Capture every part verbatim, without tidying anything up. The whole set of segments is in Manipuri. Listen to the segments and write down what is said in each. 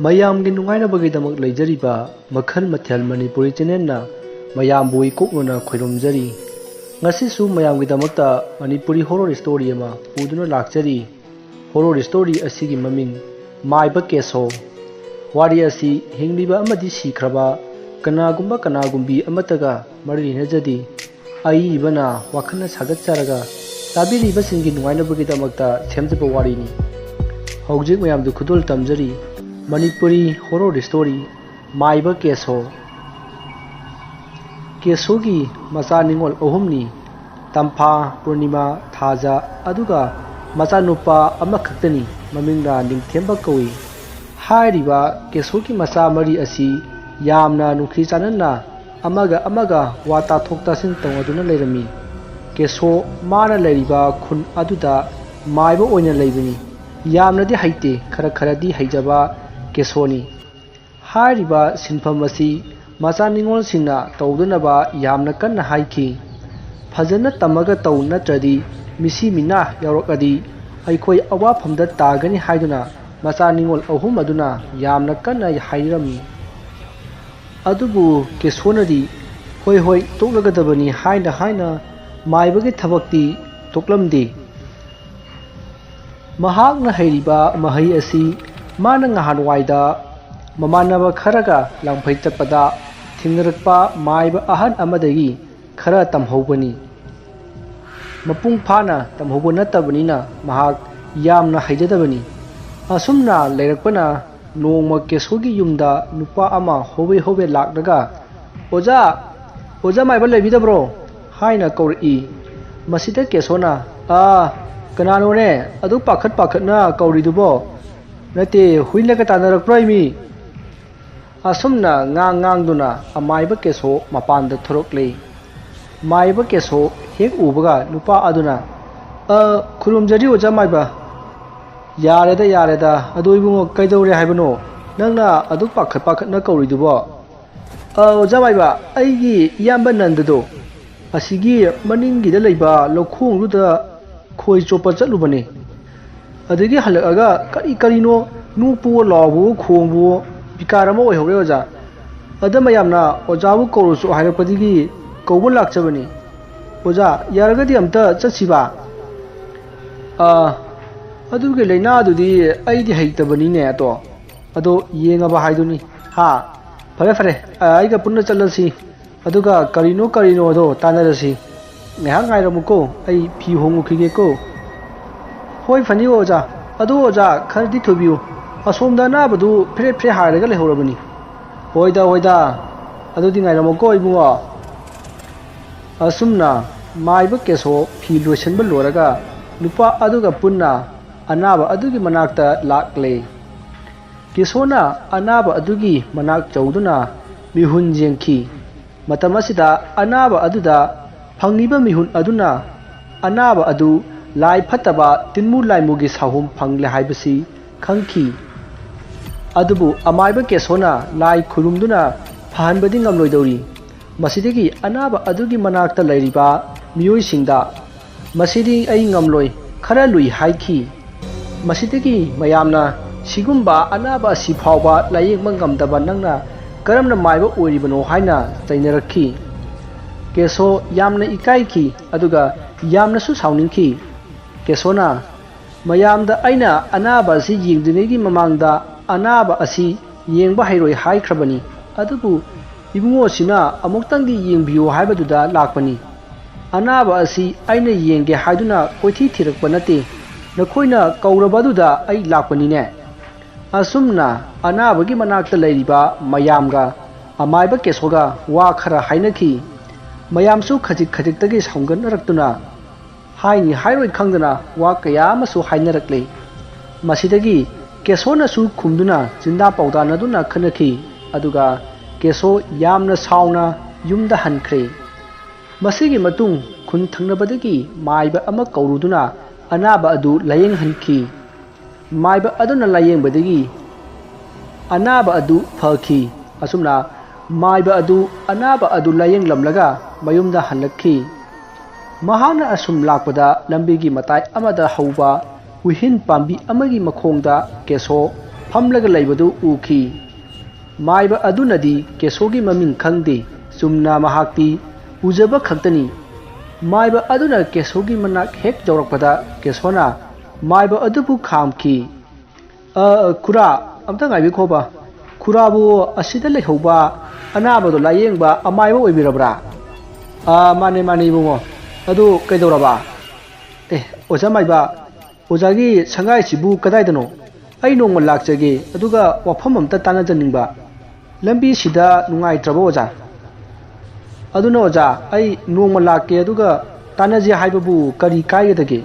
ꯃꯌꯥꯝꯒꯤ ꯅꯨꯡꯉꯥꯏꯅꯕꯒꯤꯗꯃꯛ ꯂꯩꯖꯔꯤꯕ ꯃꯈꯜ ꯃꯊꯦꯜ ꯃꯅꯤꯄꯨꯔꯤ ꯆꯦꯅꯦꯜꯅ ꯃꯌꯥꯝꯕꯨ ꯏꯀꯣꯛꯅꯅ ꯈꯣꯏꯔꯨꯝꯖꯔꯤ꯫ ꯉꯁꯤꯁꯨ ꯃꯌꯥꯝꯒꯤꯗꯃꯛꯇ ꯃꯅꯤꯄꯨꯔꯤ ꯍꯣꯔꯣꯔ ꯁ꯭ꯇꯣꯔꯤ ꯑꯃ ꯄꯨꯗꯨꯅ ꯂꯥꯛꯆꯔꯤ꯫ ꯍꯣꯔꯣꯔ ꯁ꯭ꯇꯣꯔꯤ ꯑꯁꯤꯒꯤ ꯃꯃꯤꯡ ꯃꯥꯏꯕ ꯀꯦꯁꯣ꯫ ꯋꯥꯔꯤ ꯑꯁꯤ ꯍꯤꯡꯂꯤꯕ ꯑꯃꯗꯤ ꯁꯤꯈ꯭ꯔꯕ ꯀꯅꯥꯒꯨꯝꯕ ꯀꯅꯥꯒꯨꯝꯕꯤ ꯑꯃꯠꯇꯒ ꯃꯔꯤ ꯂꯩꯅꯖꯗꯦ꯫ ꯑꯏꯕꯅ ꯋꯥꯈꯜꯅ ꯁꯥꯒꯠꯆꯔꯒ ꯇꯥꯕꯤꯔꯤꯕꯁꯤꯡꯒꯤ ꯅꯨꯡꯉꯥꯏꯅꯕꯒꯤꯗꯃꯛꯇ ꯁꯦꯝꯖꯕ ꯋꯥꯔꯤꯅꯤ꯫ ꯍꯧꯖꯤꯛ ꯃꯌꯥꯝꯗ ꯈꯨꯗꯣꯜ ꯇꯝꯖꯔꯤ ꯃꯅꯤꯄꯨꯔꯤ ꯍꯣꯔꯣꯔ ꯁ꯭ꯇꯣꯔꯤ ꯃꯥꯏꯕ ꯀꯦꯁꯣ꯫ ꯀꯦꯁꯣꯒꯤ ꯃꯆꯥ ꯅꯤꯉꯣꯜ ꯑꯍꯨꯝꯅꯤ, ꯇꯝꯐꯥ, ꯄꯨꯔꯅꯤꯃꯥ, ꯊꯥꯖ, ꯑꯗꯨꯒ ꯃꯆꯥꯅꯨꯄꯥ ꯑꯃꯈꯛꯇꯅꯤ, ꯃꯃꯤꯡꯅ ꯅꯤꯡꯊꯦꯝꯕ ꯀꯧꯏ꯫ ꯍꯥꯏꯔꯤꯕ ꯀꯦꯁꯣꯒꯤ ꯃꯆꯥ ꯃꯔꯤ ꯑꯁꯤ ꯌꯥꯝꯅ ꯅꯨꯡꯁꯤ ꯆꯥꯟꯅꯅ ꯑꯃꯒ ꯑꯃꯒ ꯋꯥ ꯇꯥꯊꯣꯛ ꯇꯥꯁꯤꯟ ꯇꯧꯅꯗꯨꯅ ꯂꯩꯔꯝꯃꯤ꯫ ꯀꯦꯁꯣ ꯃꯥꯅ ꯂꯩꯔꯤꯕ ꯈꯨꯟ ꯑꯗꯨꯗ ꯃꯥꯏꯕ ꯑꯣꯏꯅ ꯂꯩꯕꯅꯤ꯫ ꯌꯥꯝꯅꯗꯤ ꯍꯩꯇꯦ, ꯈꯔ ꯈꯔꯗꯤ ꯍꯩꯖꯕ ꯀꯦꯁꯣꯅꯤ꯫ ꯍꯥꯏꯔꯤꯕ ꯁꯤꯟꯐꯝ ꯑꯁꯤ ꯃꯆꯥ ꯅꯤꯉꯣꯜꯁꯤꯡꯅ ꯇꯧꯗꯅꯕ ꯌꯥꯝꯅ ꯀꯟꯅ ꯍꯥꯏꯈꯤ꯫ ꯐꯖꯅ ꯇꯝꯃꯒ ꯇꯧ, ꯅꯠꯇ꯭ꯔꯗꯤ ꯃꯤꯁꯤ ꯃꯤꯅꯥ ꯌꯥꯎꯔꯛꯂꯗꯤ ꯑꯩꯈꯣꯏ ꯑꯋꯥꯐꯝꯗ ꯇꯥꯒꯅꯤ ꯍꯥꯏꯗꯨꯅ ꯃꯆꯥ ꯅꯤꯉꯣꯜ ꯑꯍꯨꯝ ꯑꯗꯨꯅ ꯌꯥꯝꯅ ꯀꯟꯅ ꯍꯥꯏꯔꯝꯃꯤ꯫ ꯑꯗꯨꯕꯨ ꯀꯦꯁꯣꯅꯗꯤ "ꯍꯣꯏ, ꯍꯣꯏ, ꯇꯣꯛꯂꯒꯗꯕꯅꯤ" ꯍꯥꯏꯅ ꯍꯥꯏꯅ ꯃꯥꯏꯕꯒꯤ ꯊꯕꯛꯇꯤ ꯇꯣꯛꯂꯝꯗꯦ꯫ ꯃꯍꯥꯛꯅ ꯍꯩꯔꯤꯕ ꯃꯍꯩ ꯑꯁꯤ ꯃꯥꯅ ꯉꯍꯥꯟꯋꯥꯏꯗ ꯃꯃꯥꯟꯅꯕ ꯈꯔꯒ ꯂꯥꯡꯐꯩ ꯆꯠꯄꯗ ꯊꯦꯡꯅꯔꯛꯄ ꯃꯥꯏꯕ ꯑꯍꯟ ꯑꯃꯗꯒꯤ ꯈꯔ ꯇꯝꯍꯧꯕꯅꯤ꯫ ꯃꯄꯨꯡ ꯐꯥꯅ ꯇꯝꯍꯧꯕ ꯅꯠꯇꯕꯅꯤꯅ ꯃꯍꯥꯛ ꯌꯥꯝꯅ ꯍꯩꯖꯗꯕꯅꯤ꯫ ꯑꯁꯨꯝꯅ ꯂꯩꯔꯛꯄꯅ ꯅꯣꯡꯃ ꯀꯦꯁꯣꯒꯤ ꯌꯨꯝꯗ ꯅꯨꯄꯥ ꯑꯃ ꯍꯣꯕꯦ ꯍꯣꯕꯦ ꯂꯥꯛꯂꯒ, "ꯑꯣꯖꯥ, ꯑꯣꯖꯥ ꯃꯥꯏꯕ ꯂꯩꯕꯤꯗꯕ꯭ꯔꯣ?" ꯍꯥꯏꯅ ꯀꯧꯔꯛꯏ꯫ ꯃꯁꯤꯗ ꯀꯦꯁꯣꯅ, "ꯑꯥ, ꯀꯅꯥꯅꯣꯅꯦ ꯑꯗꯨꯛ ꯄꯥꯈꯠ ꯄꯥꯈꯠꯅ ꯀꯧꯔꯤꯗꯨꯕꯣ? ꯅꯠꯇꯦ, ꯍꯨꯏꯅꯒ ꯇꯥꯟꯅꯔꯛꯄ꯭ꯔꯣ ꯃꯤ?" ꯑꯁꯨꯝꯅ ꯉꯥꯡ ꯉꯥꯡꯗꯨꯅ ꯑꯃꯥꯏꯕ ꯀꯦꯁꯣ ꯃꯄꯥꯟꯗ ꯊꯣꯔꯛꯂꯦ꯫ ꯃꯥꯏꯕ ꯀꯦꯁꯣ ꯍꯦꯛ ꯎꯕꯒ ꯅꯨꯄꯥ ꯑꯗꯨꯅ, "ꯑ, ꯈꯨꯔꯨꯝꯖꯔꯤ ꯑꯣꯖꯥ ꯃꯥꯏꯕ꯫" "ꯌꯥꯔꯦꯗ, ꯌꯥꯔꯦꯗ꯫ ꯑꯗꯣ ꯏꯕꯨꯡꯉꯣ, ꯀꯩꯗꯧꯔꯦ ꯍꯥꯏꯕꯅꯣ? ꯅꯪꯅ ꯑꯗꯨꯛ ꯄꯥꯈꯠ ꯄꯥꯈꯠꯅ ꯀꯧꯔꯤꯗꯨꯕꯣ?" "ꯑ, ꯑꯣꯖꯥ ꯃꯥꯏꯕ, ꯑꯩꯒꯤ ꯏꯌꯥꯝꯕ ꯅꯟꯗꯗꯣ ꯑꯁꯤꯒꯤ ꯃꯅꯤꯡꯒꯤꯗ ꯂꯩꯕ ꯂꯧꯈꯣꯡꯗꯨꯗ ꯈꯣꯏ ꯆꯣꯞꯄ ꯆꯠꯂꯨꯕꯅꯦ꯫ ꯑꯗꯒꯤ ꯍꯜꯂꯛꯑꯒ ꯀꯔꯤ ꯀꯔꯤꯅꯣ ꯅꯣꯛꯄꯨ ꯂꯥꯎꯕꯨ ꯈꯣꯡꯕꯨ ꯕꯤꯀꯥꯔ ꯑꯃ ꯑꯣꯏꯍꯧꯔꯦ ꯑꯣꯖꯥ꯫ ꯑꯗ ꯃꯌꯥꯝꯅ ꯑꯣꯖꯥꯕꯨ ꯀꯧꯔꯨꯁꯨ ꯍꯥꯏꯔꯛꯄꯗꯒꯤ ꯀꯧꯕ ꯂꯥꯛꯆꯕꯅꯤ꯫ ꯑꯣꯖꯥ, ꯌꯥꯔꯒꯗꯤ ꯑꯝꯇ ꯆꯠꯁꯤꯕ꯫ ꯑꯥ, ꯑꯗꯨꯒꯤ ꯂꯥꯏꯅꯥꯗꯨꯗꯤ ꯑꯩꯗꯤ ꯍꯩꯇꯕꯅꯤꯅꯦ꯫ ꯑꯗꯣ, ꯑꯗꯣ ꯌꯦꯡꯉꯕ ꯍꯥꯏꯗꯨꯅꯤ꯫ ꯍꯥ, ꯐꯔꯦ ꯐꯔꯦ, ꯑꯥ, ꯑꯩꯒ ꯄꯨꯟꯅ ꯆꯠꯂꯁꯤ꯫ ꯑꯗꯨꯒ ꯀꯔꯤꯅꯣ ꯀꯔꯤꯅꯣꯗꯣ ꯇꯥꯟꯅꯔꯁꯤ꯫ ꯉꯥꯏꯍꯥꯛ ꯉꯥꯏꯔꯝꯃꯨꯀꯣ, ꯑꯩ ꯐꯤ ꯍꯣꯡꯉꯨꯈꯤꯒꯦꯀꯣ꯫ ꯍꯣꯏ, ꯐꯅꯤ ꯑꯣꯖꯥ꯫ ꯑꯗꯣ ꯑꯣꯖꯥ, ꯈꯔꯗꯤ ꯊꯨꯕꯤꯌꯨ꯫ ꯑꯁꯣꯝꯗ ꯑꯅꯥꯕꯗꯨ ꯐ꯭ꯔꯦ ꯐ꯭ꯔꯦ ꯍꯥꯏꯔꯒ ꯂꯩꯍꯧꯔꯕꯅꯤ꯫ ꯍꯣꯏꯗ, ꯍꯣꯏꯗ꯫ ꯑꯗꯨꯗꯤ ꯉꯥꯏꯔꯝꯃꯨꯀꯣ ꯏꯕꯨꯡꯉꯣ꯫ ꯑꯁꯨꯝꯅ ꯃꯥꯏꯕ ꯀꯦꯁꯣ ꯐꯤ ꯂꯣꯏꯁꯤꯟꯕ ꯂꯣꯏꯔꯒ ꯅꯨꯄꯥ ꯑꯗꯨꯒ ꯄꯨꯟꯅ ꯑꯅꯥꯕ ꯑꯗꯨꯒꯤ ꯃꯅꯥꯛꯇ ꯂꯥꯛꯂꯦ꯫ ꯀꯦꯁꯣꯅ ꯑꯅꯥꯕ ꯑꯗꯨꯒꯤ ꯃꯅꯥꯛ ꯆꯧꯗꯨꯅ ꯃꯤꯍꯨꯟ ꯌꯦꯡꯈꯤ꯫ ꯃꯇꯝ ꯑꯁꯤꯗ ꯑꯅꯥꯕ ꯑꯗꯨꯗ ꯐꯪꯂꯤꯕ ꯃꯤꯍꯨꯟ ꯑꯗꯨꯅ ꯑꯅꯥꯕ ꯑꯗꯨ ꯂꯥꯏ ꯐꯠꯇꯕ ꯇꯤꯟꯃꯨ ꯂꯥꯏꯃꯨꯒꯤ ꯁꯥꯍꯨꯝ ꯐꯪꯂꯦ ꯍꯥꯏꯕꯁꯤ ꯈꯪꯈꯤ꯫ ꯑꯗꯨꯕꯨ ꯑꯃꯥꯏꯕ ꯀꯦꯁꯣꯅ ꯂꯥꯏ ꯈꯨꯔꯨꯝꯗꯨꯅ ꯐꯍꯟꯕꯗꯤ ꯉꯝꯂꯣꯏꯗꯧꯔꯤ꯫ ꯃꯁꯤꯗꯒꯤ ꯑꯅꯥꯕ ꯑꯗꯨꯒꯤ ꯃꯅꯥꯛꯇ ꯂꯩꯔꯤꯕ ꯃꯤꯑꯣꯏꯁꯤꯡꯗ "ꯃꯁꯤꯗꯤ ꯑꯩ ꯉꯝꯂꯣꯏ, ꯈꯔ ꯂꯨꯏ" ꯍꯥꯏꯈꯤ꯫ ꯃꯁꯤꯗꯒꯤ ꯃꯌꯥꯝꯅ "ꯁꯤꯒꯨꯝꯕ ꯑꯅꯥꯕ ꯑꯁꯤ ꯐꯥꯎꯕ ꯂꯥꯌꯦꯡꯕ ꯉꯝꯗꯕ ꯅꯪꯅ ꯀꯔꯝꯅ ꯃꯥꯏꯕ ꯑꯣꯏꯔꯤꯕꯅꯣ?" ꯍꯥꯏꯅ ꯆꯩꯅꯔꯛꯈꯤ꯫ ꯀꯦꯁꯣ ꯌꯥꯝꯅ ꯏꯀꯥꯏꯈꯤ, ꯑꯗꯨꯒ ꯌꯥꯝꯅꯁꯨ ꯁꯥꯎꯅꯤꯡꯈꯤ꯫ ꯀꯦꯁꯣꯅ ꯃꯌꯥꯝꯗ "ꯑꯩꯅ ꯑꯅꯥꯕ ꯑꯁꯤ ꯌꯦꯡꯗ꯭ꯔꯤꯉꯩꯒꯤ ꯃꯃꯥꯡꯗ ꯑꯅꯥꯕ ꯑꯁꯤ ꯌꯦꯡꯕ ꯍꯩꯔꯣꯏ ꯍꯥꯏꯈ꯭ꯔꯕꯅꯤ, ꯑꯗꯨꯕꯨ ꯏꯕꯨꯡꯉꯣꯁꯤꯅ ꯑꯃꯨꯛꯇꯪꯗꯤ ꯌꯦꯡꯕꯤꯌꯨ ꯍꯥꯏꯕꯗꯨꯗ ꯂꯥꯛꯄꯅꯤ꯫ ꯑꯅꯥꯕ ꯑꯁꯤ ꯑꯩꯅ ꯌꯦꯡꯒꯦ ꯍꯥꯏꯗꯨꯅ ꯀꯣꯏꯊꯤ ꯊꯤꯔꯛꯄ ꯅꯠꯇꯦ, ꯅꯈꯣꯏꯅ ꯀꯧꯔꯕ ꯑꯗꯨꯗ ꯑꯩ ꯂꯥꯛꯄꯅꯤꯅꯦ"꯫ ꯑꯁꯨꯝꯅ ꯑꯅꯥꯕꯒꯤ ꯃꯅꯥꯛꯇ ꯂꯩꯔꯤꯕ ꯃꯌꯥꯝꯒ ꯑꯃꯥꯏꯕ ꯀꯦꯁꯣꯒ ꯋꯥ ꯈꯔ ꯍꯥꯏꯅꯈꯤ꯫ ꯃꯌꯥꯝꯁꯨ ꯈꯖꯤꯛ ꯈꯖꯤꯛꯇꯒꯤ ꯁꯥꯎꯒꯠꯅꯔꯛꯇꯨꯅ ꯍꯥꯏꯅꯤ ꯍꯥꯏꯔꯣꯏ ꯈꯪꯗꯅ ꯋꯥ ꯀꯌꯥ ꯑꯃꯁꯨ ꯍꯥꯏꯅꯔꯛꯂꯦ꯫ ꯃꯁꯤꯗꯒꯤ ꯀꯦꯁꯣꯅꯁꯨ ꯈꯨꯝꯗꯨꯅ ꯆꯤꯟꯗꯥ ꯄꯥꯎꯗꯥꯅꯗꯨꯅ ꯈꯟꯅꯈꯤ꯫ ꯑꯗꯨꯒ ꯀꯦꯁꯣ ꯌꯥꯝꯅ ꯁꯥꯎꯅ ꯌꯨꯝꯗ ꯍꯟꯈ꯭ꯔꯦ꯫ ꯃꯁꯤꯒꯤ ꯃꯇꯨꯡ ꯈꯨꯟ ꯊꯪꯅꯕꯗꯒꯤ ꯃꯥꯏꯕ ꯑꯃ ꯀꯧꯔꯨꯗꯨꯅ ꯑꯅꯥꯕ ꯑꯗꯨ ꯂꯥꯌꯦꯡꯍꯟꯈꯤ꯫ ꯃꯥꯏꯕ ꯑꯗꯨꯅ ꯂꯥꯌꯦꯡꯕꯗꯒꯤ ꯑꯅꯥꯕ ꯑꯗꯨ ꯐꯈꯤ꯫ ꯑꯁꯨꯝꯅ ꯃꯥꯏꯕ ꯑꯗꯨ ꯑꯅꯥꯕ ꯑꯗꯨ ꯂꯥꯌꯦꯡꯂꯝꯂꯒ ꯃꯌꯨꯝꯗ ꯍꯜꯂꯛꯈꯤ꯫ ꯃꯍꯥꯛꯅ ꯑꯁꯨꯝ ꯂꯥꯛꯄꯗ ꯂꯝꯕꯤꯒꯤ ꯃꯇꯥꯏ ꯑꯃꯗ ꯍꯧꯕ ꯎꯍꯤꯟ ꯄꯥꯝꯕꯤ ꯑꯃꯒꯤ ꯃꯈꯣꯡꯗ ꯀꯦꯁꯣ ꯐꯝꯂꯒ ꯂꯩꯕꯗꯨ ꯎꯈꯤ꯫ ꯃꯥꯏꯕ ꯑꯗꯨꯅꯗꯤ ꯀꯦꯁꯣꯒꯤ ꯃꯃꯤꯡ ꯈꯪꯗꯦ꯫ ꯆꯨꯝꯅ ꯃꯍꯥꯛꯇꯤ ꯎꯖꯕ ꯈꯛꯇꯅꯤ꯫ ꯃꯥꯏꯕ ꯑꯗꯨꯅ ꯀꯦꯁꯣꯒꯤ ꯃꯅꯥꯛ ꯍꯦꯛ ꯌꯧꯔꯛꯄꯗ ꯀꯦꯁꯣꯅ ꯃꯥꯏꯕ ꯑꯗꯨꯕꯨ ꯈꯥꯝꯈꯤ꯫ "ꯑ, ꯈꯨꯔꯥ, ꯑꯝꯇ ꯉꯥꯏꯕꯤꯈꯣꯕ꯫ ꯈꯨꯔꯥꯕꯨ ꯑꯁꯤꯗ ꯂꯩꯍꯧꯕ ꯑꯅꯥꯕꯗꯣ ꯂꯥꯌꯦꯡꯕ ꯑꯃꯥꯏꯕ ꯑꯣꯏꯕꯤꯔꯕ꯭ꯔꯥ?" "ꯑ, ꯃꯥꯅꯦ, ꯃꯥꯅꯦ, ꯏꯕꯨꯡꯉꯣ꯫ ꯑꯗꯨ ꯀꯩꯗꯧꯔꯕ?" "ꯑꯦ, ꯑꯣꯖꯥ ꯃꯥꯏꯕ, ꯑꯣꯖꯥꯒꯤ ꯁꯪꯒꯥꯏꯁꯤꯕꯨ ꯀꯗꯥꯏꯗꯅꯣ? ꯑꯩ ꯅꯣꯡꯃ ꯂꯥꯛꯆꯒꯦ, ꯑꯗꯨꯒ ꯋꯥꯐꯝ ꯑꯝꯇ ꯇꯥꯟꯅꯖꯅꯤꯡꯕ꯫ ꯂꯝꯕꯤꯁꯤꯗ ꯅꯨꯡꯉꯥꯏꯇ꯭ꯔꯕ, ꯑꯣꯖꯥ?" "ꯑꯗꯨꯅ, ꯑꯣꯖꯥ, ꯑꯩ ꯅꯣꯡꯃ ꯂꯥꯛꯀꯦ, ꯑꯗꯨꯒ ꯇꯥꯟꯅꯁꯦ ꯍꯥꯏꯕꯕꯨ ꯀꯔꯤ ꯀꯥꯏꯒꯗꯒꯦ?"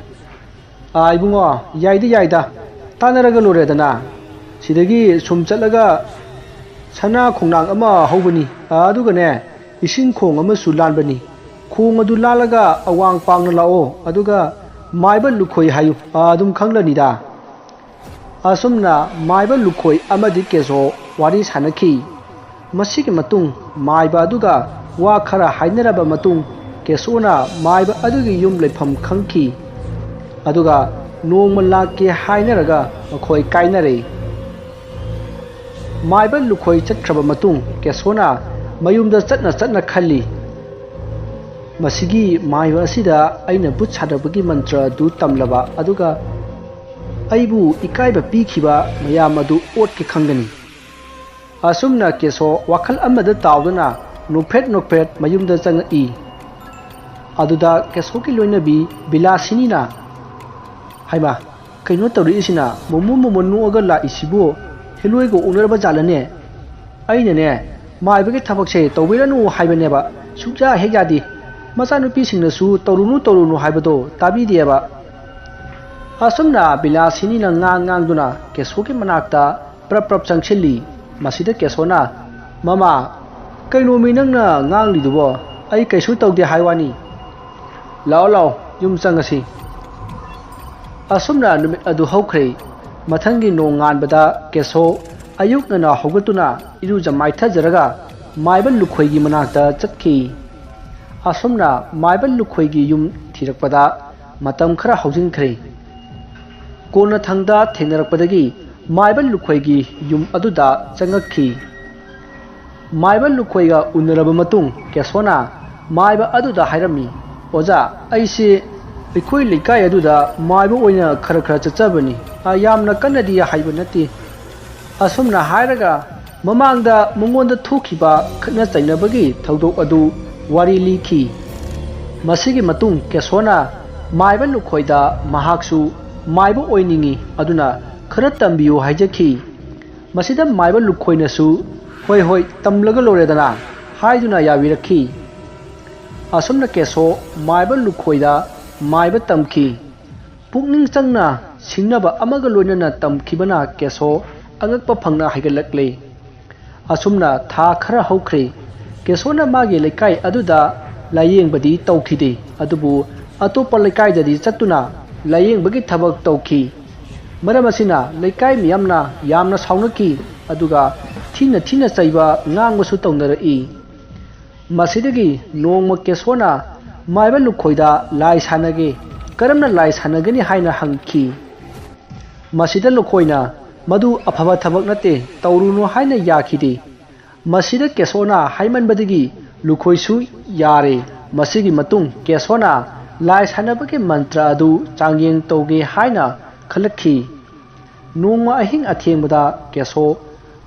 "ꯑꯥ, ꯏꯕꯨꯡꯉꯣ, ꯌꯥꯏꯗ ꯌꯥꯏꯗ, ꯇꯥꯟꯅꯔꯒ ꯂꯣꯏꯔꯦꯗꯅ꯫ ꯁꯤꯗꯒꯤ ꯁꯨꯝ ꯆꯠꯂꯒ ꯁꯅꯥ ꯈꯣꯡꯅꯥꯡ ꯑꯃ ꯍꯧꯕꯅꯤ, ꯑꯗꯨꯒꯅꯦ, ꯏꯁꯤꯡ ꯈꯣꯡ ꯑꯃꯁꯨ ꯂꯥꯟꯕꯅꯤ꯫ ꯈꯣꯡ ꯑꯗꯨ ꯂꯥꯜꯂꯒ ꯑꯋꯥꯡ ꯄꯥꯡꯅ ꯂꯥꯛꯑꯣ, ꯑꯗꯨꯒ ꯃꯥꯏꯕ ꯂꯨꯈꯣꯏ ꯍꯥꯏꯌꯨ, ꯑꯗꯨꯝ ꯈꯪꯂꯅꯤꯗ꯫" ꯑꯁꯨꯝꯅ ꯃꯥꯏꯕ ꯂꯨꯈꯣꯏ ꯑꯃꯗꯤ ꯀꯦꯁꯣ ꯋꯥꯔꯤ ꯁꯥꯟꯅꯈꯤ꯫ ꯃꯁꯤꯒꯤ ꯃꯇꯨꯡ ꯃꯥꯏꯕ ꯑꯗꯨꯒ ꯋꯥ ꯈꯔ ꯍꯥꯏꯅꯔꯕ ꯃꯇꯨꯡ, ꯀꯦꯁꯣꯅ ꯃꯥꯏꯕ ꯑꯗꯨꯒꯤ ꯌꯨꯝ ꯂꯩꯐꯝ ꯈꯪꯈꯤ꯫ ꯑꯗꯨꯒ ꯅꯣꯡꯃ ꯂꯥꯛꯀꯦ ꯍꯥꯏꯅꯔꯒ ꯃꯈꯣꯏ ꯀꯥꯏꯅꯔꯦ꯫ ꯃꯥꯏꯕ ꯂꯨꯈꯣꯏ ꯆꯠꯈ꯭ꯔꯕ ꯃꯇꯨꯡ ꯀꯦꯁꯣꯅ ꯃꯌꯨꯝꯗ ꯆꯠꯅ ꯆꯠꯅ ꯈꯜꯂꯤ, "ꯃꯁꯤꯒꯤ ꯃꯥꯏꯕ ꯑꯁꯤꯗ ꯑꯩꯅ ꯚꯨꯠ ꯁꯥꯟꯅꯕꯒꯤ ꯃꯟꯇ꯭ꯔ ꯑꯗꯨ ꯇꯝꯂꯕ, ꯑꯗꯨꯒ ꯑꯩꯕꯨ ꯏꯀꯥꯏꯕ ꯄꯤꯈꯤꯕ ꯃꯌꯥꯝ ꯑꯗꯨ ꯑꯣꯠꯀꯦ ꯈꯪꯒꯅꯤ꯫" ꯑꯁꯨꯝꯅ ꯀꯦꯁꯣ ꯋꯥꯈꯜ ꯑꯃꯗ ꯇꯥꯎꯗꯨꯅ ꯅꯣꯛꯐꯦꯠ ꯅꯣꯛꯐꯦꯠ ꯃꯌꯨꯝꯗ ꯆꯪꯉꯛꯏ꯫ ꯑꯗꯨꯗ ꯀꯦꯁꯣꯒꯤ ꯂꯣꯏꯅꯕꯤ ꯕꯤꯂꯥꯁꯤꯅꯤꯅ, "ꯍꯩꯃꯥ, ꯀꯩꯅꯣ ꯇꯧꯔꯛꯏꯁꯤꯅ? ꯃꯣꯃꯣꯟ ꯃꯣꯃꯣꯟ ꯅꯣꯛꯑꯒ ꯂꯥꯛꯏꯁꯤꯕꯨ ꯍꯦꯂꯣꯏꯒ ꯑꯣꯛꯅꯔꯕ ꯖꯥꯠꯂꯅꯦ? ꯑꯩꯅꯅꯦ, ꯃꯥꯏꯕꯒꯤ ꯊꯕꯛꯁꯦ ꯇꯧꯕꯤꯔꯅꯨ ꯍꯥꯏꯕꯅꯦꯕ, ꯁꯨꯡꯌꯥ ꯍꯦꯛ ꯌꯥꯗꯦ꯫ ꯃꯆꯥꯅꯨꯄꯤꯁꯤꯡꯅꯁꯨ ꯇꯧꯔꯨꯅꯨ ꯇꯧꯔꯨꯅꯨ ꯍꯥꯏꯕꯗꯣ ꯇꯥꯕꯤꯗꯦꯕ꯫" ꯑꯁꯨꯝꯅ ꯕꯤꯂꯥꯁꯤꯅꯤꯅ ꯉꯥꯡ ꯉꯥꯡꯗꯨꯅ ꯀꯦꯁꯣꯒꯤ ꯃꯅꯥꯛꯇ ꯄ꯭ꯔꯞ ꯄ꯭ꯔꯞ ꯆꯪꯁꯤꯜꯂꯤ꯫ ꯃꯁꯤꯗ ꯀꯦꯁꯣꯅ, "ꯃꯃꯥ, ꯀꯩꯅꯣꯃꯤ ꯅꯪꯅ ꯉꯥꯡꯂꯤꯗꯨꯕꯣ? ꯑꯩ ꯀꯩꯁꯨ ꯇꯧꯗꯦ ꯍꯥꯏ ꯋꯥꯅꯤ꯫ ꯂꯥꯛꯑꯣ ꯂꯥꯛꯑꯣ, ꯌꯨꯝ ꯆꯪꯉꯁꯤ꯫" ꯑꯁꯨꯝꯅ ꯅꯨꯃꯤꯠ ꯑꯗꯨ ꯍꯧꯈ꯭ꯔꯦ꯫ ꯃꯊꯪꯒꯤ ꯅꯣꯡ ꯉꯥꯟꯕꯗ ꯀꯦꯁꯣ ꯑꯌꯨꯛ ꯉꯟꯅ ꯍꯧꯒꯠꯇꯨꯅ ꯏꯔꯨꯖ ꯃꯥꯏꯊꯖꯔꯒ ꯃꯥꯏꯕ ꯂꯨꯈꯣꯏꯒꯤ ꯃꯅꯥꯛꯇ ꯆꯠꯈꯤ꯫ ꯑꯁꯨꯝꯅ ꯃꯥꯏꯕ ꯂꯨꯈꯣꯏꯒꯤ ꯌꯨꯝ ꯊꯤꯔꯛꯄꯗ ꯃꯇꯝ ꯈꯔ ꯍꯧꯖꯤꯟꯈ꯭ꯔꯦ꯫ ꯀꯣꯟꯅꯊꯪꯗ ꯊꯦꯡꯅꯔꯛꯄꯗꯒꯤ ꯃꯥꯏꯕ ꯂꯨꯈꯣꯏꯒꯤ ꯌꯨꯝ ꯑꯗꯨꯗ ꯆꯪꯉꯛꯈꯤ꯫ ꯃꯥꯏꯕ ꯂꯨꯈꯣꯏꯒ ꯎꯅꯔꯕ ꯃꯇꯨꯡ ꯀꯦꯁꯣꯅ ꯃꯥꯏꯕ ꯑꯗꯨꯗ ꯍꯥꯏꯔꯝꯃꯤ, "ꯑꯣꯖꯥ, ꯑꯩꯁꯦ ꯑꯩꯈꯣꯏ ꯂꯩꯀꯥꯏ ꯑꯗꯨꯗ ꯃꯥꯏꯕ ꯑꯣꯏꯅ ꯈꯔ ꯈꯔ ꯆꯠꯆꯕꯅꯤ꯫ ꯑ, ꯌꯥꯝꯅ ꯀꯟꯅꯗꯤ ꯍꯩꯕ ꯅꯠꯇꯦ꯫" ꯑꯁꯨꯝꯅ ꯍꯥꯏꯔꯒ ꯃꯃꯥꯡꯗ ꯃꯉꯣꯟꯗ ꯊꯣꯛꯈꯤꯕ ꯈꯠꯅ ꯆꯩꯅꯕꯒꯤ ꯊꯧꯗꯣꯛ ꯑꯗꯨ ꯋꯥꯔꯤ ꯂꯤꯈꯤ꯫ ꯃꯁꯤꯒꯤ ꯃꯇꯨꯡ ꯀꯦꯁꯣꯅ ꯃꯥꯏꯕ ꯂꯨꯈꯣꯏꯗ ꯃꯍꯥꯛꯁꯨ ꯃꯥꯏꯕ ꯑꯣꯏꯅꯤꯡꯏ, ꯑꯗꯨꯅ ꯈꯔ ꯇꯝꯕꯤꯌꯨ ꯍꯥꯏꯖꯈꯤ꯫ ꯃꯁꯤꯗ ꯃꯥꯏꯕ ꯂꯨꯈꯣꯏꯅꯁꯨ, "ꯍꯣꯏ, ꯍꯣꯏ, ꯇꯝꯂꯒ ꯂꯣꯏꯔꯦꯗꯅ" ꯍꯥꯏꯗꯨꯅ ꯌꯥꯕꯤꯔꯛꯈꯤ꯫ ꯑꯁꯨꯝꯅ ꯀꯦꯁꯣ ꯃꯥꯏꯕ ꯂꯨꯈꯣꯏꯗ ꯃꯥꯏꯕ ꯇꯝꯈꯤ꯫ ꯄꯨꯛꯅꯤꯡ ꯆꯪꯅ ꯁꯤꯡꯅꯕ ꯑꯃꯒ ꯂꯣꯏꯅꯅ ꯇꯝꯈꯤꯕꯅ ꯀꯦꯁꯣ ꯑꯉꯛꯄ ꯐꯪꯅ ꯍꯩꯒꯠꯂꯛꯂꯦ꯫ ꯑꯁꯨꯝꯅ ꯊꯥ ꯈꯔ ꯍꯧꯈ꯭ꯔꯦ꯫ ꯀꯦꯁꯣꯅ ꯃꯥꯒꯤ ꯂꯩꯀꯥꯏ ꯑꯗꯨꯗ ꯂꯥꯌꯦꯡꯕꯗꯤ ꯇꯧꯈꯤꯗꯦ, ꯑꯗꯨꯕꯨ ꯑꯇꯣꯞꯄ ꯂꯩꯀꯥꯏꯗꯗꯤ ꯆꯠꯇꯨꯅ ꯂꯥꯌꯦꯡꯕꯒꯤ ꯊꯕꯛ ꯇꯧꯈꯤ꯫ ꯃꯔꯝ ꯑꯁꯤꯅ ꯂꯩꯀꯥꯏ ꯃꯤꯌꯥꯝꯅ ꯌꯥꯝꯅ ꯁꯥꯎꯅꯈꯤ, ꯑꯗꯨꯒ ꯊꯤꯅ ꯊꯤꯅ ꯆꯩꯕ ꯉꯥꯡꯕꯁꯨ ꯇꯧꯅꯔꯛꯏ꯫ ꯃꯁꯤꯗꯒꯤ ꯅꯣꯡꯃ ꯀꯦꯁꯣꯅ ꯃꯥꯏꯕ ꯂꯨꯈꯣꯏꯗ ꯂꯥꯏ ꯁꯥꯟꯅꯒꯦ, ꯀꯔꯝꯅ ꯂꯥꯏ ꯁꯥꯟꯅꯒꯅꯤ ꯍꯥꯏꯅ ꯍꯪꯈꯤ꯫ ꯃꯁꯤꯗ ꯂꯨꯈꯣꯏꯅ, "ꯃꯗꯨ ꯑꯐꯕ ꯊꯕꯛ ꯅꯠꯇꯦ, ꯇꯧꯔꯨꯅꯨ" ꯍꯥꯏꯅ ꯌꯥꯈꯤꯗꯦ꯫ ꯃꯁꯤꯗ ꯀꯦꯁꯣꯅ ꯍꯥꯏꯃꯟꯕꯗꯒꯤ ꯂꯨꯈꯣꯏꯁꯨ ꯌꯥꯔꯦ꯫ ꯃꯁꯤꯒꯤ ꯃꯇꯨꯡ ꯀꯦꯁꯣꯅ ꯂꯥꯏ ꯁꯥꯟꯅꯕꯒꯤ ꯃꯟꯇ꯭ꯔ ꯑꯗꯨ ꯆꯥꯡꯌꯦꯡ ꯇꯧꯒꯦ ꯍꯥꯏꯅ ꯈꯜꯂꯛꯈꯤ꯫ ꯅꯣꯡꯃ ꯑꯍꯤꯡ ꯑꯊꯦꯡꯕꯗ ꯀꯦꯁꯣ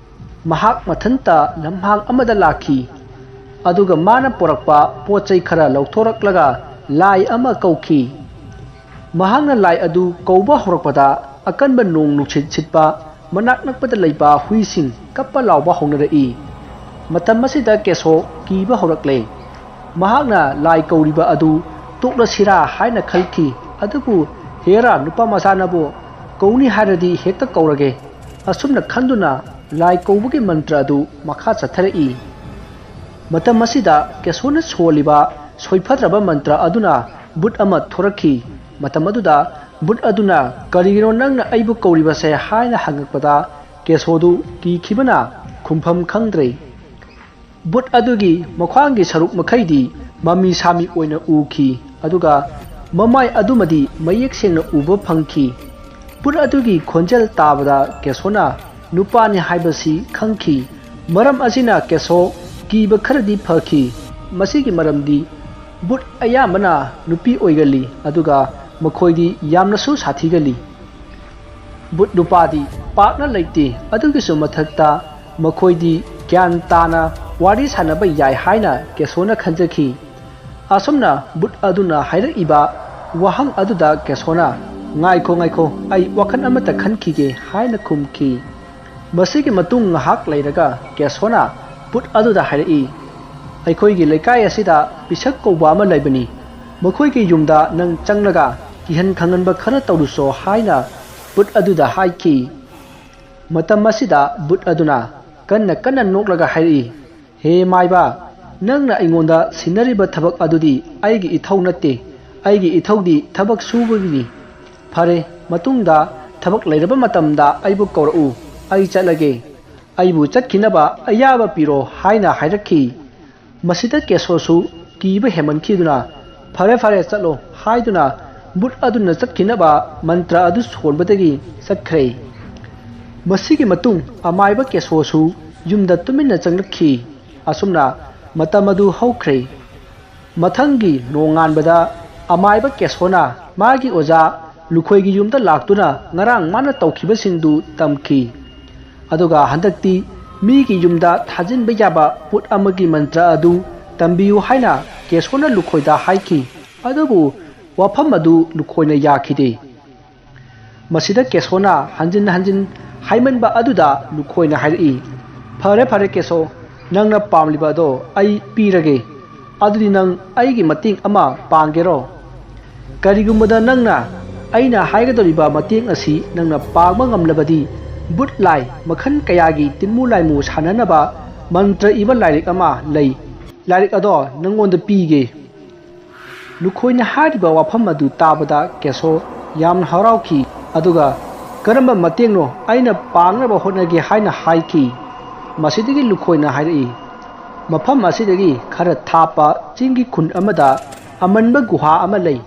ꯃꯍꯥꯛ ꯃꯊꯟꯇ ꯂꯝꯍꯥꯡ ꯑꯃꯗ ꯂꯥꯛꯈꯤ꯫ ꯑꯗꯨꯒ ꯃꯥꯅ ꯄꯨꯔꯛꯄ ꯄꯣꯠ ꯆꯩ ꯈꯔ ꯂꯧꯊꯣꯔꯛꯂꯒ ꯂꯥꯏ ꯑꯃ ꯀꯧꯈꯤ꯫ ꯃꯍꯥꯛꯅ ꯂꯥꯏ ꯑꯗꯨ ꯀꯧꯕ ꯍꯧꯔꯛꯄꯗ ꯑꯀꯟꯕ ꯅꯣꯡ ꯅꯨꯡꯁꯤꯠ ꯁꯤꯠꯄ, ꯃꯅꯥꯛ ꯅꯛꯄꯗ ꯂꯩꯕ ꯍꯨꯏꯁꯤꯡ ꯀꯞꯄ ꯂꯥꯎꯕ ꯍꯧꯅꯔꯛꯏ꯫ ꯃꯇꯝ ꯑꯁꯤꯗ ꯀꯦꯁꯣ ꯀꯤꯕ ꯍꯧꯔꯛꯂꯦ꯫ ꯃꯍꯥꯛꯅ ꯂꯥꯏ ꯀꯧꯔꯤꯕ ꯑꯗꯨ ꯇꯣꯛꯂꯁꯤꯔꯥ ꯍꯥꯏꯅ ꯈꯜꯈꯤ, ꯑꯗꯨꯕꯨ "ꯍꯦꯔꯥ, ꯅꯨꯄꯥ ꯃꯆꯥꯅꯕꯨ ꯀꯧꯅꯤ ꯍꯥꯏꯔꯗꯤ ꯍꯦꯛꯇ ꯀꯧꯔꯒꯦ" ꯑꯁꯨꯝꯅ ꯈꯟꯗꯨꯅ ꯂꯥꯏ ꯀꯧꯕꯒꯤ ꯃꯟꯇ꯭ꯔ ꯑꯗꯨ ꯃꯈꯥ ꯆꯠꯊꯔꯛꯏ꯫ ꯃꯇꯝ ꯑꯁꯤꯗ ꯀꯦꯁꯣꯅ ꯁꯣꯜꯂꯤꯕ ꯁꯣꯏꯐꯗ꯭ꯔꯕ ꯃꯟꯇ꯭ꯔ ꯑꯗꯨꯅ ꯕꯨꯠ ꯑꯃ ꯊꯣꯔꯛꯈꯤ꯫ ꯃꯇꯝ ꯑꯗꯨꯗ ꯕꯨꯠ ꯑꯗꯨꯅ, "ꯀꯔꯤꯒꯤꯅꯣ ꯅꯪꯅ ꯑꯩꯕꯨ ꯀꯧꯔꯤꯕꯁꯦ?" ꯍꯥꯏꯅ ꯍꯪꯉꯛꯄꯗ ꯀꯦꯁꯣꯗꯨ ꯀꯤꯈꯤꯕꯅ ꯈꯨꯝꯐꯝ ꯈꯪꯗ꯭ꯔꯦ꯫ ꯕꯨꯠ ꯑꯗꯨꯒꯤ ꯃꯈ꯭ꯋꯥꯡꯒꯤ ꯁꯔꯨꯛ ꯃꯈꯩꯗꯤ ꯃꯃꯤ ꯁꯥꯃꯤ ꯑꯣꯏꯅ ꯎꯈꯤ, ꯑꯗꯨꯒ ꯃꯃꯥꯏ ꯑꯗꯨꯃꯗꯤ ꯃꯌꯦꯛ ꯁꯦꯡꯅ ꯎꯕ ꯐꯪꯈꯤ꯫ ꯚꯨꯠ ꯑꯗꯨꯒꯤ ꯈꯣꯟꯖꯦꯜ ꯇꯥꯕꯗ ꯀꯦꯁꯣꯅ ꯅꯨꯄꯥꯅꯤ ꯍꯥꯏꯕꯁꯤ ꯈꯪꯈꯤ꯫ ꯃꯔꯝ ꯑꯁꯤꯅ ꯀꯦꯁꯣ ꯀꯤꯕ ꯈꯔꯗꯤ ꯐꯈꯤ꯫ ꯃꯁꯤꯒꯤ ꯃꯔꯝꯗꯤ ꯚꯨꯠ ꯑꯌꯥꯝꯕꯅ ꯅꯨꯄꯤ ꯑꯣꯏꯒꯜꯂꯤ, ꯑꯗꯨꯒ ꯃꯈꯣꯏꯗꯤ ꯌꯥꯝꯅꯁꯨ ꯁꯥꯊꯤꯒꯜꯂꯤ꯫ ꯚꯨꯠ ꯅꯨꯄꯥꯗꯤ ꯄꯥꯛꯅ ꯂꯩꯇꯦ꯫ ꯑꯗꯨꯒꯤꯁꯨ ꯃꯊꯛꯇ ꯃꯈꯣꯏꯗꯤ ꯒ꯭ꯌꯥꯟ ꯇꯥꯅ ꯋꯥꯔꯤ ꯁꯥꯟꯅꯕ ꯌꯥꯏ ꯍꯥꯏꯅ ꯀꯦꯁꯣꯅ ꯈꯟꯖꯈꯤ꯫ ꯑꯁꯨꯝꯅ ꯚꯨꯠ ꯑꯗꯨꯅ ꯍꯥꯏꯔꯛꯏꯕ ꯋꯥꯍꯪ ꯑꯗꯨꯗ ꯀꯦꯁꯣꯅ, "ꯉꯥꯏꯈꯣ, ꯉꯥꯏꯈꯣ, ꯑꯩ ꯋꯥꯈꯜ ꯑꯃꯠꯇ ꯈꯟꯈꯤꯒꯦ" ꯍꯥꯏꯅ ꯈꯨꯝꯈꯤ꯫ ꯃꯁꯤꯒꯤ ꯃꯇꯨꯡ ꯉꯥꯏꯍꯥꯛ ꯂꯩꯔꯒ ꯀꯦꯁꯣꯅ ꯚꯨꯠ ꯑꯗꯨꯗ ꯍꯥꯏꯔꯛꯏ, "ꯑꯩꯈꯣꯏꯒꯤ ꯂꯩꯀꯥꯏ ꯑꯁꯤꯗ ꯄꯤꯁꯛ ꯀꯧꯕ ꯑꯃ ꯂꯩꯕꯅꯤ꯫ ꯃꯈꯣꯏꯒꯤ ꯌꯨꯝꯗ ꯅꯪ ꯆꯪꯂꯒ ꯀꯤꯍꯟ ꯈꯪꯍꯟꯕ ꯈꯔ ꯇꯧꯔꯨꯁꯣ" ꯍꯥꯏꯅ ꯚꯨꯠ ꯑꯗꯨꯗ ꯍꯥꯏꯈꯤ꯫ ꯃꯇꯝ ꯑꯁꯤꯗ ꯚꯨꯠ ꯑꯗꯨꯅ ꯀꯟꯅ ꯀꯟꯅ ꯅꯣꯛꯂꯒ ꯍꯥꯏꯔꯛꯏ, "ꯍꯦ ꯃꯥꯏꯕ, ꯅꯪꯅ ꯑꯩꯉꯣꯟꯗ ꯁꯤꯟꯅꯔꯤꯕ ꯊꯕꯛ ꯑꯗꯨꯗꯤ ꯑꯩꯒꯤ ꯏꯊꯧ ꯅꯠꯇꯦ꯫ ꯑꯩꯒꯤ ꯏꯊꯧꯗꯤ ꯊꯕꯛ ꯁꯨꯕꯒꯤꯅꯤ꯫ ꯐꯔꯦ, ꯃꯇꯨꯡꯗ ꯊꯕꯛ ꯂꯩꯔꯕ ꯃꯇꯝꯗ ꯑꯩꯕꯨ ꯀꯧꯔꯛꯎ꯫ ꯑꯩ ꯆꯠꯂꯒꯦ꯫ ꯑꯩꯕꯨ ꯆꯠꯈꯤꯅꯕ ꯑꯌꯥꯕ ꯄꯤꯔꯣ" ꯍꯥꯏꯅ ꯍꯥꯏꯔꯛꯈꯤ꯫ ꯃꯁꯤꯗ ꯀꯦꯁꯣꯁꯨ ꯀꯤꯕ ꯍꯦꯟꯃꯟꯈꯤꯗꯨꯅ, "ꯐꯔꯦ, ꯐꯔꯦ, ꯆꯠꯂꯣ" ꯍꯥꯏꯗꯨꯅ ꯚꯨꯠ ꯑꯗꯨꯅ ꯆꯠꯈꯤꯅꯕ ꯃꯟꯇ꯭ꯔ ꯑꯗꯨ ꯁꯣꯟꯕꯗꯒꯤ ꯆꯠꯈ꯭ꯔꯦ꯫ ꯃꯁꯤꯒꯤ ꯃꯇꯨꯡ ꯑꯃꯥꯏꯕ ꯀꯦꯁꯣꯁꯨ ꯌꯨꯝꯗ ꯇꯨꯃꯤꯟꯅ ꯆꯪꯂꯛꯈꯤ꯫ ꯑꯁꯨꯝꯅ ꯃꯇꯝ ꯑꯗꯨ ꯍꯧꯈ꯭ꯔꯦ꯫ ꯃꯊꯪꯒꯤ ꯅꯣꯡꯉꯥꯟꯕꯗ ꯑꯃꯥꯏꯕ ꯀꯦꯁꯣꯅ ꯃꯥꯒꯤ ꯑꯣꯖꯥ ꯂꯨꯈꯣꯏꯒꯤ ꯌꯨꯝꯗ ꯂꯥꯛꯇꯨꯅ ꯉꯔꯥꯡ ꯃꯥꯅ ꯇꯧꯈꯤꯕꯁꯤꯡꯗꯨ ꯇꯝꯈꯤ꯫ ꯑꯗꯨꯒ ꯍꯟꯗꯛꯇꯤ ꯃꯤꯒꯤ ꯌꯨꯝꯗ ꯊꯥꯖꯤꯟꯕ ꯌꯥꯕ ꯄꯣꯠ ꯑꯃꯒꯤ ꯃꯟꯇ꯭ꯔ ꯑꯗꯨ ꯇꯝꯕꯤꯌꯨ ꯍꯥꯏꯅ ꯀꯦꯁꯣꯅ ꯂꯨꯈꯣꯏꯗ ꯍꯥꯏꯈꯤ꯫ ꯑꯗꯨꯕꯨ ꯋꯥꯐꯝ ꯑꯗꯨ ꯂꯨꯈꯣꯏꯅ ꯌꯥꯈꯤꯗꯦ꯫ ꯃꯁꯤꯗ ꯀꯦꯁꯣꯅ ꯍꯟꯖꯤꯟ ꯍꯟꯖꯤꯟ ꯍꯥꯏꯃꯟꯕ ꯑꯗꯨꯗ ꯂꯨꯈꯣꯏꯅ ꯍꯥꯏꯔꯛꯏ, "ꯐꯔꯦ, ꯐꯔꯦ ꯀꯦꯁꯣ, ꯅꯪꯅ ꯄꯥꯝꯂꯤꯕ ꯑꯗꯣ ꯑꯩ ꯄꯤꯔꯒꯦ꯫ ꯑꯗꯨꯗꯤ ꯅꯪ ꯑꯩꯒꯤ ꯃꯇꯦꯡ ꯑꯃ ꯄꯥꯡꯒꯦꯔꯣ? ꯀꯔꯤꯒꯨꯝꯕꯗ ꯅꯪꯅ ꯑꯩꯅ ꯍꯥꯏꯒꯗꯧꯔꯤꯕ ꯃꯇꯦꯡ ꯑꯁꯤ ꯅꯪꯅ ꯄꯥꯡꯕ ꯉꯝꯂꯕꯗꯤ, ꯚꯨꯠ ꯂꯥꯏ ꯃꯈꯜ ꯀꯌꯥꯒꯤ ꯇꯤꯟꯃꯨ ꯂꯥꯏꯃꯨ ꯁꯥꯟꯅꯅꯕ ꯃꯟꯇ꯭ꯔ ꯏꯕ ꯂꯥꯏꯔꯤꯛ ꯑꯃ ꯂꯩ꯫ ꯂꯥꯏꯔꯤꯛ ꯑꯗꯣ ꯅꯪꯉꯣꯟꯗ ꯄꯤꯒꯦ"꯫ ꯂꯨꯈꯣꯏꯅ ꯍꯥꯏꯔꯤꯕ ꯋꯥꯐꯝ ꯑꯗꯨ ꯇꯥꯕꯗ ꯀꯦꯁꯣ ꯌꯥꯝꯅ ꯍꯔꯥꯎꯈꯤ, ꯑꯗꯨꯒ "ꯀꯔꯝꯕ ꯃꯇꯦꯡꯅꯣ ꯑꯩꯅ ꯄꯥꯡꯅꯕ ꯍꯣꯠꯅꯒꯦ" ꯍꯥꯏꯅ ꯍꯥꯏꯈꯤ꯫ ꯃꯁꯤꯗꯒꯤ ꯂꯨꯈꯣꯏꯅ ꯍꯥꯏꯔꯛꯏ, "ꯃꯐꯝ ꯑꯁꯤꯗꯒꯤ ꯈꯔ ꯊꯥꯞꯄ ꯆꯤꯡꯒꯤ ꯈꯨꯟ ꯑꯃꯗ ꯑꯃꯟꯕ ꯒꯨꯍꯥ ꯑꯃ ꯂꯩ꯫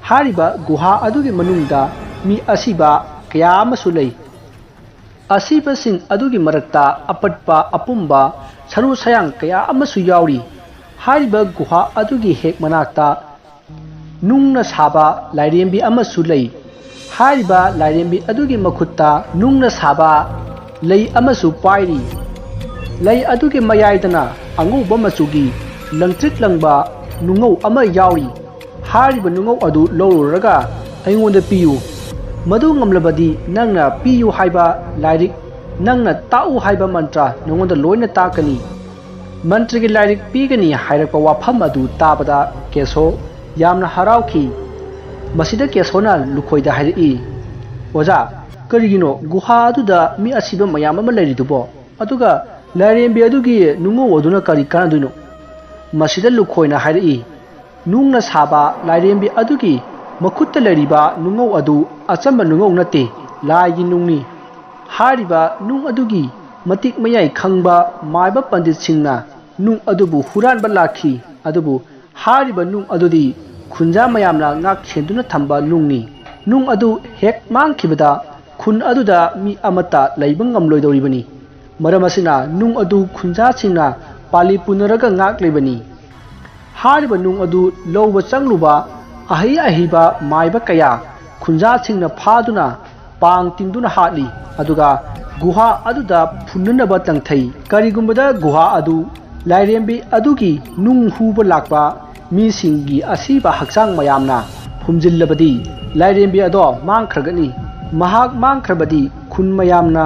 ꯍꯥꯏꯔꯤꯕ ꯒꯨꯍꯥ ꯑꯗꯨꯒꯤ ꯃꯅꯨꯡꯗ ꯃꯤ ꯑꯁꯤꯕ ꯀꯌꯥ ꯑꯃꯁꯨ ꯂꯩ꯫ ꯑꯁꯤꯕꯁꯤꯡ ꯑꯗꯨꯒꯤ ꯃꯔꯛꯇ ꯑꯄꯠꯄ ꯑꯄꯨꯝꯕ ꯁꯔꯨ ꯁꯌꯥꯡ ꯀꯌꯥ ꯑꯃꯁꯨ ꯌꯥꯎꯔꯤ꯫ ꯍꯥꯏꯔꯤꯕ ꯒꯨꯍꯥ ꯑꯗꯨꯒꯤ ꯍꯦꯛ ꯃꯅꯥꯛꯇ ꯅꯨꯡꯅ ꯁꯥꯕ ꯂꯥꯏꯔꯦꯝꯕꯤ ꯑꯃꯁꯨ ꯂꯩ꯫ ꯍꯥꯏꯔꯤꯕ ꯂꯥꯏꯔꯦꯝꯕꯤ ꯑꯗꯨꯒꯤ ꯃꯈꯨꯠꯇ ꯅꯨꯡꯅ ꯁꯥꯕ ꯂꯩ ꯑꯃꯁꯨ ꯄꯥꯏꯔꯤ꯫ ꯂꯩ ꯑꯗꯨꯒꯤ ꯃꯌꯥꯏꯗꯅ ꯑꯉꯧꯕ ꯃꯆꯨꯒꯤ ꯂꯪꯇ꯭ꯔꯤꯛ ꯂꯪꯕ ꯅꯨꯡꯉꯧ ꯑꯃ ꯌꯥꯎꯔꯤ꯫ ꯍꯥꯏꯔꯤꯕ ꯅꯨꯡꯉꯧ ꯑꯗꯨ ꯂꯧꯔꯨꯔꯒ ꯑꯩꯉꯣꯟꯗ ꯄꯤꯌꯨ꯫ ꯃꯗꯨ ꯉꯝꯂꯕꯗꯤ ꯅꯪꯅ ꯄꯤꯌꯨ ꯍꯥꯏꯕ ꯂꯥꯏꯔꯤꯛ, ꯅꯪꯅ ꯇꯥꯛꯎ ꯍꯥꯏꯕ ꯃꯟꯇ꯭ꯔ ꯅꯉꯣꯟꯗ ꯂꯣꯏꯅ ꯇꯥꯛꯀꯅꯤ꯫ ꯃꯟꯇ꯭ꯔꯒꯤ ꯂꯥꯏꯔꯤꯛ ꯄꯤꯒꯅꯤ ꯍꯥꯏꯔꯛꯄ ꯋꯥꯐꯝ ꯑꯗꯨ ꯇꯥꯕꯗ ꯀꯦꯁꯣ ꯌꯥꯝꯅ ꯍꯔꯥꯎꯈꯤ꯫ ꯃꯁꯤꯗ ꯀꯦꯁꯣꯅ ꯂꯨꯈꯣꯏꯗ ꯍꯥꯏꯔꯛꯏ, "ꯑꯣꯖꯥ, ꯀꯔꯤꯒꯤꯅꯣ ꯒꯨꯍꯥ ꯑꯗꯨꯗ ꯃꯤ ꯑꯁꯤꯕ ꯃꯌꯥꯝ ꯑꯃ ꯂꯩꯔꯤꯗꯨꯕꯣ? ꯑꯗꯨꯒ ꯂꯥꯏꯔꯦꯝꯕꯤ ꯑꯗꯨꯒꯤ ꯅꯨꯡꯉꯧ ꯑꯗꯨꯅ ꯀꯔꯤ ꯀꯥꯟꯅꯗꯣꯏꯅꯣ?" ꯃꯁꯤꯗ ꯂꯨꯈꯣꯏꯅ ꯍꯥꯏꯔꯛꯏ, "ꯅꯨꯡꯅ ꯁꯥꯕ ꯂꯥꯏꯔꯦꯝꯕꯤ ꯑꯗꯨꯒꯤ ꯃꯈꯨꯠꯇ ꯂꯩꯔꯤꯕ ꯅꯨꯡꯉꯧ ꯑꯗꯨ ꯑꯆꯝꯕ ꯅꯨꯡꯉꯧ ꯅꯠꯇꯦ, ꯂꯥꯏꯒꯤ ꯅꯨꯡꯅꯤ꯫ ꯍꯥꯏꯔꯤꯕ ꯅꯨꯡ ꯑꯗꯨꯒꯤ ꯃꯇꯤꯛ ꯃꯌꯥꯏ ꯈꯪꯕ ꯃꯥꯏꯕ ꯄꯟꯗꯤꯠꯁꯤꯡꯅ ꯅꯨꯡ ꯑꯗꯨꯕꯨ ꯍꯨꯔꯥꯟꯕ ꯂꯥꯛꯈꯤ꯫ ꯑꯗꯨꯕꯨ ꯍꯥꯏꯔꯤꯕ ꯅꯨꯡ ꯑꯗꯨꯗꯤ ꯈꯨꯟꯖꯥ ꯃꯌꯥꯝꯅ ꯉꯥꯛ ꯁꯦꯟꯗꯨꯅ ꯊꯝꯕ ꯅꯨꯡꯅꯤ꯫ ꯅꯨꯡ ꯑꯗꯨ ꯍꯦꯛ ꯃꯥꯡꯈꯤꯕꯗ ꯈꯨꯟ ꯑꯗꯨꯗ ꯃꯤ ꯑꯃꯠꯇ ꯂꯩꯕ ꯉꯝꯂꯣꯏꯗꯧꯔꯤꯕꯅꯤ꯫ ꯃꯔꯝ ꯑꯁꯤꯅ ꯅꯨꯡ ꯑꯗꯨ ꯈꯨꯟꯖꯥꯁꯤꯡꯅ ꯄꯥꯜꯂꯤ ꯄꯨꯅꯔꯒ ꯉꯥꯛꯂꯤꯕꯅꯤ꯫" ꯍꯥꯏꯔꯤꯕ ꯅꯨꯡ ꯑꯗꯨ ꯂꯧꯕ ꯆꯪꯂꯨꯕ ꯑꯍꯩ ꯑꯍꯩꯕ ꯃꯥꯏꯕ ꯀꯌꯥ ꯈꯨꯟꯖꯥꯁꯤꯡꯅ ꯐꯥꯗꯨꯅ ꯄꯥꯡ ꯇꯤꯡꯗꯨꯅ ꯍꯥꯠꯂꯤ꯫ ꯑꯗꯨꯒ ꯒꯨꯍꯥ ꯑꯗꯨꯗ ꯐꯨꯟꯅꯅꯕ ꯇꯪꯊꯩ꯫ ꯀꯔꯤꯒꯨꯝꯕꯗ ꯒꯨꯍꯥ ꯑꯗꯨ ꯂꯥꯏꯔꯦꯝꯕꯤ ꯑꯗꯨꯒꯤ ꯅꯨꯡ ꯍꯨꯕ ꯂꯥꯛꯄ ꯃꯤꯁꯤꯡꯒꯤ ꯑꯁꯤꯕ ꯍꯛꯆꯥꯡ ꯃꯌꯥꯝꯅ ꯐꯨꯝꯖꯤꯜꯂꯕꯗꯤ ꯂꯥꯏꯔꯦꯝꯕꯤ ꯑꯗꯣ ꯃꯥꯡꯈ꯭ꯔꯒꯅꯤ꯫ ꯃꯍꯥꯛ ꯃꯥꯡꯈ꯭ꯔꯕꯗꯤ ꯈꯨꯟ ꯃꯌꯥꯝꯅ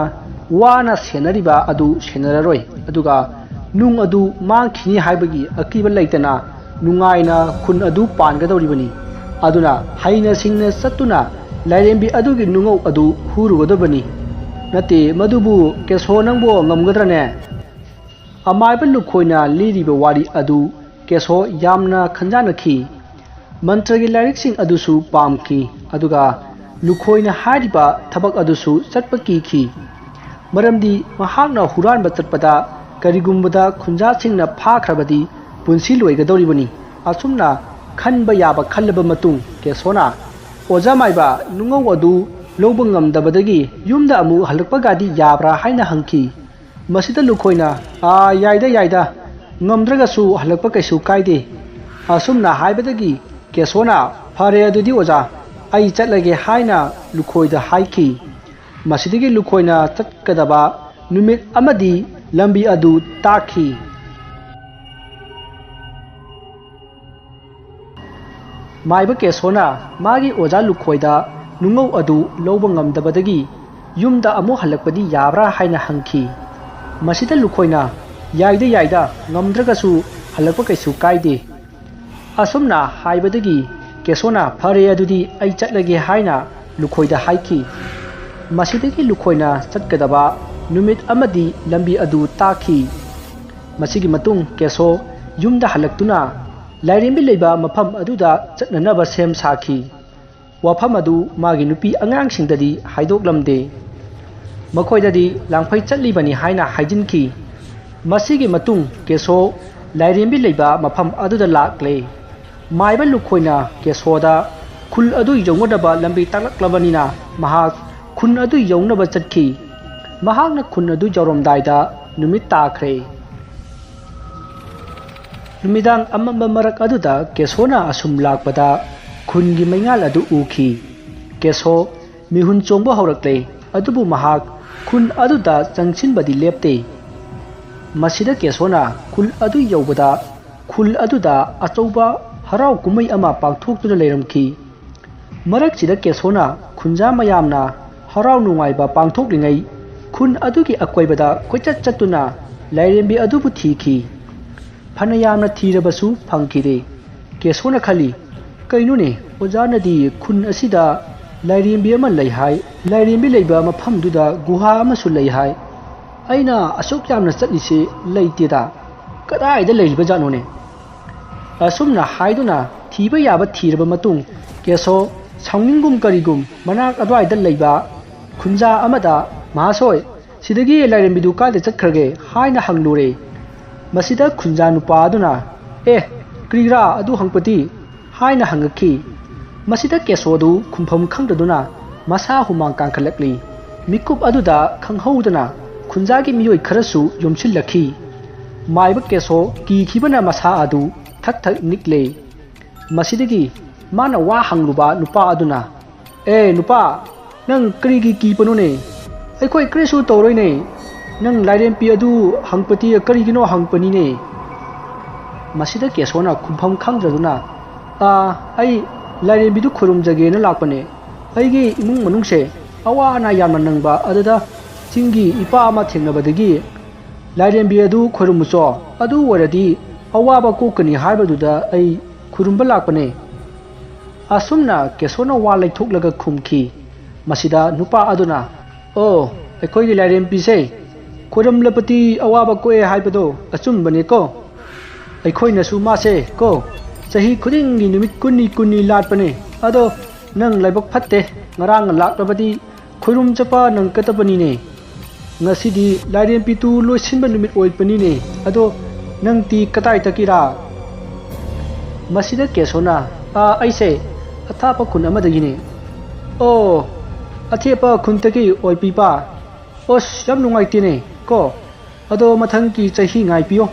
ꯋꯥꯅ ꯁꯦꯟꯅꯔꯤꯕ ꯑꯗꯨ ꯁꯦꯟꯅꯔꯔꯣꯏ꯫ ꯑꯗꯨꯒ ꯅꯨꯡ ꯑꯗꯨ ꯃꯥꯡꯈꯤꯅꯤ ꯍꯥꯏꯕꯒꯤ ꯑꯀꯤꯕ ꯂꯩꯇꯅ ꯅꯨꯡꯉꯥꯏꯅ ꯈꯨꯟ ꯑꯗꯨ ꯄꯥꯟꯒꯗꯧꯔꯤꯕꯅꯤ꯫ ꯑꯗꯨꯅ ꯍꯩꯅ ꯁꯤꯡꯅ ꯆꯠꯇꯨꯅ ꯂꯥꯏꯔꯦꯝꯕꯤ ꯑꯗꯨꯒꯤ ꯅꯨꯡꯉꯧ ꯑꯗꯨ ꯍꯨꯔꯨꯒꯗꯕꯅꯤ꯫ ꯅꯠꯇꯦ, ꯃꯗꯨꯕꯨ ꯀꯦꯁꯣ ꯅꯪꯕꯨ ꯉꯝꯒꯗ꯭ꯔꯅꯦ? ꯑꯃꯥꯏꯕ ꯂꯨꯈꯣꯏꯅ ꯂꯤꯔꯤꯕ ꯋꯥꯔꯤ ꯑꯗꯨ ꯀꯦꯁꯣ ꯌꯥꯝꯅ ꯈꯟꯖꯥꯅꯈꯤ꯫ ꯃꯟꯇ꯭ꯔꯒꯤ ꯂꯥꯏꯔꯤꯛꯁꯤꯡ ꯑꯗꯨꯁꯨ ꯄꯥꯝꯈꯤ, ꯑꯗꯨꯒ ꯂꯨꯈꯣꯏꯅ ꯍꯥꯏꯔꯤꯕ ꯊꯕꯛ ꯑꯗꯨꯁꯨ ꯆꯠꯄ ꯀꯤꯈꯤ꯫ ꯃꯔꯝꯗꯤ ꯃꯍꯥꯛꯅ ꯍꯨꯔꯥꯟꯕ ꯆꯠꯄꯗ ꯀꯔꯤꯒꯨꯝꯕꯗ ꯈꯨꯟꯖꯥꯁꯤꯡꯅ ꯐꯥꯈ꯭ꯔꯕꯗꯤ ꯄꯨꯟꯁꯤ ꯂꯣꯏꯒꯗꯧꯔꯤꯕꯅꯤ꯫ ꯑꯁꯨꯝꯅ ꯈꯟꯕ ꯌꯥꯕ ꯈꯜꯂꯕ ꯃꯇꯨꯡ ꯀꯦꯁꯣꯅ, "ꯑꯣꯖꯥ ꯃꯥꯏꯕ, ꯅꯨꯡꯉꯧ ꯑꯗꯨ ꯂꯧꯕ ꯉꯝꯗꯕꯗꯒꯤ ꯌꯨꯝꯗ ꯑꯃꯨꯛ ꯍꯜꯂꯛꯄꯒꯗꯤ ꯌꯥꯕ꯭ꯔꯥ ꯍꯥꯏꯅ ꯍꯪꯈꯤ꯫ ꯃꯁꯤꯗ ꯂꯨꯈꯣꯏꯅ, "ꯑꯥ, ꯌꯥꯏꯗ, ꯌꯥꯏꯗ, ꯉꯝꯗ꯭ꯔꯒꯁꯨ ꯍꯜꯂꯛꯄ ꯀꯩꯁꯨ ꯀꯥꯏꯗꯦ"꯫ ꯑꯁꯨꯝꯅ ꯍꯥꯏꯕꯗꯒꯤ ꯀꯦꯁꯣꯅ, "ꯐꯔꯦ ꯑꯗꯨꯗꯤ ꯑꯣꯖꯥ, ꯑꯩ ꯆꯠꯂꯒꯦ" ꯍꯥꯏꯅ ꯂꯨꯈꯣꯏꯗ ꯍꯥꯏꯈꯤ꯫ ꯃꯁꯤꯗꯒꯤ ꯂꯨꯈꯣꯏꯅ ꯆꯠꯀꯗꯕ ꯅꯨꯃꯤꯠ ꯑꯃꯗꯤ ꯂꯝꯕꯤ ꯑꯗꯨ ꯇꯥꯛꯈꯤ꯫ ꯃꯥꯏꯕ ꯀꯦꯁꯣꯅ ꯃꯥꯒꯤ ꯑꯣꯖꯥ ꯂꯨꯈꯣꯏꯗ ꯅꯨꯡꯉꯧ ꯑꯗꯨ ꯂꯧꯕ ꯉꯝꯗꯕꯗꯒꯤ ꯌꯨꯝꯗ ꯑꯃꯨꯛ ꯍꯜꯂꯛꯄꯗꯤ ꯌꯥꯕ꯭ꯔꯥ ꯍꯥꯏꯅ ꯍꯪꯈꯤ꯫ ꯃꯁꯤꯗ ꯂꯨꯈꯣꯏꯅ, "ꯌꯥꯏꯗ, ꯌꯥꯏꯗ, ꯉꯝꯗ꯭ꯔꯒꯁꯨ ꯍꯜꯂꯛꯄ ꯀꯩꯁꯨ ꯀꯥꯏꯗꯦ"꯫ ꯑꯁꯨꯝꯅ ꯍꯥꯏꯕꯗꯒꯤ ꯀꯦꯁꯣꯅ, "ꯐꯔꯦ ꯑꯗꯨꯗꯤ ꯑꯩ ꯆꯠꯂꯒꯦ" ꯍꯥꯏꯅ ꯂꯨꯈꯣꯏꯗ ꯍꯥꯏꯈꯤ꯫ ꯃꯁꯤꯗꯒꯤ ꯂꯨꯈꯣꯏꯅ ꯆꯠꯀꯗꯕ ꯅꯨꯃꯤꯠ ꯑꯃꯗꯤ ꯂꯝꯕꯤ ꯑꯗꯨ ꯇꯥꯛꯈꯤ꯫ ꯃꯁꯤꯒꯤ ꯃꯇꯨꯡ ꯀꯦꯁꯣ ꯌꯨꯝꯗ ꯍꯜꯂꯛꯇꯨꯅ ꯂꯥꯏꯔꯦꯝꯕꯤ ꯂꯩꯕ ꯃꯐꯝ ꯑꯗꯨꯗ ꯆꯠꯅꯅꯕ ꯁꯦꯝ ꯁꯥꯈꯤ꯫ ꯋꯥꯐꯝ ꯑꯗꯨ ꯃꯥꯒꯤ ꯅꯨꯄꯤ ꯑꯉꯥꯡꯁꯤꯡꯗꯗꯤ ꯍꯥꯏꯗꯣꯛꯂꯝꯗꯦ꯫ ꯃꯈꯣꯏꯗꯗꯤ ꯂꯥꯡꯐꯩ ꯆꯠꯂꯤꯕꯅꯤ ꯍꯥꯏꯅ ꯍꯥꯏꯖꯤꯟꯈꯤ꯫ ꯃꯁꯤꯒꯤ ꯃꯇꯨꯡ ꯀꯦꯁꯣ ꯂꯥꯏꯔꯦꯝꯕꯤ ꯂꯩꯕ ꯃꯐꯝ ꯑꯗꯨꯗ ꯂꯥꯛꯂꯦ꯫ ꯃꯥꯏꯕ ꯂꯨꯈꯣꯏꯅ ꯀꯦꯁꯣꯗ ꯈꯨꯜ ꯑꯗꯨ ꯌꯧꯅꯅꯕ ꯂꯝꯕꯤ ꯇꯥꯛꯂꯛꯂꯕꯅꯤꯅ ꯃꯍꯥꯛ ꯈꯨꯟ ꯑꯗꯨ ꯌꯧꯅꯕ ꯆꯠꯈꯤ꯫ ꯃꯍꯥꯛꯅ ꯈꯨꯟ ꯑꯗꯨ ꯌꯧꯔꯝꯗꯥꯏꯗ ꯅꯨꯃꯤꯠ ꯇꯥꯈ꯭ꯔꯦ꯫ ꯅꯨꯃꯤꯗꯥꯡ ꯑꯃꯝꯕ ꯃꯔꯛ ꯑꯗꯨꯗ ꯀꯦꯁꯣꯅ ꯑꯁꯨꯝ ꯂꯥꯛꯄꯗ ꯈꯨꯟꯒꯤ ꯃꯩꯉꯥꯜ ꯑꯗꯨ ꯎꯈꯤ꯫ ꯀꯦꯁꯣ ꯃꯤꯍꯨꯟ ꯆꯣꯡꯕ ꯍꯧꯔꯛꯂꯦ, ꯑꯗꯨꯕꯨ ꯃꯍꯥꯛ ꯈꯨꯜ ꯑꯗꯨꯗ ꯆꯪꯁꯤꯟꯕꯗꯤ ꯂꯦꯞꯇꯦ꯫ ꯃꯁꯤꯗ ꯀꯦꯁꯣꯅ ꯈꯨꯜ ꯑꯗꯨ ꯌꯧꯕꯗ ꯈꯨꯜ ꯑꯗꯨꯗ ꯑꯆꯧꯕ ꯍꯔꯥꯎ ꯀꯨꯝꯍꯩ ꯑꯃ ꯄꯥꯡꯊꯣꯛꯇꯨꯅ ꯂꯩꯔꯝꯈꯤ꯫ ꯃꯔꯛꯁꯤꯗ ꯀꯦꯁꯣꯅ ꯈꯨꯟꯖꯥ ꯃꯌꯥꯝꯅ ꯍꯔꯥꯎ ꯅꯨꯡꯉꯥꯏꯕ ꯄꯥꯡꯊꯣꯛꯂꯤꯉꯩ ꯈꯨꯟ ꯑꯗꯨꯒꯤ ꯑꯀꯣꯏꯕꯗ ꯀꯣꯏꯆꯠ ꯆꯠꯇꯨꯅ ꯂꯥꯏꯔꯦꯝꯕꯤ ꯑꯗꯨꯕꯨ ꯊꯤꯈꯤ꯫ ꯐꯅ ꯌꯥꯝꯅ ꯊꯤꯔꯕꯁꯨ ꯐꯪꯈꯤꯗꯦ꯫ ꯀꯦꯁꯣꯅ ꯈꯜꯂꯤ, "ꯀꯩꯅꯣꯅꯦ, ꯑꯣꯖꯥꯅꯗꯤ ꯈꯨꯟ ꯑꯁꯤꯗ ꯂꯥꯏꯔꯦꯝꯕꯤ ꯑꯃ ꯂꯩ ꯍꯥꯏ, ꯂꯥꯏꯔꯦꯝꯕꯤ ꯂꯩꯕ ꯃꯐꯝꯗꯨꯗ ꯒꯨꯍꯥ ꯑꯃꯁꯨ ꯂꯩ ꯍꯥꯏ꯫ ꯑꯩꯅ ꯑꯁꯨꯛ ꯌꯥꯝꯅ ꯆꯠꯂꯤꯁꯤ ꯂꯩꯇꯦꯗ꯫ ꯀꯗꯥꯏꯗ ꯂꯩꯔꯤꯕꯖꯥꯠꯅꯣꯅꯦ?" ꯑꯁꯨꯝꯅ ꯍꯥꯏꯗꯨꯅ ꯊꯤꯕ ꯌꯥꯕ ꯊꯤꯔꯕ ꯃꯇꯨꯡ ꯀꯦꯁꯣ ꯁꯥꯎꯅꯤꯡꯒꯨꯝ ꯀꯔꯤꯒꯨꯝ ꯃꯅꯥꯛ ꯑꯗꯨꯋꯥꯏꯗ ꯂꯩꯕ ꯈꯨꯟꯖꯥ ꯑꯃꯗ, "ꯃꯍꯥꯁꯣꯏ, ꯁꯤꯗꯒꯤ ꯂꯥꯏꯔꯦꯝꯕꯤꯗꯨ ꯀꯥꯏꯗ ꯆꯠꯈ꯭ꯔꯒꯦ?" ꯍꯥꯏꯅ ꯍꯪꯂꯨꯔꯦ꯫ ꯃꯁꯤꯗ ꯈꯨꯟꯖꯥ ꯅꯨꯄꯥ ꯑꯗꯨꯅ, "ꯑꯦ, ꯀ꯭ꯔꯤꯔꯥ ꯑꯗꯨ ꯍꯪꯄꯇꯤ?" ꯍꯥꯏꯅ ꯍꯪꯉꯛꯈꯤ꯫ ꯃꯁꯤꯗ ꯀꯦꯁꯣꯗꯨ ꯈꯨꯝꯐꯝ ꯈꯪꯗꯗꯨꯅ, ꯃꯁꯥ ꯍꯨꯃꯥꯡ ꯀꯥꯡꯈꯠꯂꯛꯂꯤ꯫ ꯃꯤꯀꯨꯞ ꯑꯗꯨꯗ ꯈꯪꯍꯧꯗꯅ ꯈꯨꯟꯖꯥꯒꯤ ꯃꯤꯑꯣꯏ ꯈꯔꯁꯨ ꯌꯣꯝꯁꯤꯜꯂꯛꯈꯤ꯫ ꯃꯥꯏꯕ ꯀꯦꯁꯣ ꯀꯤꯈꯤꯕꯅ ꯃꯁꯥ ꯑꯗꯨ ꯊꯛ ꯊꯛ ꯅꯤꯛꯂꯦ꯫ ꯃꯁꯤꯗꯒꯤ ꯃꯥꯅ ꯋꯥ ꯍꯪꯂꯨꯕ ꯅꯨꯄꯥ ꯑꯗꯨꯅ, "ꯑꯦ ꯅꯨꯄꯥ, ꯅꯪ ꯀꯔꯤꯒꯤ ꯀꯤꯕꯅꯣꯅꯦ? ꯑꯩꯈꯣꯏ ꯀꯔꯤꯁꯨ ꯇꯧꯔꯣꯏꯅꯦ꯫ ꯅꯪ ꯂꯥꯏꯔꯦꯝꯄꯤ ꯑꯗꯨ ꯍꯪꯄꯇꯤ ꯀꯔꯤꯒꯤꯅꯣ ꯍꯪꯄꯅꯤꯅꯦ꯫" ꯃꯁꯤꯗ ꯀꯦꯁꯣꯅ ꯈꯨꯝꯐꯝ ꯈꯪꯗ꯭ꯔꯗꯨꯅ, "ꯑꯥ, ꯑꯩ ꯂꯥꯏꯔꯦꯝꯕꯤꯗꯨ ꯈꯨꯔꯨꯝꯖꯒꯦꯅ ꯂꯥꯛꯄꯅꯦ꯫ ꯑꯩꯒꯤ ꯏꯃꯨꯡ ꯃꯅꯨꯡꯁꯦ ꯑꯋꯥ ꯑꯅꯥ ꯌꯥꯝꯅ ꯅꯪꯕ ꯑꯗꯨꯗ ꯆꯤꯡꯒꯤ ꯏꯄꯥ ꯑꯃ ꯊꯦꯡꯅꯕꯗꯒꯤ ꯂꯥꯏꯔꯦꯝꯕꯤ ꯑꯗꯨ ꯈꯨꯔꯨꯝꯃꯨꯆꯣ, ꯑꯗꯨ ꯑꯣꯏꯔꯗꯤ ꯑꯋꯥꯕ ꯀꯣꯛꯀꯅꯤ ꯍꯥꯏꯕꯗꯨꯗ ꯑꯩ ꯈꯨꯔꯨꯝꯕ ꯂꯥꯛꯄꯅꯦ꯫" ꯑꯁꯨꯝꯅ ꯀꯦꯁꯣꯅ ꯋꯥ ꯂꯩꯊꯣꯛꯂꯒ ꯈꯨꯝꯈꯤ꯫ ꯃꯁꯤꯗ ꯅꯨꯄꯥ ꯑꯗꯨꯅ, "ꯑꯣ, ꯑꯩꯈꯣꯏꯒꯤ ꯂꯥꯏꯔꯦꯝꯕꯤꯁꯦ ꯈꯨꯔꯨꯝꯂꯕꯗꯤ ꯑꯋꯥꯕ ꯀꯣꯛꯑꯦ ꯍꯥꯏꯕꯗꯣ ꯑꯆꯨꯝꯕꯅꯦꯀꯣ꯫ ꯑꯩꯈꯣꯏꯅꯁꯨ ꯃꯥꯁꯦ ꯀꯣ ꯆꯍꯤ ꯈꯨꯗꯤꯡꯒꯤ ꯅꯨꯃꯤꯠ ꯀꯨꯟꯅꯤ ꯀꯨꯟꯅꯤ ꯂꯥꯠꯄꯅꯦ꯫ ꯑꯗꯣ ꯅꯪ ꯂꯥꯏꯕꯛ ꯐꯠꯇꯦ, ꯉꯔꯥꯡ ꯂꯥꯛꯂꯕꯗꯤ ꯈꯣꯏꯔꯨꯝ ꯆꯠꯄ ꯅꯪꯒꯗꯕꯅꯤꯅꯦ꯫ ꯉꯁꯤꯗꯤ ꯂꯥꯏꯔꯦꯝꯕꯤꯗꯨ ꯂꯣꯏꯁꯤꯟꯕ ꯅꯨꯃꯤꯠ ꯑꯣꯏꯕꯅꯤꯅꯦ꯫ ꯑꯗꯣ ꯅꯪꯗꯤ ꯀꯗꯥꯏꯗꯒꯤꯔꯥ?" ꯃꯁꯤꯗ ꯀꯦꯁꯣꯅ, "ꯑꯥ, ꯑꯩꯁꯦ ꯑꯊꯥꯞꯄ ꯈꯨꯟ ꯑꯃꯗꯒꯤꯅꯦ꯫" "ꯑꯣ, ꯑꯊꯦꯞꯄ ꯈꯨꯟꯗꯒꯤ ꯑꯣꯏꯕꯤꯕ? ꯑꯣꯁ, ꯌꯥꯝ ꯅꯨꯡꯉꯥꯏꯇꯦꯅꯦ ꯀꯣ꯫ ꯑꯗꯣ ꯃꯊꯪꯒꯤ ꯆꯍꯤ ꯉꯥꯏꯕꯤꯌꯣ꯫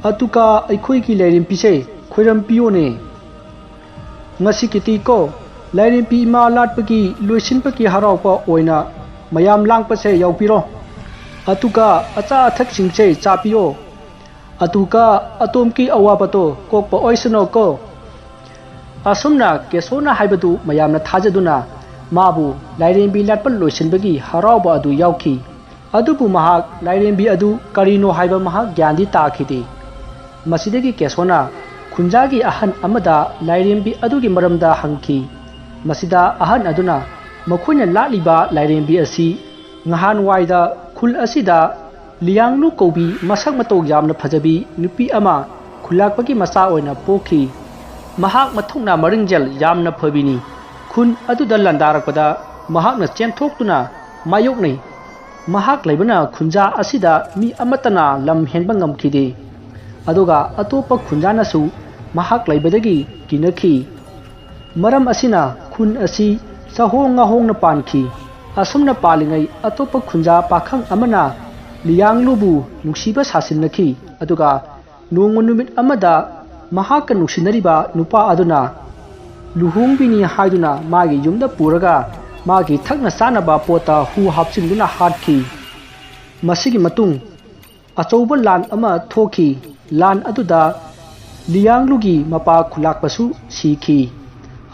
ꯑꯗꯨꯒ ꯑꯩꯈꯣꯏꯒꯤ ꯂꯥꯏꯔꯦꯝꯕꯤꯁꯦ ꯈꯣꯏꯔꯝꯕꯤꯌꯣꯅꯦ꯫ ꯉꯁꯤꯒꯤꯗꯤ ꯀꯣ ꯂꯥꯏꯔꯦꯝꯕꯤ ꯏꯃꯥ ꯂꯥꯠꯄꯒꯤ ꯂꯣꯏꯁꯤꯟꯕꯒꯤ ꯍꯔꯥꯎꯕ ꯑꯣꯏꯅ ꯃꯌꯥꯝ ꯂꯥꯡꯕꯁꯦ ꯌꯥꯎꯕꯤꯔꯣ꯫ ꯑꯗꯨꯒ ꯑꯆꯥ ꯑꯊꯛꯁꯤꯡꯁꯦ ꯆꯥꯕꯤꯌꯣ꯫ ꯑꯗꯨꯒ ꯑꯗꯣꯝꯒꯤ ꯑꯋꯥꯕꯗꯣ ꯀꯣꯛꯄ ꯑꯣꯏꯁꯅꯣ ꯀꯣ꯫" ꯑꯁꯨꯝꯅ ꯀꯦꯁꯣꯅ ꯍꯥꯏꯕꯗꯨ ꯃꯌꯥꯝꯅ ꯊꯥꯖꯗꯨꯅ ꯃꯥꯕꯨ ꯂꯥꯏꯔꯦꯝꯕꯤ ꯂꯥꯠꯄ ꯂꯣꯏꯁꯤꯟꯕꯒꯤ ꯍꯔꯥꯎꯕ ꯑꯗꯨ ꯌꯥꯎꯈꯤ꯫ ꯑꯗꯨꯕꯨ ꯃꯍꯥꯛ ꯂꯥꯏꯔꯦꯝꯕꯤ ꯑꯗꯨ ꯀꯔꯤꯅꯣ ꯍꯥꯏꯕ ꯃꯍꯥꯛ ꯒ꯭ꯌꯥꯟꯗꯤ ꯇꯥꯈꯤꯗꯦ꯫ ꯃꯁꯤꯗꯒꯤ ꯀꯦꯁꯣꯅ ꯈꯨꯟꯖꯥꯒꯤ ꯑꯍꯟ ꯑꯃꯗ ꯂꯥꯏꯔꯦꯝꯕꯤ ꯑꯗꯨꯒꯤ ꯃꯔꯝꯗ ꯍꯪꯈꯤ꯫ ꯃꯁꯤꯗ ꯑꯍꯟ ꯑꯗꯨꯅ ꯃꯈꯣꯏꯅ ꯂꯥꯠꯂꯤꯕ ꯂꯥꯏꯔꯦꯝꯕꯤ ꯑꯁꯤ ꯉꯍꯥꯟꯋꯥꯏꯗ ꯈꯨꯜ ꯑꯁꯤꯗ ꯂꯤꯌꯥꯡꯂꯨ ꯀꯧꯕꯤ ꯃꯁꯛ ꯃꯇꯧ ꯌꯥꯝꯅ ꯐꯖꯕꯤ ꯅꯨꯄꯤ ꯑꯃ ꯈꯨꯜꯂꯥꯛꯄꯒꯤ ꯃꯆꯥ ꯑꯣꯏꯅ ꯄꯣꯛꯈꯤ꯫ ꯃꯍꯥꯛ ꯃꯊꯧꯅꯥ ꯃꯔꯤꯡꯖꯦꯜ ꯌꯥꯝꯅ ꯐꯕꯤꯅꯤ꯫ ꯈꯨꯟ ꯑꯗꯨꯗ ꯂꯥꯟꯗꯥꯔꯛꯄꯗ ꯃꯍꯥꯛꯅ ꯆꯦꯟꯊꯣꯛꯇꯨꯅ ꯃꯥꯌꯣꯛꯅꯩ꯫ ꯃꯍꯥꯛ ꯂꯩꯕꯅ ꯈꯨꯟꯖꯥ ꯑꯁꯤꯗ ꯃꯤ ꯑꯃꯠꯇꯅ ꯂꯝ ꯍꯦꯟꯕ ꯉꯝꯈꯤꯗꯦ꯫ ꯑꯗꯨꯒ ꯑꯇꯣꯞꯄ ꯈꯨꯟꯖꯥꯅꯁꯨ ꯃꯍꯥꯛ ꯂꯩꯕꯗꯒꯤ ꯀꯤꯅꯈꯤ꯫ ꯃꯔꯝ ꯑꯁꯤꯅ ꯈꯨꯟ ꯑꯁꯤ ꯆꯍꯣꯡ ꯉꯥꯍꯣꯡꯅ ꯄꯥꯟꯈꯤ꯫ ꯑꯁꯨꯝꯅ ꯄꯥꯜꯂꯤꯉꯩ ꯑꯇꯣꯞꯄ ꯈꯨꯟꯖꯥ ꯄꯥꯈꯪ ꯑꯃꯅ ꯂꯤꯌꯥꯡꯂꯨꯕꯨ ꯅꯨꯡꯁꯤꯕ ꯁꯥꯁꯤꯟꯅꯈꯤ꯫ ꯑꯗꯨꯒ ꯅꯣꯡꯃ ꯅꯨꯃꯤꯠ ꯑꯃꯗ ꯃꯍꯥꯛꯀ ꯅꯨꯡꯁꯤꯅꯔꯤꯕ ꯅꯨꯄꯥ ꯑꯗꯨꯅ ꯂꯨꯍꯣꯡꯕꯤꯅꯤ ꯍꯥꯏꯗꯨꯅ ꯃꯥꯒꯤ ꯌꯨꯝꯗ ꯄꯨꯔꯒ ꯃꯥꯒꯤ ꯊꯛꯅ ꯆꯥꯅꯕ ꯄꯣꯠꯇ ꯍꯨ ꯍꯥꯞꯆꯤꯟꯗꯨꯅ ꯍꯥꯠꯈꯤ꯫ ꯃꯁꯤꯒꯤ ꯃꯇꯨꯡ ꯑꯆꯧꯕ ꯂꯥꯟ ꯑꯃ ꯊꯣꯛꯈꯤ꯫ ꯂꯥꯟ ꯑꯗꯨꯗ ꯂꯤꯌꯥꯡꯂꯨꯒꯤ ꯃꯄꯥ ꯈꯨꯂꯥꯛꯄꯁꯨ ꯁꯤꯈꯤ꯫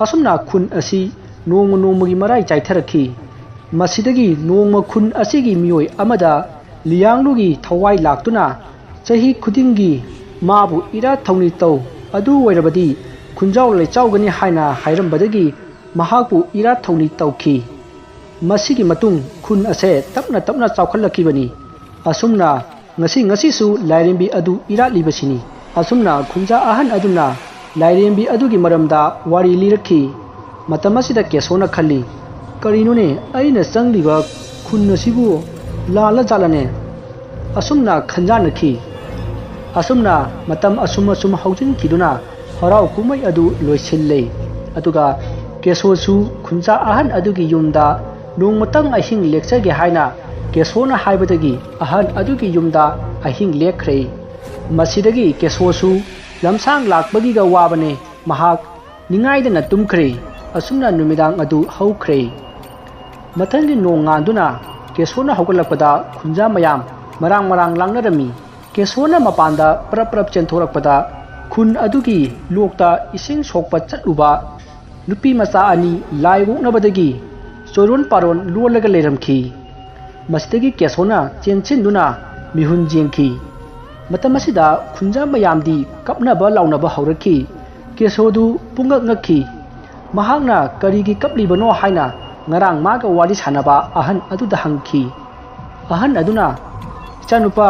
ꯑꯁꯨꯝꯅ ꯈꯨꯟ ꯑꯁꯤ ꯅꯣꯡꯃ ꯅꯣꯡꯃꯒꯤ ꯃꯔꯥꯏ ꯆꯥꯏꯊꯔꯛꯈꯤ꯫ ꯃꯁꯤꯗꯒꯤ ꯅꯣꯡꯃ ꯈꯨꯟ ꯑꯁꯤꯒꯤ ꯃꯤꯑꯣꯏ ꯑꯃꯗ ꯂꯤꯌꯥꯡꯂꯨꯒꯤ ꯊꯋꯥꯏ ꯂꯥꯛꯇꯨꯅ ꯆꯍꯤ ꯈꯨꯗꯤꯡꯒꯤ ꯃꯥꯕꯨ ꯏꯔꯥꯠ ꯊꯧꯅꯤ ꯇꯧ, ꯑꯗꯨ ꯑꯣꯏꯔꯕꯗꯤ ꯈꯨꯟꯖꯥꯎ ꯂꯩꯆꯥꯎꯒꯅꯤ ꯍꯥꯏꯅ ꯍꯥꯏꯔꯝꯕꯗꯒꯤ ꯃꯍꯥꯛꯄꯨ ꯏꯔꯥꯠ ꯊꯧꯅꯤ ꯇꯧꯈꯤ꯫ ꯃꯁꯤꯒꯤ ꯃꯇꯨꯡ ꯈꯨꯟ ꯑꯁꯦ ꯇꯞꯅ ꯇꯞꯅ ꯆꯥꯎꯈꯠꯂꯛꯈꯤꯕꯅꯤ꯫ ꯑꯁꯨꯝꯅ ꯉꯁꯤ ꯉꯁꯤꯁꯨ ꯂꯥꯏꯔꯦꯝꯕꯤ ꯑꯗꯨ ꯏꯔꯥꯠꯂꯤꯕꯁꯤꯅꯤ꯫ ꯑꯁꯨꯝꯅ ꯈꯨꯟꯖꯥ ꯑꯍꯟ ꯑꯗꯨꯅ ꯂꯥꯏꯔꯦꯝꯕꯤ ꯑꯗꯨꯒꯤ ꯃꯔꯝꯗ ꯋꯥꯔꯤ ꯂꯤꯔꯛꯈꯤ꯫ ꯃꯇꯝ ꯑꯁꯤꯗ ꯀꯦꯁꯣꯅ ꯈꯜꯂꯤ, "ꯀꯔꯤꯅꯣꯅꯦ, ꯑꯩꯅ ꯆꯪꯂꯤꯕ ꯈꯨꯟ ꯑꯁꯤꯕꯨ ꯂꯥꯜꯂ ꯖꯥꯠꯂꯅꯦ?" ꯑꯁꯨꯝꯅ ꯈꯟꯖꯥꯟꯅꯈꯤ꯫ ꯑꯁꯨꯝꯅ ꯃꯇꯝ ꯑꯁꯨꯝ ꯑꯁꯨꯝ ꯍꯧꯖꯤꯟꯈꯤꯗꯨꯅ ꯍꯔꯥꯎ ꯀꯨꯝꯍꯩ ꯑꯗꯨ ꯂꯣꯏꯁꯤꯜꯂꯦ꯫ ꯑꯗꯨꯒ ꯀꯦꯁꯣꯁꯨ ꯈꯨꯟꯖꯥ ꯑꯍꯟ ꯑꯗꯨꯒꯤ ꯌꯨꯝꯗ ꯅꯣꯡꯃꯇꯪ ꯑꯍꯤꯡ ꯂꯦꯛꯆꯒꯦ ꯍꯥꯏꯅ ꯀꯦꯁꯣꯅ ꯍꯥꯏꯕꯗꯒꯤ ꯑꯍꯟ ꯑꯗꯨꯒꯤ ꯌꯨꯝꯗ ꯑꯍꯤꯡ ꯂꯦꯛꯈ꯭ꯔꯦ꯫ ꯃꯁꯤꯗꯒꯤ ꯀꯦꯁꯣꯁꯨ ꯂꯝꯁꯥꯡ ꯂꯥꯛꯄꯒꯤꯒ ꯋꯥꯕꯅꯦ꯫ ꯃꯍꯥꯛ ꯅꯤꯡꯉꯥꯏꯗꯅ ꯇꯨꯝꯈ꯭ꯔꯦ꯫ ꯑꯁꯨꯝꯅ ꯅꯨꯃꯤꯗꯥꯡ ꯑꯗꯨ ꯍꯧꯈ꯭ꯔꯦ꯫ ꯃꯊꯪꯒꯤ ꯅꯣꯡ ꯉꯥꯟꯗꯨꯅ ꯀꯦꯁꯣꯅ ꯍꯧꯒꯠꯂꯛꯄꯗ ꯈꯨꯟꯖꯥ ꯃꯌꯥꯝ ꯃꯔꯥꯡ ꯃꯔꯥꯡ ꯂꯥꯡꯅꯔꯝꯃꯤ꯫ ꯀꯦꯁꯣꯅ ꯃꯄꯥꯟꯗ ꯄꯔꯞ ꯄꯔꯞ ꯆꯦꯟꯊꯣꯔꯛꯄꯗ ꯈꯨꯟ ꯑꯗꯨꯒꯤ ꯂꯣꯛꯇ ꯏꯁꯤꯡ ꯁꯣꯛꯄ ꯆꯠꯂꯨꯕ ꯅꯨꯄꯤ ꯃꯆꯥ ꯑꯅꯤ ꯂꯥꯏ ꯑꯣꯛꯅꯕꯗꯒꯤ ꯆꯣꯏꯔꯣꯟ ꯄꯥꯔꯣꯟ ꯂꯣꯜꯂꯒ ꯂꯩꯔꯝꯈꯤ꯫ ꯃꯁꯤꯗꯒꯤ ꯀꯦꯁꯣꯅ ꯆꯦꯟꯁꯤꯟꯗꯨꯅ ꯃꯤꯍꯨꯟ ꯌꯦꯡꯈꯤ꯫ ꯃꯇꯝ ꯑꯁꯤꯗ ꯈꯨꯟꯖꯥ ꯃꯌꯥꯝꯗꯤ ꯀꯞꯅꯕ ꯂꯥꯎꯅꯕ ꯍꯧꯔꯛꯈꯤ꯫ ꯀꯦꯁꯣꯗꯨ ꯄꯨꯡꯉꯛ ꯉꯛꯈꯤ꯫ ꯃꯍꯥꯛꯅ ꯀꯔꯤꯒꯤ ꯀꯞꯂꯤꯕꯅꯣ ꯍꯥꯏꯅ ꯉꯔꯥꯡ ꯃꯥꯒ ꯋꯥꯔꯤ ꯁꯥꯟꯅꯕ ꯑꯍꯟ ꯑꯗꯨꯗ ꯍꯪꯈꯤ꯫ ꯑꯍꯟ ꯑꯗꯨꯅ, "ꯏꯆꯥꯅꯨꯄꯥ,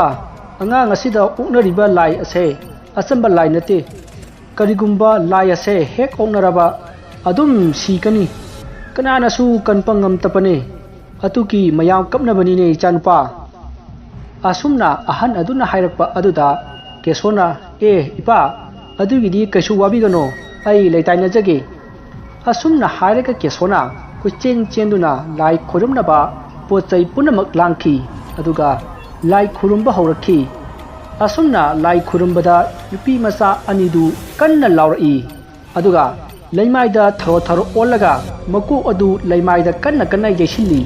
ꯑꯉꯥꯡ ꯑꯁꯤꯗ ꯑꯣꯛꯅꯔꯤꯕ ꯂꯥꯏ ꯑꯁꯦ ꯑꯆꯝꯕ ꯂꯥꯏ ꯅꯠꯇꯦ꯫ ꯀꯔꯤꯒꯨꯝꯕ ꯂꯥꯏ ꯑꯁꯦ ꯍꯦꯛ ꯑꯣꯛꯅꯔꯕ ꯑꯗꯨꯝ ꯁꯤꯒꯅꯤ꯫ ꯀꯅꯥꯅꯁꯨ ꯀꯟꯕ ꯉꯝꯗꯕꯅꯦ꯫ ꯑꯗꯨꯒꯤ ꯃꯌꯥꯝ ꯀꯞꯅꯕꯅꯤꯅꯦ ꯏꯆꯥꯅꯨꯄꯥ꯫" ꯑꯁꯨꯝꯅ ꯑꯍꯟ ꯑꯗꯨꯅ ꯍꯥꯏꯔꯛꯄ ꯑꯗꯨꯗ ꯀꯦꯁꯣꯅ, "ꯑꯦ ꯏꯄꯥ, ꯑꯗꯨꯒꯤꯗꯤ ꯀꯩꯁꯨ ꯋꯥꯕꯤꯒꯅꯣ, ꯑꯩ ꯂꯩꯇꯥꯏꯅꯖꯒꯦ꯫" ꯑꯁꯨꯝꯅ ꯍꯥꯏꯔꯒ ꯀꯦꯁꯣꯅ ꯀꯣꯏꯆꯦꯟ ꯆꯦꯟꯗꯨꯅ ꯂꯥꯏ ꯈꯣꯏꯔꯝꯅꯕ ꯄꯣꯠ ꯆꯩ ꯄꯨꯝꯅꯃꯛ ꯂꯥꯡꯈꯤ꯫ ꯑꯗꯨꯒ ꯂꯥꯏ ꯈꯨꯔꯨꯝꯕ ꯍꯧꯔꯛꯈꯤ꯫ ꯑꯁꯨꯝꯅ ꯂꯥꯏ ꯈꯨꯔꯨꯝꯕꯗ ꯅꯨꯄꯤ ꯃꯆꯥ ꯑꯅꯤꯗꯨ ꯀꯟꯅ ꯂꯥꯎꯔꯛꯏ꯫ ꯑꯗꯨꯒ ꯂꯩꯃꯥꯏꯗ ꯊꯔꯣ ꯊꯔꯣ ꯑꯣꯜꯂꯒ ꯃꯀꯣꯛ ꯑꯗꯨ ꯂꯩꯃꯥꯏꯗ ꯀꯟꯅ ꯀꯟꯅ ꯌꯩꯁꯤꯜꯂꯤ꯫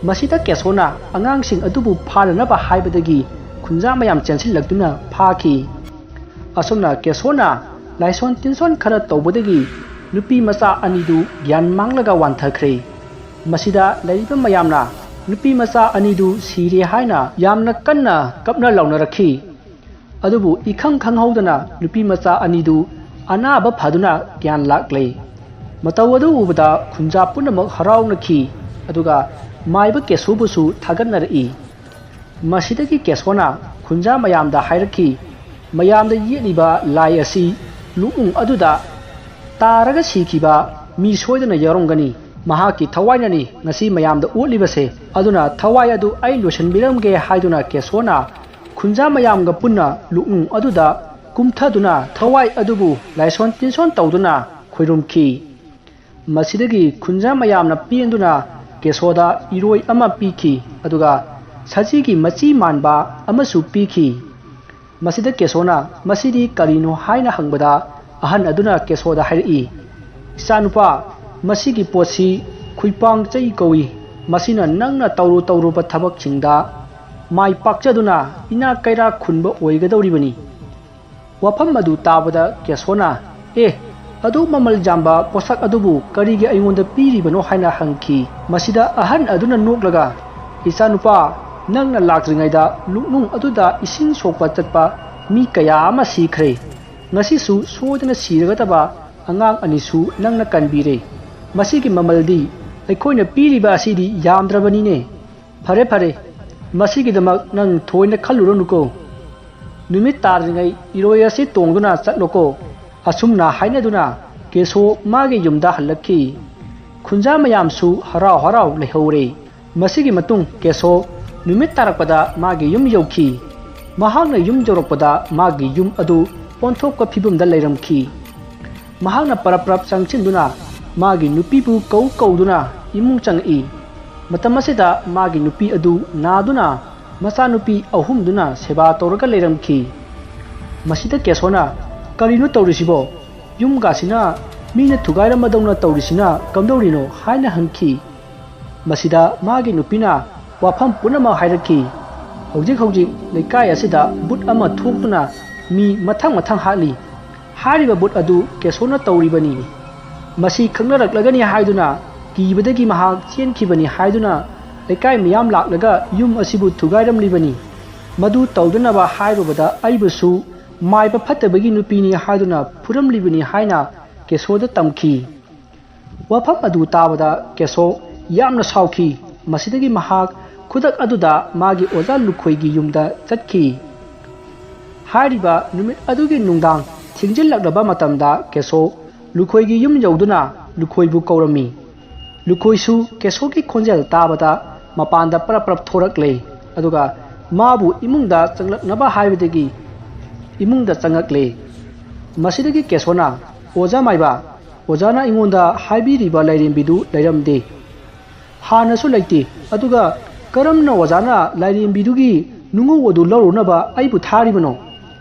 ꯃꯁꯤꯗ ꯀꯦꯁꯣꯅ ꯑꯉꯥꯡꯁꯤꯡ ꯑꯗꯨꯕꯨ ꯐꯥꯅꯅꯕ ꯍꯥꯏꯕꯗꯒꯤ ꯈꯨꯟꯖꯥ ꯃꯌꯥꯝ ꯆꯦꯟꯁꯤꯜꯂꯛꯇꯨꯅ ꯐꯥꯈꯤ꯫ ꯑꯁꯨꯝꯅ ꯀꯦꯁꯣꯅ ꯂꯥꯏꯁꯣꯟ ꯇꯤꯟꯁꯣꯟ ꯈꯔ ꯇꯧꯕꯗꯒꯤ ꯅꯨꯄꯤ ꯃꯆꯥ ꯑꯅꯤꯗꯨ ꯒ꯭ꯌꯥꯟ ꯃꯥꯡꯂꯒ ꯋꯥꯟꯊꯈ꯭ꯔꯦ꯫ ꯃꯁꯤꯗ ꯂꯩꯔꯤꯕ ꯃꯌꯥꯝꯅ ꯅꯨꯄꯤ ꯃꯆꯥ ꯑꯅꯤꯗꯨ ꯁꯤꯔꯦ ꯍꯥꯏꯅ ꯌꯥꯝꯅ ꯀꯟꯅ ꯀꯞꯅ ꯂꯥꯎꯅꯔꯛꯈꯤ꯫ ꯑꯗꯨꯕꯨ ꯏꯈꯪ ꯈꯪꯍꯧꯗꯅ ꯅꯨꯄꯤ ꯃꯆꯥ ꯑꯅꯤꯗꯨ ꯑꯅꯥꯕ ꯐꯗꯨꯅ ꯒ꯭ꯌꯥꯟ ꯂꯥꯛꯂꯦ꯫ ꯃꯇꯧ ꯑꯗꯨ ꯎꯕꯗ ꯈꯨꯟꯖꯥ ꯄꯨꯝꯅꯃꯛ ꯍꯔꯥꯎꯅꯈꯤ꯫ ꯑꯗꯨꯒ ꯃꯥꯏꯕ ꯀꯦꯁꯣꯕꯨꯁꯨ ꯊꯥꯒꯠꯅꯔꯛꯏ꯫ ꯃꯁꯤꯗꯒꯤ ꯀꯦꯁꯣꯅ ꯈꯨꯟꯖꯥ ꯃꯌꯥꯝꯗ ꯍꯥꯏꯔꯛꯈꯤ, "ꯃꯌꯥꯝꯗ ꯌꯦꯛꯂꯤꯕ ꯂꯥꯏ ꯑꯁꯤ ꯂꯨꯛꯅꯨꯡ ꯑꯗꯨꯗ ꯇꯥꯔꯒ ꯁꯤꯈꯤꯕ ꯃꯤ ꯁꯣꯏꯗꯅ ꯌꯥꯎꯔꯝꯒꯅꯤ꯫ ꯃꯍꯥꯛꯀꯤ ꯊꯋꯥꯏꯅꯅꯤ ꯉꯁꯤ ꯃꯌꯥꯝꯗ ꯑꯣꯠꯂꯤꯕꯁꯦ꯫ ꯑꯗꯨꯅ ꯊꯋꯥꯏ ꯑꯗꯨ ꯑꯩ ꯂꯣꯏꯁꯤꯟꯕꯤꯔꯝꯒꯦ" ꯍꯥꯏꯗꯨꯅ ꯀꯦꯁꯣꯅ ꯈꯨꯟꯖꯥ ꯃꯌꯥꯝꯒ ꯄꯨꯟꯅ ꯂꯨꯛꯅꯨꯡ ꯑꯗꯨꯗ ꯀꯨꯝꯊꯗꯨꯅ ꯊꯋꯥꯏ ꯑꯗꯨꯕꯨ ꯂꯥꯏꯁꯣꯟ ꯇꯤꯟꯁꯣꯟ ꯇꯧꯗꯨꯅ ꯈꯣꯏꯔꯨꯝꯈꯤ꯫ ꯃꯁꯤꯗꯒꯤ ꯈꯨꯟꯖꯥ ꯃꯌꯥꯝꯅ ꯄꯦꯟꯗꯨꯅ ꯀꯦꯁꯣꯗ ꯏꯔꯣꯏ ꯑꯃ ꯄꯤꯈꯤ꯫ ꯑꯗꯨꯒ ꯁꯖꯤꯒꯤ ꯃꯆꯤ ꯃꯥꯟꯕ ꯑꯃꯁꯨ ꯄꯤꯈꯤ꯫ ꯃꯁꯤꯗ ꯀꯦꯁꯣꯅ "ꯃꯁꯤꯗꯤ ꯀꯔꯤꯅꯣ?" ꯍꯥꯏꯅ ꯍꯪꯕꯗ, ꯑꯍꯟ ꯑꯗꯨꯅ ꯀꯦꯁꯣꯗ ꯍꯥꯏꯔꯛꯏ, "ꯏꯆꯥꯅꯨꯄꯥ, ꯃꯁꯤꯒꯤ ꯄꯣꯠꯁꯤ ꯈꯨꯏꯄꯥꯡ ꯆꯩ ꯀꯧꯏ꯫ ꯃꯁꯤꯅ ꯅꯪꯅ ꯇꯧꯔꯨ ꯇꯧꯔꯨꯕ ꯊꯕꯛꯁꯤꯡꯗ ꯃꯥꯏ ꯄꯥꯛꯆꯗꯨꯅ ꯏꯅꯥꯛ ꯀꯩꯔꯥꯛ ꯈꯨꯟꯕ ꯑꯣꯏꯒꯗꯧꯔꯤꯕꯅꯤ"꯫ ꯋꯥꯐꯝ ꯑꯗꯨ ꯇꯥꯕꯗ ꯀꯦꯁꯣꯅ, "ꯑꯦ, ꯑꯗꯨ ꯃꯃꯜ ꯌꯥꯝꯕ ꯄꯣꯠꯁꯛ ꯑꯗꯨꯕꯨ ꯀꯔꯤꯒꯤ ꯑꯩꯉꯣꯟꯗ ꯄꯤꯔꯤꯕꯅꯣ?" ꯍꯥꯏꯅ ꯍꯪꯈꯤ꯫ ꯃꯁꯤꯗ ꯑꯍꯟ ꯑꯗꯨꯅ ꯅꯣꯛꯂꯒ, "ꯏꯆꯥꯅꯨꯄꯥ, ꯅꯪꯅ ꯂꯥꯛꯇ꯭ꯔꯤꯉꯩꯗ ꯂꯨꯛꯅꯨꯡ ꯑꯗꯨꯗ ꯏꯁꯤꯡ ꯁꯣꯛꯄ ꯆꯠꯄ ꯃꯤ ꯀꯌꯥ ꯑꯃ ꯁꯤꯈ꯭ꯔꯦ꯫ ꯉꯁꯤꯁꯨ ꯁꯣꯏꯗꯅ ꯁꯤꯔꯒꯗꯕ ꯑꯉꯥꯡ ꯑꯅꯤꯁꯨ ꯅꯪꯅ ꯀꯟꯕꯤꯔꯦ꯫ ꯃꯁꯤꯒꯤ ꯃꯃꯜꯗꯤ ꯑꯩꯈꯣꯏꯅ ꯄꯤꯔꯤꯕ ꯑꯁꯤꯗꯤ ꯌꯥꯝꯗ꯭ꯔꯕꯅꯤꯅꯦ꯫ ꯐꯔꯦ, ꯐꯔꯦ, ꯃꯁꯤꯒꯤꯗꯃꯛ ꯅꯪ ꯊꯣꯏꯅ ꯈꯜꯂꯨꯔꯅꯨꯀꯣ꯫ ꯅꯨꯃꯤꯠ ꯇꯥꯗ꯭ꯔꯤꯉꯩ ꯏꯔꯣꯏ ꯑꯁꯤ ꯇꯣꯡꯗꯨꯅ ꯆꯠꯂꯣꯀꯣ"꯫ ꯑꯁꯨꯝꯅ ꯍꯥꯏꯅꯗꯨꯅ ꯀꯦꯁꯣ ꯃꯥꯒꯤ ꯌꯨꯝꯗ ꯍꯜꯂꯛꯈꯤ꯫ ꯈꯨꯟꯖꯥ ꯃꯌꯥꯝꯁꯨ ꯍꯔꯥꯎ ꯍꯔꯥꯎ ꯂꯩꯍꯧꯔꯦ꯫ ꯃꯁꯤꯒꯤ ꯃꯇꯨꯡ ꯀꯦꯁꯣ ꯅꯨꯃꯤꯠ ꯇꯥꯔꯛꯄꯗ ꯃꯥꯒꯤ ꯌꯨꯝ ꯌꯧꯈꯤ꯫ ꯃꯍꯥꯛꯅ ꯌꯨꯝ ꯌꯧꯔꯛꯄꯗ ꯃꯥꯒꯤ ꯌꯨꯝ ꯑꯗꯨ ꯑꯣꯟꯊꯣꯛꯄ ꯐꯤꯕꯝꯗ ꯂꯩꯔꯝꯈꯤ꯫ ꯃꯍꯥꯛꯅ ꯄꯔꯞ ꯄꯔꯞ ꯆꯪꯁꯤꯟꯗꯨꯅ ꯃꯥꯒꯤ ꯅꯨꯄꯤꯕꯨ ꯀꯧ ꯀꯧꯗꯨꯅ ꯏꯃꯨꯡ ꯆꯪꯉꯛꯏ꯫ ꯃꯇꯝ ꯑꯁꯤꯗ ꯃꯥꯒꯤ ꯅꯨꯄꯤ ꯑꯗꯨ ꯅꯥꯗꯨꯅ ꯃꯆꯥꯅꯨꯄꯤ ꯑꯍꯨꯝꯗꯨꯅ ꯁꯦꯕꯥ ꯇꯧꯔꯒ ꯂꯩꯔꯝꯈꯤ꯫ ꯃꯁꯤꯗ ꯀꯦꯁꯣꯅ, "ꯀꯔꯤꯅꯣ ꯇꯧꯔꯤꯁꯤꯕꯣ? ꯌꯨꯝꯒꯥꯁꯤꯅ ꯃꯤꯅ ꯊꯨꯒꯥꯏꯔꯝꯕꯗꯧꯅ ꯇꯧꯔꯤꯁꯤꯅ ꯀꯝꯗꯧꯔꯤꯅꯣ?" ꯍꯥꯏꯅ ꯍꯪꯈꯤ꯫ ꯃꯁꯤꯗ ꯃꯥꯒꯤ ꯅꯨꯄꯤꯅ ꯋꯥꯐꯝ ꯄꯨꯝꯅꯃꯛ ꯍꯥꯏꯔꯛꯈꯤ꯫ "ꯍꯧꯖꯤꯛ ꯍꯧꯖꯤꯛ ꯂꯩꯀꯥꯏ ꯑꯁꯤꯗ ꯕꯨꯠ ꯑꯃ ꯊꯣꯛꯇꯨꯅ ꯃꯤ ꯃꯊꯪ ꯃꯊꯪ ꯍꯥꯠꯂꯤ꯫ ꯍꯥꯏꯔꯤꯕ ꯕꯨꯠ ꯑꯗꯨ ꯀꯦꯁꯣꯅ ꯇꯧꯔꯤꯕꯅꯤ꯫ ꯃꯁꯤ ꯈꯪꯅꯔꯛꯂꯒꯅꯤ ꯍꯥꯏꯗꯨꯅ ꯀꯤꯕꯗꯒꯤ ꯃꯍꯥꯛ ꯆꯦꯟꯈꯤꯕꯅꯤ" ꯍꯥꯏꯗꯨꯅ ꯂꯩꯀꯥꯏ ꯃꯤꯌꯥꯝ ꯂꯥꯛꯂꯒ ꯌꯨꯝ ꯑꯁꯤꯕꯨ ꯊꯨꯒꯥꯏꯔꯝꯂꯤꯕꯅꯤ꯫ ꯃꯗꯨ ꯇꯧꯗꯅꯕ ꯍꯥꯏꯔꯨꯕꯗ ꯑꯩꯕꯨꯁꯨ ꯃꯥꯏꯕ ꯐꯠꯇꯕꯒꯤ ꯅꯨꯄꯤꯅꯤ ꯍꯥꯏꯗꯨꯅ ꯐꯨꯔꯝꯂꯤꯕꯅꯤ ꯍꯥꯏꯅ ꯀꯦꯁꯣꯗ ꯇꯝꯈꯤ꯫ ꯋꯥꯐꯝ ꯑꯗꯨ ꯇꯥꯕꯗ ꯀꯦꯁꯣ ꯌꯥꯝꯅ ꯁꯥꯎꯈꯤ꯫ ꯃꯁꯤꯗꯒꯤ ꯃꯍꯥꯛ ꯈꯨꯗꯛ ꯑꯗꯨꯗ ꯃꯥꯒꯤ ꯑꯣꯖꯥ ꯂꯨꯈꯣꯏꯒꯤ ꯌꯨꯝꯗ ꯆꯠꯈꯤ꯫ ꯍꯥꯏꯔꯤꯕ ꯅꯨꯃꯤꯠ ꯑꯗꯨꯒꯤ ꯅꯨꯡꯗꯥꯡ ꯊꯦꯡꯖꯤꯜꯂꯛꯂꯕ ꯃꯇꯝꯗ ꯀꯦꯁꯣ ꯂꯨꯈꯣꯏꯒꯤ ꯌꯨꯝ ꯌꯧꯗꯨꯅ ꯂꯨꯈꯣꯏꯕꯨ ꯀꯧꯔꯝꯃꯤ꯫ ꯂꯨꯈꯣꯏꯁꯨ ꯀꯦꯁꯣꯒꯤ ꯈꯣꯟꯖꯦꯜ ꯇꯥꯕꯗ ꯃꯄꯥꯟꯗ ꯄꯔꯞ ꯄꯔꯞ ꯊꯣꯔꯛꯂꯦ, ꯑꯗꯨꯒ ꯃꯥꯕꯨ ꯏꯃꯨꯡꯗ ꯆꯪꯂꯛꯅꯕ ꯍꯥꯏꯕꯗꯒꯤ ꯏꯃꯨꯡꯗ ꯆꯪꯉꯛꯂꯦ꯫ ꯃꯁꯤꯗꯒꯤ ꯀꯦꯁꯣꯅ, "ꯑꯣꯖꯥ ꯃꯥꯏꯕ, ꯑꯣꯖꯥꯅ ꯑꯩꯉꯣꯟꯗ ꯍꯥꯏꯕꯤꯔꯤꯕ ꯂꯥꯏꯔꯦꯝꯕꯤꯗꯨ ꯂꯩꯔꯝꯗꯦ, ꯍꯥꯟꯅꯁꯨ ꯂꯩꯇꯦ, ꯑꯗꯨꯒ ꯀꯔꯝꯅ ꯑꯣꯖꯥꯅ ꯂꯥꯏꯔꯦꯝꯕꯤꯗꯨꯒꯤ ꯅꯨꯡꯉꯧ ꯑꯗꯨ ꯂꯧꯔꯨꯅꯕ ꯑꯩꯕꯨ ꯊꯥꯔꯤꯕꯅꯣ?"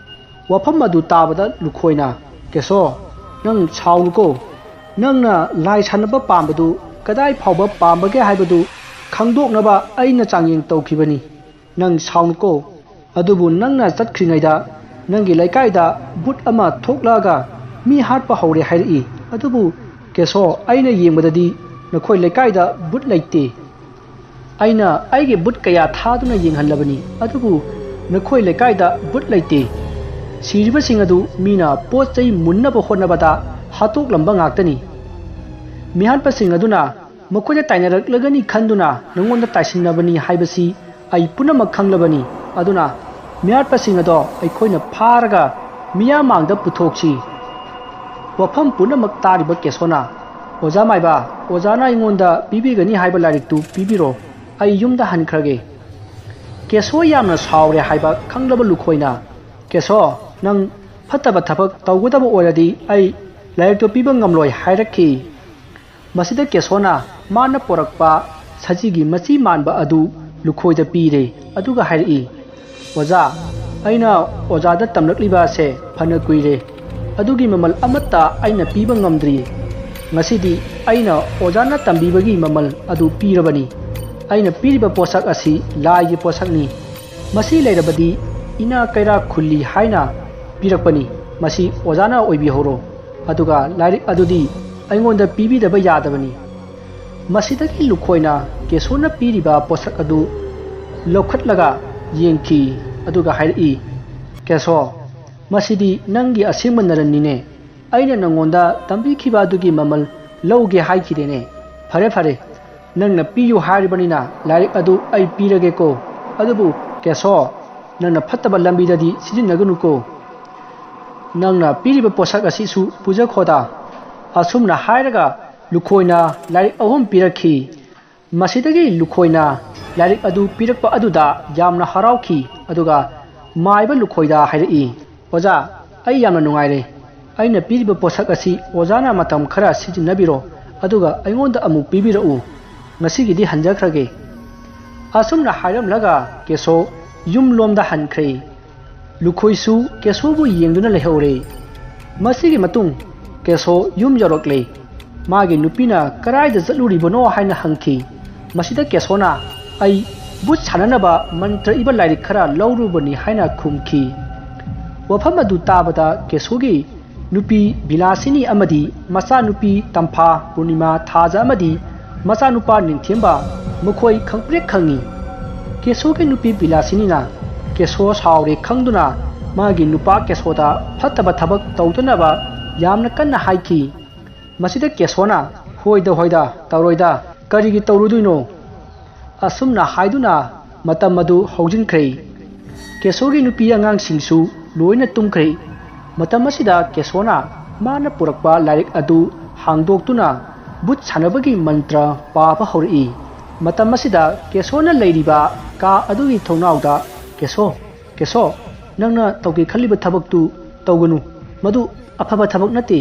ꯋꯥꯐꯝ ꯑꯗꯨ ꯇꯥꯕꯗ ꯂꯨꯈꯣꯏꯅ, "ꯀꯦꯁꯣ, ꯅꯪ ꯁꯥꯎꯅꯨꯀꯣ꯫ ꯅꯪꯅ ꯂꯥꯏ ꯁꯥꯟꯅꯕ ꯄꯥꯝꯕꯗꯨ ꯀꯗꯥꯏ ꯐꯥꯎꯕ ꯄꯥꯝꯕꯒꯦ ꯍꯥꯏꯕꯗꯨ ꯈꯪꯗꯣꯛꯅꯕ ꯑꯩꯅ ꯆꯥꯡꯌꯦꯡ ꯇꯧꯈꯤꯕꯅꯤ꯫ ꯅꯪ ꯁꯥꯎꯅꯨꯀꯣ꯫ ꯑꯗꯨꯕꯨ ꯅꯪꯅ ꯆꯠꯈ꯭ꯔꯤꯉꯩꯗ ꯅꯪꯒꯤ ꯂꯩꯀꯥꯏꯗ ꯕꯨꯠ ꯑꯃ ꯊꯣꯛꯂꯛꯑꯒ ꯃꯤ ꯍꯥꯠꯄ ꯍꯧꯔꯦ ꯍꯥꯏꯔꯛꯏ꯫ ꯑꯗꯨꯕꯨ ꯀꯦꯁꯣ, ꯑꯩꯅ ꯌꯦꯡꯕꯗꯗꯤ ꯅꯈꯣꯏ ꯂꯩꯀꯥꯏꯗ ꯕꯨꯠ ꯂꯩꯇꯦ꯫ ꯑꯩꯅ ꯑꯩꯒꯤ ꯕꯨꯠ ꯀꯌꯥ ꯊꯥꯗꯨꯅ ꯌꯦꯡꯍꯜꯂꯕꯅꯤ, ꯑꯗꯨꯕꯨ ꯅꯈꯣꯏ ꯂꯩꯀꯥꯏꯗ ꯕꯨꯠ ꯂꯩꯇꯦ꯫ ꯁꯤꯔꯤꯕꯁꯤꯡ ꯑꯗꯨ ꯃꯤꯅ ꯄꯣꯠ ꯆꯩ ꯃꯨꯟꯅꯕ ꯍꯣꯠꯅꯕꯗ ꯍꯥꯠꯇꯣꯛꯂꯝꯕ ꯉꯥꯛꯇꯅꯤ꯫ ꯃꯤꯍꯥꯠꯄꯁꯤꯡ ꯑꯗꯨꯅ ꯃꯈꯣꯏꯗ ꯇꯥꯏꯅꯔꯛꯂꯒꯅꯤ ꯈꯟꯗꯨꯅ ꯅꯉꯣꯟꯗ ꯇꯥꯏꯁꯤꯟꯅꯕꯅꯤ ꯍꯥꯏꯕꯁꯤ ꯑꯩ ꯄꯨꯝꯅꯃꯛ ꯈꯪꯂꯕꯅꯤ꯫ ꯑꯗꯨꯅ ꯃꯤꯍꯥꯠꯄꯁꯤꯡ ꯑꯗꯣ ꯑꯩꯈꯣꯏꯅ ꯐꯥꯔꯒ ꯃꯤꯌꯥꯝ ꯃꯥꯡꯗ ꯄꯨꯊꯣꯛꯁꯤ꯫" ꯋꯥꯐꯝ ꯄꯨꯝꯅꯃꯛ ꯇꯥꯔꯤꯕ ꯀꯦꯁꯣꯅ, "ꯑꯣꯖꯥ ꯃꯥꯏꯕ, ꯑꯣꯖꯥꯅ ꯑꯩꯉꯣꯟꯗ ꯄꯤꯕꯤꯒꯅꯤ ꯍꯥꯏꯕ ꯂꯥꯏꯔꯤꯛꯇꯨ ꯄꯤꯕꯤꯔꯣ꯫ ꯑꯩ ꯌꯨꯝꯗ ꯍꯟꯈ꯭ꯔꯒꯦ꯫" ꯀꯦꯁꯣ ꯌꯥꯝꯅ ꯁꯥꯎꯔꯦ ꯍꯥꯏꯕ ꯈꯪꯂꯕ ꯂꯨꯈꯣꯏꯅ, "ꯀꯦꯁꯣ, ꯅꯪ ꯐꯠꯇꯕ ꯊꯕꯛ ꯇꯧꯒꯗꯕ ꯑꯣꯏꯔꯗꯤ ꯑꯩ ꯂꯥꯏꯔꯤꯛꯇꯨ ꯄꯤꯕ ꯉꯝꯂꯣꯏ" ꯍꯥꯏꯔꯛꯈꯤ꯫ ꯃꯁꯤꯗ ꯀꯦꯁꯣꯅ ꯃꯥꯅ ꯄꯣꯔꯛꯄ ꯁꯖꯤꯒꯤ ꯃꯆꯤ ꯃꯥꯟꯕ ꯑꯗꯨ ꯂꯨꯈꯣꯏꯗ ꯄꯤꯔꯦ, ꯑꯗꯨꯒ ꯍꯥꯏꯔꯛꯏ, "ꯑꯣꯖꯥ, ꯑꯩꯅ ꯑꯣꯖꯥꯗ ꯇꯝꯂꯛꯂꯤꯕ ꯑꯁꯦ ꯐꯅ ꯀꯨꯏꯔꯦ꯫ ꯑꯗꯨꯒꯤ ꯃꯃꯜ ꯑꯃꯠꯇ ꯑꯩꯅ ꯄꯤꯕ ꯉꯝꯗ꯭ꯔꯤ꯫ ꯉꯁꯤꯗꯤ ꯑꯩꯅ ꯑꯣꯖꯥꯅ ꯇꯝꯕꯤꯕꯒꯤ ꯃꯃꯜ ꯑꯗꯨ ꯄꯤꯔꯕꯅꯤ꯫ ꯑꯩꯅ ꯄꯤꯔꯤꯕ ꯄꯣꯠꯁꯛ ꯑꯁꯤ ꯂꯥꯏꯒꯤ ꯄꯣꯠꯁꯛꯅꯤ꯫ ꯃꯁꯤ ꯂꯩꯔꯕꯗꯤ ꯏꯅꯥ ꯀꯩꯔꯥꯛ ꯈꯨꯜꯂꯤ ꯍꯥꯏꯅ ꯄꯤꯔꯛꯄꯅꯤ꯫ ꯃꯁꯤ ꯑꯣꯖꯥꯅ ꯑꯣꯏꯕꯤꯍꯧꯔꯣ꯫ ꯑꯗꯨꯒ ꯂꯥꯏꯔꯤꯛ ꯑꯗꯨꯗꯤ ꯑꯩꯉꯣꯟꯗ ꯄꯤꯕꯤꯗꯕ ꯌꯥꯗꯕꯅꯤ꯫" ꯃꯁꯤꯗꯒꯤ ꯂꯨꯈꯣꯏꯅ ꯀꯦꯁꯣꯅ ꯄꯤꯔꯤꯕ ꯄꯣꯠꯁꯛ ꯑꯗꯨ ꯂꯧꯈꯠꯂꯒ ꯌꯦꯡꯈꯤ, ꯑꯗꯨꯒ ꯍꯥꯏꯔꯛꯏ, "ꯀꯦꯁꯣ, ꯃꯁꯤꯗꯤ ꯅꯪꯒꯤ ꯑꯁꯦꯡꯕ ꯅꯔꯟꯅꯤꯅꯦ꯫ ꯑꯩꯅ ꯅꯪꯉꯣꯟꯗ ꯇꯝꯕꯤꯈꯤꯕ ꯑꯗꯨꯒꯤ ꯃꯃꯜ ꯂꯧꯒꯦ ꯍꯥꯏꯈꯤꯗꯦꯅꯦ꯫ ꯐꯔꯦ, ꯐꯔꯦ, ꯅꯪꯅ ꯄꯤꯌꯨ ꯍꯥꯏꯔꯤꯕꯅꯤꯅ ꯂꯥꯏꯔꯤꯛ ꯑꯗꯨ ꯑꯩ ꯄꯤꯔꯒꯦꯀꯣ꯫ ꯑꯗꯨꯕꯨ ꯀꯦꯁꯣ, ꯅꯪꯅ ꯐꯠꯇꯕ ꯂꯝꯕꯤꯗꯗꯤ ꯁꯤꯖꯤꯟꯅꯒꯅꯨꯀꯣ꯫ ꯅꯪꯅ ꯄꯤꯔꯤꯕ ꯄꯣꯠꯁꯛ ꯑꯁꯤꯁꯨ ꯄꯨꯖꯈꯣꯗ꯫" ꯑꯁꯨꯝꯅ ꯍꯥꯏꯔꯒ ꯂꯨꯈꯣꯏꯅ ꯂꯥꯏꯔꯤꯛ ꯑꯍꯨꯝ ꯄꯤꯔꯛꯈꯤ꯫ ꯃꯁꯤꯗꯒꯤ ꯂꯨꯈꯣꯏꯅ ꯂꯥꯏꯔꯤꯛ ꯑꯗꯨ ꯄꯤꯔꯛꯄ ꯑꯗꯨꯗ ꯌꯥꯝꯅ ꯍꯔꯥꯎꯈꯤ, ꯑꯗꯨꯒ ꯃꯥꯏꯕ ꯂꯨꯈꯣꯏꯗ ꯍꯥꯏꯔꯛꯏ, "ꯑꯣꯖꯥ, ꯑꯩ ꯌꯥꯝꯅ ꯅꯨꯡꯉꯥꯏꯔꯦ꯫ ꯑꯩꯅ ꯄꯤꯔꯤꯕ ꯄꯣꯠꯁꯛ ꯑꯁꯤ ꯑꯣꯖꯥꯅ ꯃꯇꯝ ꯈꯔ ꯁꯤꯖꯤꯟꯅꯕꯤꯔꯣ, ꯑꯗꯨꯒ ꯑꯩꯉꯣꯟꯗ ꯑꯃꯨꯛ ꯄꯤꯕꯤꯔꯛꯎ꯫ ꯉꯁꯤꯒꯤꯗꯤ ꯍꯟꯖꯈ꯭ꯔꯒꯦ꯫" ꯑꯁꯨꯝꯅ ꯍꯥꯏꯔꯝꯂꯒ ꯀꯦꯁꯣ ꯌꯨꯝꯂꯣꯝꯗ ꯍꯟꯈ꯭ꯔꯦ꯫ ꯂꯨꯈꯣꯏꯁꯨ ꯀꯦꯁꯣꯕꯨ ꯌꯦꯡꯗꯨꯅ ꯂꯩꯍꯧꯔꯦ꯫ ꯃꯁꯤꯒꯤ ꯃꯇꯨꯡ ꯀꯦꯁꯣ ꯌꯨꯝ ꯌꯧꯔꯛꯂꯦ꯫ ꯃꯥꯒꯤ ꯅꯨꯄꯤꯅ ꯀꯗꯥꯏꯗ ꯆꯠꯂꯨꯔꯤꯕꯅꯣ ꯍꯥꯏꯅ ꯍꯪꯈꯤ꯫ ꯃꯁꯤꯗ ꯀꯦꯁꯣꯅ, "ꯑꯩ ꯚꯨꯠ ꯁꯥꯟꯅꯅꯕ ꯃꯟꯇ꯭ꯔ ꯏꯕ ꯂꯥꯏꯔꯤꯛ ꯈꯔ ꯂꯧꯔꯨꯕꯅꯤ" ꯍꯥꯏꯅ ꯈꯨꯝꯈꯤ꯫ ꯋꯥꯐꯝ ꯑꯗꯨ ꯇꯥꯕꯗ ꯀꯦꯁꯣꯒꯤ ꯅꯨꯄꯤ ꯕꯤꯂꯥꯁꯤꯅꯤ ꯑꯃꯗꯤ ꯃꯆꯥꯅꯨꯄꯤ ꯇꯝꯐꯥ, ꯄꯨꯔꯅꯤꯃꯥ, ꯊꯥꯖ ꯑꯃꯗꯤ ꯃꯆꯥꯅꯨꯄꯥ ꯅꯤꯡꯊꯦꯝꯕ ꯃꯈꯣꯏ ꯈꯪꯄ꯭ꯔꯦꯛ ꯈꯪꯉꯤ꯫ ꯀꯦꯁꯣꯒꯤ ꯅꯨꯄꯤ ꯕꯤꯂꯥꯁꯤꯅꯤꯅ ꯀꯦꯁꯣ ꯁꯥꯎꯔꯦ ꯈꯪꯗꯨꯅ ꯃꯥꯒꯤ ꯅꯨꯄꯥ ꯀꯦꯁꯣꯗ ꯐꯠꯇꯕ ꯊꯕꯛ ꯇꯧꯗꯅꯕ ꯌꯥꯝꯅ ꯀꯟꯅ ꯍꯥꯏꯈꯤ꯫ ꯃꯁꯤꯗ ꯀꯦꯁꯣꯅ, "ꯍꯣꯏꯗ, ꯍꯣꯏꯗ, ꯇꯧꯔꯣꯏꯗ, ꯀꯔꯤꯒꯤ ꯇꯧꯔꯨꯗꯣꯏꯅꯣ?" ꯑꯁꯨꯝꯅ ꯍꯥꯏꯗꯨꯅ ꯃꯇꯝ ꯑꯗꯨ ꯍꯧꯖꯤꯟꯈ꯭ꯔꯦ꯫ ꯀꯦꯁꯣꯒꯤ ꯅꯨꯄꯤ ꯑꯉꯥꯡꯁꯤꯡꯁꯨ ꯂꯣꯏꯅ ꯇꯨꯝꯈ꯭ꯔꯦ꯫ ꯃꯇꯝ ꯑꯁꯤꯗ ꯀꯦꯁꯣꯅ ꯃꯥꯅ ꯄꯨꯔꯛꯄ ꯂꯥꯏꯔꯤꯛ ꯑꯗꯨ ꯍꯥꯡꯗꯣꯛꯇꯨꯅ ꯚꯨꯠ ꯁꯥꯟꯅꯕꯒꯤ ꯃꯟꯇ꯭ꯔ ꯄꯥꯕ ꯍꯧꯔꯛꯏ꯫ ꯃꯇꯝ ꯑꯁꯤꯗ ꯀꯦꯁꯣꯅ ꯂꯩꯔꯤꯕ ꯀꯥ ꯑꯗꯨꯒꯤ ꯊꯣꯡꯅꯥꯎꯗ, "ꯀꯦꯁꯣ, ꯀꯦꯁꯣ, ꯅꯪꯅ ꯇꯧꯒꯦ ꯈꯜꯂꯤꯕ ꯊꯕꯛꯇꯨ ꯇꯧꯒꯅꯨ꯫ ꯃꯗꯨ ꯑꯐꯕ ꯊꯕꯛ ꯅꯠꯇꯦ꯫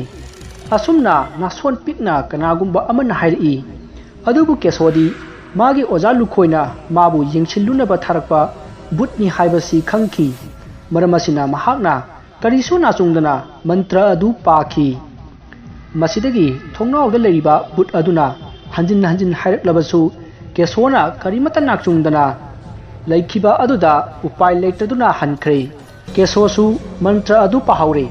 ꯑꯁꯨꯝꯅ ꯅꯥꯁꯣꯟ ꯄꯤꯛꯅ ꯀꯅꯥꯒꯨꯝꯕ ꯑꯃꯅ ꯍꯥꯏꯔꯛꯏ꯫ ꯑꯗꯨꯕꯨ ꯀꯦꯁꯣꯗꯤ ꯃꯥꯒꯤ ꯑꯣꯖꯥ ꯂꯨꯈꯣꯏꯅ ꯃꯥꯕꯨ ꯌꯦꯡꯁꯤꯜꯂꯨꯅꯕ ꯊꯥꯔꯛꯄ ꯚꯨꯠꯅꯤ ꯍꯥꯏꯕꯁꯤ ꯈꯪꯈꯤ꯫ ꯃꯔꯝ ꯑꯁꯤꯅ ꯃꯍꯥꯛꯅ ꯀꯔꯤꯁꯨ ꯅꯥꯆꯨꯡꯗꯅ ꯃꯟꯇ꯭ꯔ ꯑꯗꯨ ꯄꯥꯈꯤ꯫ ꯃꯁꯤꯗꯒꯤ ꯊꯣꯡꯅꯥꯎꯗ ꯂꯩꯔꯤꯕ ꯚꯨꯠ ꯑꯗꯨꯅ ꯍꯟꯖꯤꯟ ꯍꯟꯖꯤꯟ ꯍꯥꯏꯔꯛꯂꯕꯁꯨ ꯀꯦꯁꯣꯅ ꯀꯔꯤꯃꯠꯇ ꯅꯥꯆꯨꯡꯗꯅ ꯂꯩꯈꯤꯕ ꯑꯗꯨꯗ ꯎꯄꯥꯏ ꯂꯩꯇꯗꯨꯅ ꯍꯟꯈ꯭ꯔꯦ꯫ ꯀꯦꯁꯣꯁꯨ ꯃꯟꯇ꯭ꯔ ꯑꯗꯨ ꯄꯥꯍꯧꯔꯦ꯫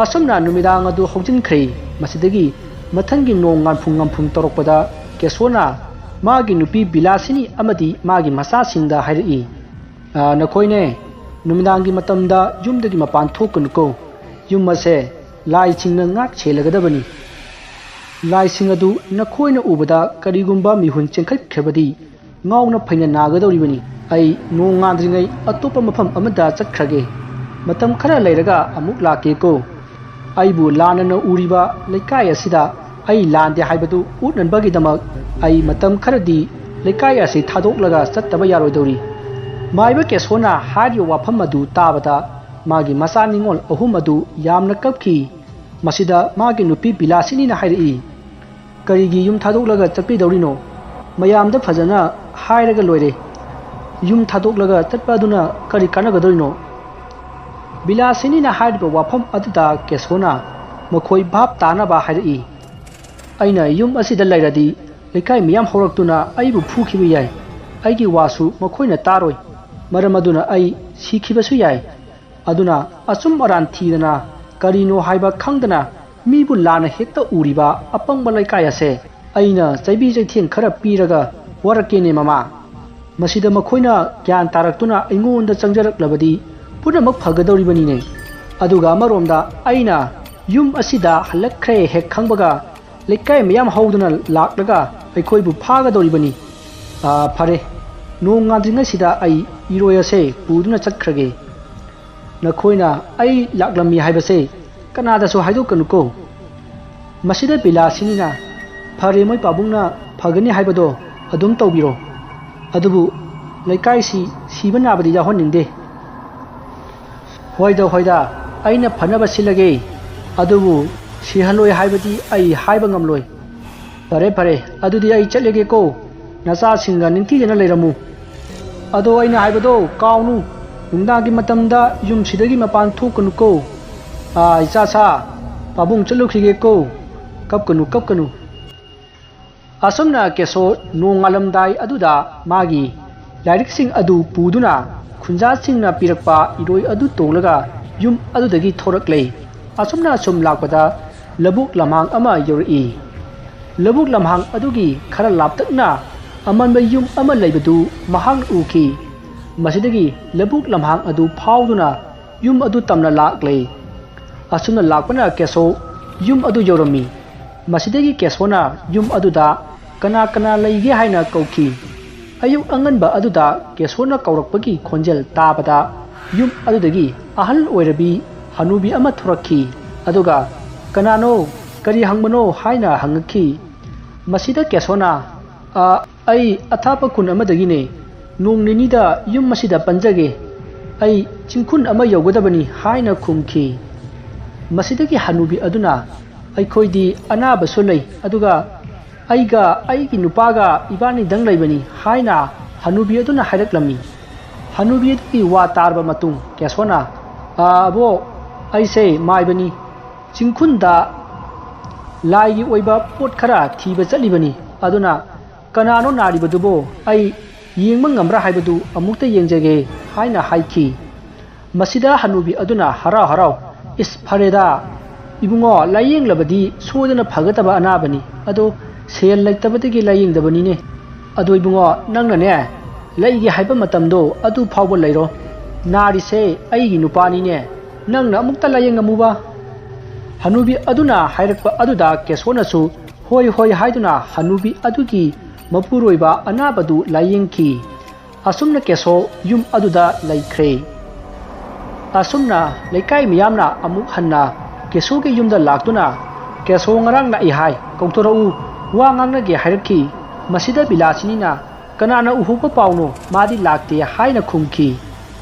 ꯑꯁꯨꯝꯅ ꯅꯨꯃꯤꯗꯥꯡ ꯑꯗꯨ ꯍꯧꯖꯤꯟꯈ꯭ꯔꯦ꯫ ꯃꯁꯤꯗꯒꯤ ꯃꯊꯪꯒꯤ ꯅꯣꯡ ꯉꯥꯟꯐꯨꯡ ꯉꯥꯟꯐꯨꯡ ꯇꯧꯔꯛꯄꯗ ꯀꯦꯁꯣꯅ ꯃꯥꯒꯤ ꯅꯨꯄꯤ ꯕꯤꯂꯥꯁꯤꯅꯤ ꯑꯃꯗꯤ ꯃꯥꯒꯤ ꯃꯆꯥꯁꯤꯡꯗ ꯍꯥꯏꯔꯛꯏ, "ꯑ, ꯅꯈꯣꯏꯅꯦ, ꯅꯨꯃꯤꯗꯥꯡꯒꯤ ꯃꯇꯝꯗ ꯌꯨꯝꯗꯒꯤ ꯃꯄꯥꯟ ꯊꯣꯛꯀꯅꯨꯀꯣ꯫ ꯌꯨꯝ ꯑꯁꯦ ꯂꯥꯏꯁꯤꯡꯅ ꯉꯥꯛ ꯁꯦꯜꯂꯒꯗꯕꯅꯤ꯫ ꯂꯥꯏꯁꯤꯡ ꯑꯗꯨ ꯅꯈꯣꯏꯅ ꯎꯕꯗ ꯀꯔꯤꯒꯨꯝꯕ ꯃꯤꯍꯨꯟ ꯆꯦꯟꯈꯠꯈ꯭ꯔꯕꯗꯤ ꯉꯥꯎꯅ ꯐꯩꯅ ꯅꯥꯒꯗꯧꯔꯤꯕꯅꯤ꯫ ꯑꯩ ꯅꯣꯡ ꯉꯥꯟꯗ꯭ꯔꯤꯉꯩ ꯑꯇꯣꯞꯄ ꯃꯐꯝ ꯑꯃꯗ ꯆꯠꯈ꯭ꯔꯒꯦ꯫ ꯃꯇꯝ ꯈꯔ ꯂꯩꯔꯒ ꯑꯃꯨꯛ ꯂꯥꯛꯀꯦꯀꯣ꯫ ꯑꯩꯕꯨ ꯂꯥꯟꯅꯅ ꯎꯔꯤꯕ ꯂꯩꯀꯥꯏ ꯑꯁꯤꯗ ꯑꯩ ꯂꯥꯟꯗꯦ ꯍꯥꯏꯕꯗꯨ ꯎꯠꯅꯅꯕꯒꯤꯗꯃꯛ ꯑꯩ ꯃꯇꯝ ꯈꯔꯗꯤ ꯂꯩꯀꯥꯏ ꯑꯁꯤ ꯊꯥꯗꯣꯛꯂꯒ ꯆꯠꯇꯕ ꯌꯥꯔꯣꯏꯗꯧꯔꯤ꯫" ꯃꯥꯏꯕ ꯀꯦꯁꯣꯅ ꯍꯥꯏꯔꯤꯕ ꯋꯥꯐꯝ ꯑꯗꯨ ꯇꯥꯕꯗ ꯃꯥꯒꯤ ꯃꯆꯥ ꯅꯤꯉꯣꯜ ꯑꯍꯨꯝ ꯑꯗꯨ ꯌꯥꯝꯅ ꯀꯞꯈꯤ꯫ ꯃꯁꯤꯗ ꯃꯥꯒꯤ ꯅꯨꯄꯤ ꯕꯤꯂꯥꯁꯤꯅꯤꯅ ꯍꯥꯏꯔꯛꯏ, "ꯀꯔꯤꯒꯤ ꯌꯨꯝ ꯊꯥꯗꯣꯛꯂꯒ ꯆꯠꯄꯤꯗꯧꯔꯤꯅꯣ? ꯃꯌꯥꯝꯗ ꯐꯖꯅ ꯍꯥꯏꯔꯒ ꯂꯣꯏꯔꯦ꯫ ꯌꯨꯝ ꯊꯥꯗꯣꯛꯂꯒ ꯆꯠꯄ ꯑꯗꯨꯅ ꯀꯔꯤ ꯀꯥꯟꯅꯒꯗꯧꯔꯤꯅꯣ?" ꯕꯤꯂꯥꯁꯤꯅꯤꯅ ꯍꯥꯏꯔꯤꯕ ꯋꯥꯐꯝ ꯑꯗꯨꯗ ꯀꯦꯁꯣꯅ ꯃꯈꯣꯏ ꯚꯥꯞ ꯇꯥꯅꯕ ꯍꯥꯏꯔꯛꯏ, "ꯑꯩꯅ ꯌꯨꯝ ꯑꯁꯤꯗ ꯂꯩꯔꯗꯤ ꯂꯩꯀꯥꯏ ꯃꯤꯌꯥꯝ ꯍꯧꯔꯛꯇꯨꯅ ꯑꯩꯕꯨ ꯐꯨꯈꯤꯕ ꯌꯥꯏ꯫ ꯑꯩꯒꯤ ꯋꯥꯁꯨ ꯃꯈꯣꯏꯅ ꯇꯥꯔꯣꯏ꯫ ꯃꯔꯝ ꯑꯗꯨꯅ ꯑꯩ ꯁꯤꯈꯤꯕꯁꯨ ꯌꯥꯏ꯫ ꯑꯗꯨꯅ ꯑꯆꯨꯝ ꯑꯔꯥꯟ ꯊꯤꯗꯅ ꯀꯔꯤꯅꯣ ꯍꯥꯏꯕ ꯈꯪꯗꯅ ꯃꯤꯕꯨ ꯂꯥꯟꯅ ꯍꯦꯛꯇ ꯎꯔꯤꯕ ꯑꯄꯪꯕ ꯂꯩꯀꯥꯏ ꯑꯁꯦ ꯑꯩꯅ ꯆꯩꯕꯤ ꯆꯩꯊꯦꯡ ꯈꯔ ꯄꯤꯔꯒ ꯋꯥꯔꯛꯀꯦꯅꯦ ꯃꯃꯥ꯫ ꯃꯁꯤꯗ ꯃꯈꯣꯏꯅ ꯒ꯭ꯌꯥꯟ ꯇꯥꯔꯛꯇꯨꯅ ꯑꯩꯉꯣꯟꯗ ꯆꯪꯖꯔꯛꯂꯕꯗꯤ ꯄꯨꯝꯅꯃꯛ ꯐꯒꯗꯧꯔꯤꯕꯅꯤꯅꯦ꯫ ꯑꯗꯨꯒ ꯑꯃꯔꯣꯝꯗ ꯑꯩꯅ ꯌꯨꯝ ꯑꯁꯤꯗ ꯍꯜꯂꯛꯈ꯭ꯔꯦ ꯍꯦꯛ ꯈꯪꯕꯒ ꯂꯩꯀꯥꯏ ꯃꯌꯥꯝ ꯍꯧꯗꯨꯅ ꯂꯥꯛꯂꯒ ꯑꯩꯈꯣꯏꯕꯨ ꯐꯥꯒꯗꯧꯔꯤꯕꯅꯤ꯫ ꯑꯥ, ꯐꯔꯦ, ꯅꯣꯡ ꯉꯥꯟꯗ꯭ꯔꯤꯉꯩꯁꯤꯗ ꯑꯩ ꯏꯔꯣꯏ ꯑꯁꯦ ꯄꯨꯗꯨꯅ ꯆꯠꯈ꯭ꯔꯒꯦ꯫ ꯅꯈꯣꯏꯅ ꯑꯩ ꯂꯥꯛꯂꯝꯃꯤ ꯍꯥꯏꯕꯁꯦ ꯀꯅꯥꯗꯁꯨ ꯍꯥꯏꯗꯣꯛꯀꯅꯨꯀꯣ꯫" ꯃꯁꯤꯗ ꯕꯤꯂꯥꯁꯤꯅꯤꯅ, "ꯐꯔꯦ, ꯃꯣꯏ ꯄꯥꯕꯨꯡꯅ ꯐꯒꯅꯤ ꯍꯥꯏꯕꯗꯣ ꯑꯗꯨꯝ ꯇꯧꯕꯤꯔꯣ꯫ ꯑꯗꯨꯕꯨ ꯂꯩꯀꯥꯏꯁꯤ ꯁꯤꯕ ꯅꯥꯕꯗꯤ ꯌꯥꯎꯍꯟꯅꯤꯡꯗꯦ꯫" "ꯍꯣꯏꯗ, ꯍꯣꯏꯗ, ꯑꯩꯅ ꯐꯅꯕ ꯁꯤꯜꯂꯒꯦ꯫ ꯑꯗꯨꯕꯨ ꯁꯤꯍꯜꯂꯣꯏ ꯍꯥꯏꯕꯗꯤ ꯑꯩ ꯍꯥꯏꯕ ꯉꯝꯂꯣꯏ꯫ ꯐꯔꯦ, ꯐꯔꯦ, ꯑꯗꯨꯗꯤ ꯑꯩ ꯆꯠꯂꯒꯦꯀꯣ꯫ ꯅꯆꯥꯁꯤꯡꯒ ꯅꯤꯡꯊꯤꯖꯅ ꯂꯩꯔꯝꯃꯨ꯫ ꯑꯗꯣ ꯑꯩꯅ ꯍꯥꯏꯕꯗꯣ ꯀꯥꯎꯅꯨ, ꯅꯨꯡꯗꯥꯡꯒꯤ ꯃꯇꯝꯗ ꯌꯨꯝꯁꯤꯗꯒꯤ ꯃꯄꯥꯟ ꯊꯣꯛꯀꯅꯨꯀꯣ꯫ ꯑꯥ, ꯏꯆꯥ ꯁꯥ, ꯄꯥꯕꯨꯡ ꯆꯠꯂꯨꯈꯤꯒꯦꯀꯣ꯫ ꯀꯞꯀꯅꯨ, ꯀꯞꯀꯅꯨ꯫ ꯑꯁꯨꯝꯅ ꯀꯦꯁꯣ ꯅꯣꯡꯉꯥꯜꯂꯝꯗꯥꯏ ꯑꯗꯨꯗ ꯃꯥꯒꯤ ꯂꯥꯏꯔꯤꯛꯁꯤꯡ ꯑꯗꯨ ꯄꯨꯗꯨꯅ ꯈꯨꯟꯖꯥꯁꯤꯡꯅ ꯄꯤꯔꯛꯄ ꯏꯔꯣꯏ ꯑꯗꯨ ꯇꯣꯡꯂꯒ ꯌꯨꯝ ꯑꯗꯨꯗꯒꯤ ꯊꯣꯔꯛꯂꯦ꯫ ꯑꯁꯨꯝꯅ ꯑꯁꯨꯝ ꯂꯥꯛꯄꯗ ꯂꯧꯕꯨꯛ ꯂꯝꯍꯥꯡ ꯑꯃ ꯌꯧꯔꯛꯏ꯫ ꯂꯧꯕꯨꯛ ꯂꯝꯍꯥꯡ ꯑꯗꯨꯒꯤ ꯈꯔ ꯂꯥꯞꯇꯛꯅ ꯑꯃꯟꯕ ꯌꯨꯝ ꯑꯃ ꯂꯩꯕꯗꯨ ꯃꯍꯥꯛꯅ ꯎꯈꯤ꯫ ꯃꯁꯤꯗꯒꯤ ꯂꯧꯕꯨꯛ ꯂꯝꯍꯥꯡ ꯑꯗꯨ ꯐꯥꯎꯗꯨꯅ ꯌꯨꯝ ꯑꯗꯨ ꯇꯝꯅ ꯂꯥꯛꯂꯦ꯫ ꯑꯁꯨꯝꯅ ꯂꯥꯛꯄꯅ ꯀꯦꯁꯣ ꯌꯨꯝ ꯑꯗꯨ ꯌꯧꯔꯝꯃꯤ꯫ ꯃꯁꯤꯗꯒꯤ ꯀꯦꯁꯣꯅ ꯌꯨꯝ ꯑꯗꯨꯗ ꯀꯅꯥ ꯀꯅꯥ ꯂꯩꯒꯦ ꯍꯥꯏꯅ ꯀꯧꯈꯤ꯫ ꯑꯌꯨꯛ ꯑꯉꯟꯕ ꯑꯗꯨꯗ ꯀꯦꯁꯣꯅ ꯀꯧꯔꯛꯄꯒꯤ ꯈꯣꯟꯖꯦꯜ ꯇꯥꯕꯗ ꯌꯨꯝ ꯑꯗꯨꯗꯒꯤ ꯑꯍꯜ ꯑꯣꯏꯔꯕꯤ ꯍꯅꯨꯕꯤ ꯑꯃ ꯊꯣꯔꯛꯈꯤ꯫ ꯑꯗꯨꯒ "ꯀꯅꯥꯅꯣ? ꯀꯔꯤ ꯍꯪꯕꯅꯣ?" ꯍꯥꯏꯅ ꯍꯪꯉꯛꯈꯤ꯫ ꯃꯁꯤꯗ ꯀꯦꯁꯣꯅ, "ꯑ, ꯑꯩ ꯑꯊꯥꯞꯄ ꯈꯨꯟ ꯑꯃꯗꯒꯤꯅꯦ꯫ ꯅꯣꯡ ꯅꯤꯅꯤꯗ ꯌꯨꯝ ꯑꯁꯤꯗ ꯄꯟꯖꯒꯦ꯫ ꯑꯩ ꯆꯤꯡꯈꯨꯟ ꯑꯃ ꯌꯧꯒꯗꯕꯅꯤ" ꯍꯥꯏꯅ ꯈꯨꯝꯈꯤ꯫ ꯃꯁꯤꯗꯒꯤ ꯍꯅꯨꯕꯤ ꯑꯗꯨꯅ, "ꯑꯩꯈꯣꯏꯗꯤ ꯑꯅꯥꯕꯁꯨ ꯂꯩ, ꯑꯗꯨꯒ ꯑꯩꯒ ꯑꯩꯒꯤ ꯅꯨꯄꯥꯒ ꯏꯕꯥꯅꯤꯗꯪ ꯂꯩꯕꯅꯤ" ꯍꯥꯏꯅ ꯍꯅꯨꯕꯤ ꯑꯗꯨꯅ ꯍꯥꯏꯔꯛꯂꯝꯃꯤ꯫ ꯍꯅꯨꯕꯤ ꯑꯗꯨꯒꯤ ꯋꯥ ꯇꯥꯔꯕ ꯃꯇꯨꯡ ꯀꯦꯁꯣꯅ, "ꯑꯥ, ꯑꯕꯣꯛ, ꯑꯩꯁꯦ ꯃꯥꯏꯕꯅꯤ꯫ ꯆꯤꯡꯈꯨꯟꯗ ꯂꯥꯏꯒꯤ ꯑꯣꯏꯕ ꯄꯣꯠ ꯈꯔ ꯊꯤꯕ ꯆꯠꯂꯤꯕꯅꯤ꯫ ꯑꯗꯨꯅ ꯀꯅꯥꯅꯣ ꯅꯥꯔꯤꯕꯗꯨꯕꯣ? ꯑꯩ ꯌꯦꯡꯕ ꯉꯝꯕ꯭ꯔꯥ ꯍꯥꯏꯕꯗꯨ ꯑꯃꯨꯛꯇ ꯌꯦꯡꯖꯒꯦ" ꯍꯥꯏꯅ ꯍꯥꯏꯈꯤ꯫ ꯃꯁꯤꯗ ꯍꯅꯨꯕꯤ ꯑꯗꯨꯅ ꯍꯔꯥꯎ ꯍꯔꯥꯎ, "ꯏꯁ, ꯐꯔꯦꯗ, ꯏꯕꯨꯡꯉꯣ, ꯂꯥꯏꯌꯦꯡꯂꯕꯗꯤ ꯁꯣꯏꯗꯅ ꯐꯒꯗꯕ ꯑꯅꯥꯕꯅꯤ꯫ ꯑꯗꯣ ꯁꯦꯜ ꯂꯩꯇꯕꯗꯒꯤ ꯂꯥꯏꯌꯦꯡꯗꯕꯅꯤꯅꯦ꯫ ꯑꯗꯣ ꯏꯕꯨꯡꯉꯣ, ꯅꯪꯅꯅꯦ, ꯂꯩꯒꯦ ꯍꯥꯏꯕ ꯃꯇꯝꯗꯣ ꯑꯗꯨ ꯐꯥꯎꯕ ꯂꯩꯔꯣ꯫ ꯅꯥꯔꯤꯁꯦ ꯑꯩꯒꯤ ꯅꯨꯄꯥꯅꯤꯅꯦ꯫ ꯅꯪꯅ ꯑꯃꯨꯛꯇ ꯂꯥꯏꯌꯦꯡꯉꯝꯃꯨꯕ꯫" ꯍꯅꯨꯕꯤ ꯑꯗꯨꯅ ꯍꯥꯏꯔꯛꯄ ꯑꯗꯨꯗ ꯀꯦꯁꯣꯅꯁꯨ "ꯍꯣꯏ, ꯍꯣꯏ" ꯍꯥꯏꯗꯨꯅ ꯍꯅꯨꯕꯤ ꯑꯗꯨꯒꯤ ꯃꯄꯨꯔꯣꯏꯕ ꯑꯅꯥꯕꯗꯨ ꯂꯥꯏꯌꯦꯡꯈꯤ꯫ ꯑꯁꯨꯝꯅ ꯀꯦꯁꯣ ꯌꯨꯝ ꯑꯗꯨꯗ ꯂꯩꯈ꯭ꯔꯦ꯫ ꯑꯁꯨꯝꯅ ꯂꯩꯀꯥꯏ ꯃꯤꯌꯥꯝꯅ ꯑꯃꯨꯛ ꯍꯟꯅ ꯀꯦꯁꯣꯒꯤ ꯌꯨꯝꯗ ꯂꯥꯛꯇꯨꯅ, "ꯀꯦꯁꯣ ꯉꯔꯥꯡ ꯂꯥꯛꯏ ꯍꯥꯏ, ꯀꯧꯊꯣꯔꯛꯎ, ꯋꯥ ꯉꯥꯡꯅꯒꯦ" ꯍꯥꯏꯔꯛꯈꯤ꯫ ꯃꯁꯤꯗ ꯕꯤꯂꯥꯁꯤꯅꯤꯅ, "ꯀꯅꯥꯅ ꯎꯍꯧꯕ ꯄꯥꯎꯅꯣ? ꯃꯥꯗꯤ ꯂꯥꯛꯇꯦ" ꯍꯥꯏꯅ ꯈꯨꯝꯈꯤ꯫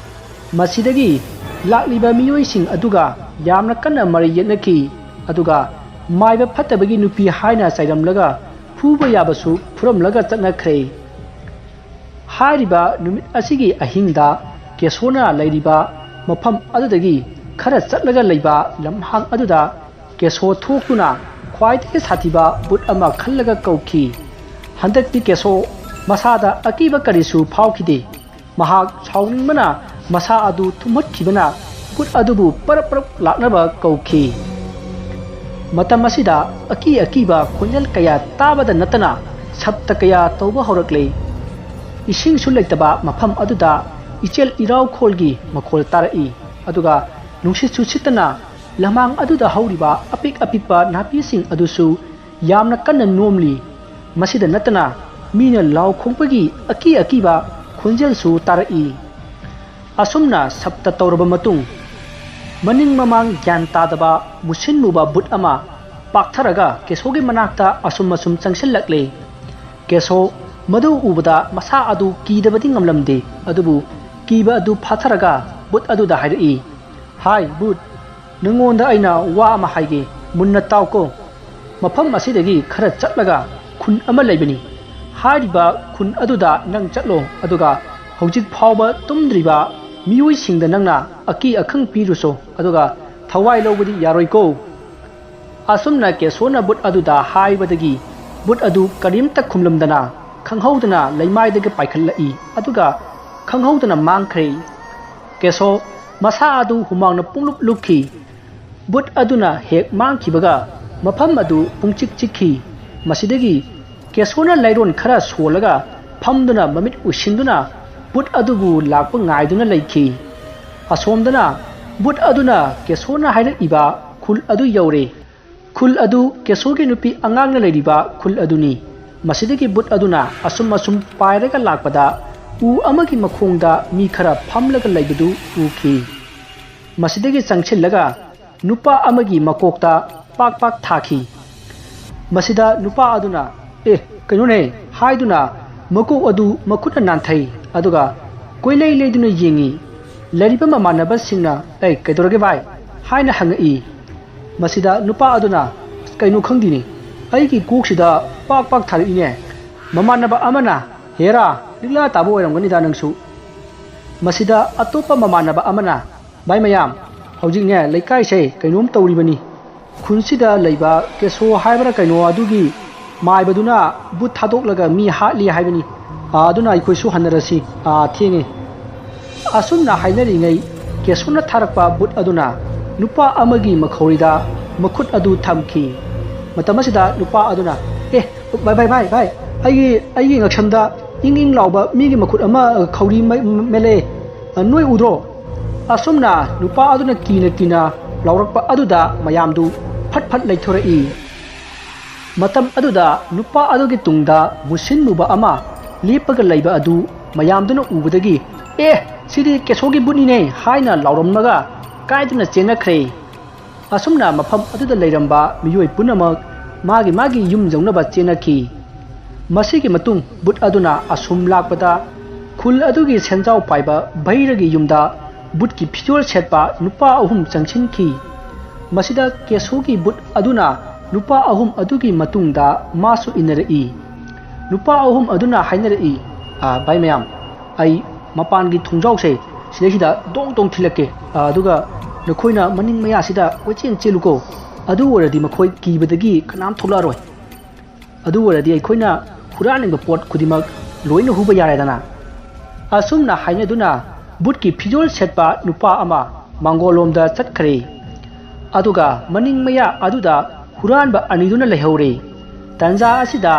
ꯃꯁꯤꯗꯒꯤ ꯂꯥꯛꯂꯤꯕ ꯃꯤꯑꯣꯏꯁꯤꯡ ꯑꯗꯨꯒ ꯌꯥꯝꯅ ꯀꯟꯅ ꯃꯔꯩ ꯌꯦꯠꯅꯈꯤ꯫ ꯑꯗꯨꯒ ꯃꯥꯏꯕ ꯐꯠꯇꯕꯒꯤ ꯅꯨꯄꯤ ꯍꯥꯏꯅ ꯆꯩꯔꯝꯂꯒ ꯐꯨꯕ ꯌꯥꯕꯁꯨ ꯐꯨꯔꯝꯂꯒ ꯆꯠꯅꯈ꯭ꯔꯦ꯫ ꯍꯥꯏꯔꯤꯕ ꯅꯨꯃꯤꯠ ꯑꯁꯤꯒꯤ ꯑꯍꯤꯡꯗ ꯀꯦꯁꯣꯅ ꯂꯩꯔꯤꯕ ꯃꯐꯝ ꯑꯗꯨꯗꯒꯤ ꯈꯔ ꯆꯠꯂꯒ ꯂꯩꯕ ꯂꯝꯍꯥꯡ ꯑꯗꯨꯗ ꯀꯦꯁꯣ ꯊꯣꯛꯇꯨꯅ ꯈ꯭ꯋꯥꯏꯗꯒꯤ ꯁꯥꯊꯤꯕ ꯕꯨꯠ ꯑꯃ ꯈꯜꯂꯒ ꯀꯧꯈꯤ꯫ ꯍꯟꯗꯛꯇꯤ ꯀꯦꯁꯣ ꯃꯁꯥꯗ ꯑꯀꯤꯕ ꯀꯔꯤꯁꯨ ꯐꯥꯎꯈꯤꯗꯦ꯫ ꯃꯍꯥꯛ ꯁꯥꯎꯅꯤꯡꯕꯅ ꯃꯁꯥ ꯑꯗꯨ ꯊꯨꯝꯍꯠꯈꯤꯕꯅ ꯕꯨꯠ ꯑꯗꯨꯕꯨ ꯄꯔꯞ ꯄꯔꯞ ꯂꯥꯛꯅꯕ ꯀꯧꯈꯤ꯫ ꯃꯇꯝ ꯑꯁꯤꯗ ꯑꯀꯤ ꯑꯀꯤꯕ ꯈꯣꯟꯖꯦꯜ ꯀꯌꯥ ꯇꯥꯕꯗ ꯅꯠꯇꯅ ꯁꯞꯇ ꯀꯌꯥ ꯇꯧꯕ ꯍꯧꯔꯛꯂꯦ꯫ ꯏꯁꯤꯡꯁꯨ ꯂꯩꯇꯕ ꯃꯐꯝ ꯑꯗꯨꯗ ꯏꯆꯦꯜ ꯏꯔꯥꯎꯈꯣꯜꯒꯤ ꯃꯈꯣꯜ ꯇꯥꯔꯛꯏ꯫ ꯑꯗꯨꯒ ꯅꯨꯡꯁꯤꯠꯁꯨ ꯁꯤꯠꯇꯅ ꯂꯝꯍꯥꯡ ꯑꯗꯨꯗ ꯍꯧꯔꯤꯕ ꯑꯄꯤꯛ ꯑꯄꯤꯛꯄ ꯅꯥꯄꯤꯁꯤꯡ ꯑꯗꯨꯁꯨ ꯌꯥꯝꯅ ꯀꯟꯅ ꯅꯣꯝꯂꯤ꯫ ꯃꯁꯤꯗ ꯅꯠꯇꯅ ꯃꯤꯅ ꯂꯥꯎ ꯈꯣꯡꯕꯒꯤ ꯑꯀꯤ ꯑꯀꯤꯕ ꯈꯣꯟꯖꯦꯜꯁꯨ ꯇꯥꯔꯛꯏ꯫ ꯑꯁꯨꯝꯅ ꯁꯞꯇ ꯇꯧꯔꯕ ꯃꯇꯨꯡ, ꯃꯅꯤꯡ ꯃꯃꯥꯡ ꯒ꯭ꯌꯥꯟ ꯇꯥꯗꯕ ꯃꯨꯁꯤꯟ ꯃꯨꯕ ꯕꯨꯠ ꯑꯃ ꯄꯥꯛꯊꯔꯒ ꯀꯦꯁꯣꯒꯤ ꯃꯅꯥꯛꯇ ꯑꯁꯨꯝ ꯑꯁꯨꯝ ꯆꯪꯁꯤꯜꯂꯛꯂꯦ꯫ ꯀꯦꯁꯣ ꯃꯗꯨ ꯎꯕꯗ ꯃꯁꯥ ꯑꯗꯨ ꯀꯤꯗꯕꯗꯤ ꯉꯝꯂꯝꯗꯦ, ꯑꯗꯨꯕꯨ ꯀꯤꯕ ꯑꯗꯨ ꯐꯥꯊꯔꯒ ꯕꯨꯠ ꯑꯗꯨꯗ ꯍꯥꯏꯔꯛꯏ, "ꯍꯥꯏ ꯕꯨꯠ, ꯅꯉꯣꯟꯗ ꯑꯩꯅ ꯋꯥ ꯑꯃ ꯍꯥꯏꯒꯦ, ꯃꯨꯟꯅ ꯇꯥꯎꯀꯣ꯫ ꯃꯐꯝ ꯑꯁꯤꯗꯒꯤ ꯈꯔ ꯆꯠꯂꯒ ꯈꯨꯟ ꯑꯃ ꯂꯩꯕꯅꯤ꯫ ꯍꯥꯏꯔꯤꯕ ꯈꯨꯟ ꯑꯗꯨꯗ ꯅꯪ ꯆꯠꯂꯣ, ꯑꯗꯨꯒ ꯍꯧꯖꯤꯛ ꯐꯥꯎꯕ ꯇꯨꯝꯗ꯭ꯔꯤꯕ ꯃꯤꯑꯣꯏꯁꯤꯡꯗ ꯅꯪꯅ ꯑꯀꯤ ꯑꯈꯪ ꯄꯤꯔꯨꯁꯣ, ꯑꯗꯨꯒ ꯊꯋꯥꯏ ꯂꯧꯕꯗꯤ ꯌꯥꯔꯣꯏꯀꯣ"꯫ ꯑꯁꯨꯝꯅ ꯀꯦꯁꯣꯅ ꯕꯨꯠ ꯑꯗꯨꯗ ꯍꯥꯏꯕꯗꯒꯤ ꯕꯨꯠ ꯑꯗꯨ ꯀꯔꯤꯝꯇ ꯈꯨꯝꯂꯝꯗꯅ ꯈꯪꯍꯧꯗꯅ ꯂꯩꯃꯥꯏꯗꯒꯤ ꯄꯥꯏꯈꯠꯂꯛꯏ, ꯑꯗꯨꯒ ꯈꯪꯍꯧꯗꯅ ꯃꯥꯡꯈ꯭ꯔꯦ꯫ ꯀꯦꯁꯣ ꯃꯁꯥ ꯑꯗꯨ ꯍꯨꯃꯥꯡꯅ ꯄꯨꯡꯂꯨꯞ ꯂꯨꯞꯈꯤ꯫ ꯕꯨꯠ ꯑꯗꯨꯅ ꯍꯦꯛ ꯃꯥꯡꯈꯤꯕꯒ ꯃꯐꯝ ꯑꯗꯨ ꯄꯨꯡꯆꯤꯛ ꯆꯤꯛꯈꯤ꯫ ꯃꯁꯤꯗꯒꯤ ꯀꯦꯁꯣꯅ ꯂꯥꯏꯔꯣꯟ ꯈꯔ ꯁꯣꯜꯂꯒ ꯐꯝꯗꯨꯅ ꯃꯃꯤꯠ ꯎꯏꯁꯤꯟꯗꯨꯅ ꯕꯨꯠ ꯑꯗꯨꯕꯨ ꯂꯥꯛꯄ ꯉꯥꯏꯗꯨꯅ ꯂꯩꯈꯤ꯫ ꯑꯁꯣꯝꯗꯅ ꯕꯨꯠ ꯑꯗꯨꯅ ꯀꯦꯁꯣꯅ ꯍꯥꯏꯔꯛꯏꯕ ꯈꯨꯜ ꯑꯗꯨ ꯌꯧꯔꯦ꯫ ꯈꯨꯜ ꯑꯗꯨ ꯀꯦꯁꯣꯒꯤ ꯅꯨꯄꯤ ꯑꯉꯥꯡꯅ ꯂꯩꯔꯤꯕ ꯈꯨꯜ ꯑꯗꯨꯅꯤ꯫ ꯃꯁꯤꯗꯒꯤ ꯕꯨꯠ ꯑꯗꯨꯅ ꯑꯁꯨꯝ ꯑꯁꯨꯝ ꯄꯥꯏꯔꯒ ꯂꯥꯛꯄꯗ ꯎ ꯑꯃꯒꯤ ꯃꯈꯣꯡꯗ ꯃꯤ ꯈꯔ ꯐꯝꯂꯒ ꯂꯩꯕꯗꯨ ꯎꯈꯤ꯫ ꯃꯁꯤꯗꯒꯤ ꯆꯪꯁꯤꯜꯂꯒ ꯅꯨꯄꯥ ꯑꯃꯒꯤ ꯃꯀꯣꯛꯇ ꯄꯥꯛ ꯄꯥꯛ ꯊꯥꯈꯤ꯫ ꯃꯁꯤꯗ ꯅꯨꯄꯥ ꯑꯗꯨꯅ, "ꯑꯦ, ꯀꯩꯅꯣꯅꯦ?" ꯍꯥꯏꯗꯨꯅ ꯃꯀꯣꯛ ꯑꯗꯨ ꯃꯈꯨꯠꯅ ꯅꯥꯟꯊꯩ, ꯑꯗꯨꯒ ꯀꯣꯏꯂꯩ ꯂꯩꯗꯨꯅ ꯌꯦꯡꯉꯤ꯫ ꯂꯩꯔꯤꯕ ꯃꯃꯥꯟꯅꯕꯁꯤꯡꯅ, "ꯑꯩ, ꯀꯩꯗꯧꯔꯒꯦ ꯚꯥꯏ?" ꯍꯥꯏꯅ ꯍꯪꯉꯛꯏ꯫ ꯃꯁꯤꯗ ꯅꯨꯄꯥ ꯑꯗꯨꯅ, "ꯀꯩꯅꯣ ꯈꯪꯗꯦꯅꯦ, ꯑꯩꯒꯤ ꯀꯣꯛꯁꯤꯗ ꯄꯥꯛ ꯄꯥꯛ ꯊꯥꯔꯛꯏꯅꯦ꯫ ꯃꯃꯥꯟꯅꯕ ꯑꯃꯅ, ꯍꯦꯔꯥ, ꯂꯤꯛꯂꯥ ꯇꯥꯕ ꯑꯣꯏꯔꯝꯒꯅꯤꯗ ꯅꯪꯁꯨ꯫" ꯃꯁꯤꯗ ꯑꯇꯣꯞꯄ ꯃꯃꯥꯟꯅꯕ ꯑꯃꯅ, "ꯚꯥꯏ ꯃꯌꯥꯝ, ꯍꯧꯖꯤꯛꯅꯦ ꯂꯩꯀꯥꯏꯁꯦ ꯀꯩꯅꯣꯝ ꯇꯧꯔꯤꯕꯅꯤ꯫ ꯈꯨꯟꯁꯤꯗ ꯂꯩꯕ ꯀꯦꯁꯣ ꯍꯥꯏꯕ꯭ꯔꯥ ꯀꯩꯅꯣ ꯑꯗꯨꯒꯤ ꯃꯥꯏꯕꯗꯨꯅ ꯕꯨꯠ ꯊꯥꯗꯣꯛꯂꯒ ꯃꯤ ꯍꯥꯠꯂꯤ ꯍꯥꯏꯕꯅꯤ꯫ ꯑꯥ, ꯑꯗꯨꯅ ꯑꯩꯈꯣꯏꯁꯨ ꯍꯟꯅꯔꯁꯤ꯫ ꯑꯥ, ꯊꯦꯡꯉꯦ꯫" ꯑꯁꯨꯝꯅ ꯍꯥꯏꯅꯔꯤꯉꯩ ꯀꯦꯁꯣꯅ ꯊꯥꯔꯛꯄ ꯕꯨꯠ ꯑꯗꯨꯅ ꯅꯨꯄꯥ ꯑꯃꯒꯤ ꯃꯈꯧꯔꯤꯗ ꯃꯈꯨꯠ ꯑꯗꯨ ꯊꯝꯈꯤ꯫ ꯃꯇꯝ ꯑꯁꯤꯗ ꯅꯨꯄꯥ ꯑꯗꯨꯅ, "ꯑꯦ, ꯚꯥꯏ, ꯚꯥꯏ, ꯚꯥꯏ, ꯚꯥꯏ, ꯑꯩꯒꯤ, ꯑꯩꯒꯤ ꯉꯛꯁꯝꯗ ꯏꯪ ꯏꯪ ꯂꯥꯎꯕ ꯃꯤꯒꯤ ꯃꯈꯨꯠ ꯑꯃ, ꯈꯧꯔꯤ ꯃꯦ-, ꯃꯦꯠꯂꯛꯑꯦ꯫ ꯑ, ꯅꯣꯏ ꯎꯗ꯭ꯔꯣ?" ꯑꯁꯨꯝꯅ ꯅꯨꯄꯥ ꯑꯗꯨꯅ ꯀꯤꯅ ꯀꯤꯅ ꯂꯥꯎꯔꯛꯄ ꯑꯗꯨꯗ ꯃꯌꯥꯝꯗꯨ ꯐꯠ ꯐꯠ ꯂꯩꯊꯣꯔꯛꯏ꯫ ꯃꯇꯝ ꯑꯗꯨꯗ ꯅꯨꯄꯥ ꯑꯗꯨꯒꯤ ꯇꯨꯡꯗ ꯃꯨꯁꯤꯟ ꯃꯨꯕ ꯑꯃ ꯂꯦꯞꯄꯒ ꯂꯩꯕ ꯑꯗꯨ ꯃꯌꯥꯝꯗꯨꯅ ꯎꯕꯗꯒꯤ, "ꯑꯦ, ꯁꯤꯗꯤ ꯀꯦꯁꯣꯒꯤ ꯕꯨꯠꯅꯤꯅꯦ" ꯍꯥꯏꯅ ꯂꯥꯎꯔꯝꯃꯒ ꯀꯥꯏꯗꯨꯅ ꯆꯦꯟꯅꯈ꯭ꯔꯦ꯫ ꯑꯁꯨꯝꯅ ꯃꯐꯝ ꯑꯗꯨꯗ ꯂꯩꯔꯝꯕ ꯃꯤꯑꯣꯏ ꯄꯨꯝꯅꯃꯛ ꯃꯥꯒꯤ ꯃꯥꯒꯤ ꯌꯨꯝ ꯌꯧꯅꯕ ꯆꯦꯟꯅꯈꯤ꯫ ꯃꯁꯤꯒꯤ ꯃꯇꯨꯡ ꯕꯨꯠ ꯑꯗꯨꯅ ꯑꯁꯨꯝ ꯂꯥꯛꯄꯗ ꯈꯨꯜ ꯑꯗꯨꯒꯤ ꯁꯦꯟꯖꯥꯎ ꯄꯥꯏꯕ ꯚꯩꯔꯒꯤ ꯌꯨꯝꯗ ꯕꯨꯠꯀꯤ ꯐꯤꯖꯣꯜ ꯁꯦꯠꯄ ꯅꯨꯄꯥ ꯑꯍꯨꯝ ꯆꯪꯁꯤꯟꯈꯤ꯫ ꯃꯁꯤꯗ ꯀꯦꯁꯣꯒꯤ ꯕꯨꯠ ꯑꯗꯨꯅ ꯅꯨꯄꯥ ꯑꯍꯨꯝ ꯑꯗꯨꯒꯤ ꯃꯇꯨꯡꯗ ꯃꯥꯁꯨ ꯏꯟꯅꯔꯛꯏ꯫ ꯅꯨꯄꯥ ꯑꯍꯨꯝ ꯑꯗꯨꯅ ꯍꯥꯏꯅꯔꯛꯏ, "ꯑ, ꯚꯥꯏ ꯃꯌꯥꯝ, ꯑꯩ ꯃꯄꯥꯟꯒꯤ ꯊꯣꯡꯖꯥꯎꯁꯦ ꯁꯤꯗꯩꯁꯤꯗ ꯗꯣꯡ ꯗꯣꯡ ꯊꯤꯜꯂꯛꯀꯦ꯫ ꯑ, ꯑꯗꯨꯒ ꯅꯈꯣꯏꯅ ꯃꯅꯤꯡ ꯃꯌꯥꯁꯤꯗ ꯀꯣꯏꯆꯦꯟ ꯆꯦꯜꯂꯨꯀꯣ꯫ ꯑꯗꯨ ꯑꯣꯏꯔꯗꯤ ꯃꯈꯣꯏ ꯀꯤꯕꯗꯒꯤ ꯀꯅꯥꯝ ꯊꯣꯛꯂꯛꯑꯔꯣꯏ꯫ ꯑꯗꯨ ꯑꯣꯏꯔꯗꯤ ꯑꯩꯈꯣꯏꯅ ꯍꯨꯔꯥꯟꯅꯤꯡꯕ ꯄꯣꯠ ꯈꯨꯗꯤꯡꯃꯛ ꯂꯣꯏꯅ ꯍꯨꯕ ꯌꯥꯔꯦꯗꯅ꯫" ꯑꯁꯨꯝꯅ ꯍꯥꯏꯅꯗꯨꯅ ꯕꯨꯠꯀꯤ ꯐꯤꯖꯣꯜ ꯁꯦꯠꯄ ꯅꯨꯄꯥ ꯑꯃ ꯃꯥꯡꯒꯣꯜꯂꯣꯝꯗ ꯆꯠꯈ꯭ꯔꯦ꯫ ꯑꯗꯨꯒ ꯃꯅꯤꯡ ꯃꯌꯥ ꯑꯗꯨꯗ ꯍꯨꯔꯥꯟꯕ ꯑꯅꯤꯗꯨꯅ ꯂꯩꯍꯧꯔꯦ꯫ ꯇꯟꯖꯥ ꯑꯁꯤꯗ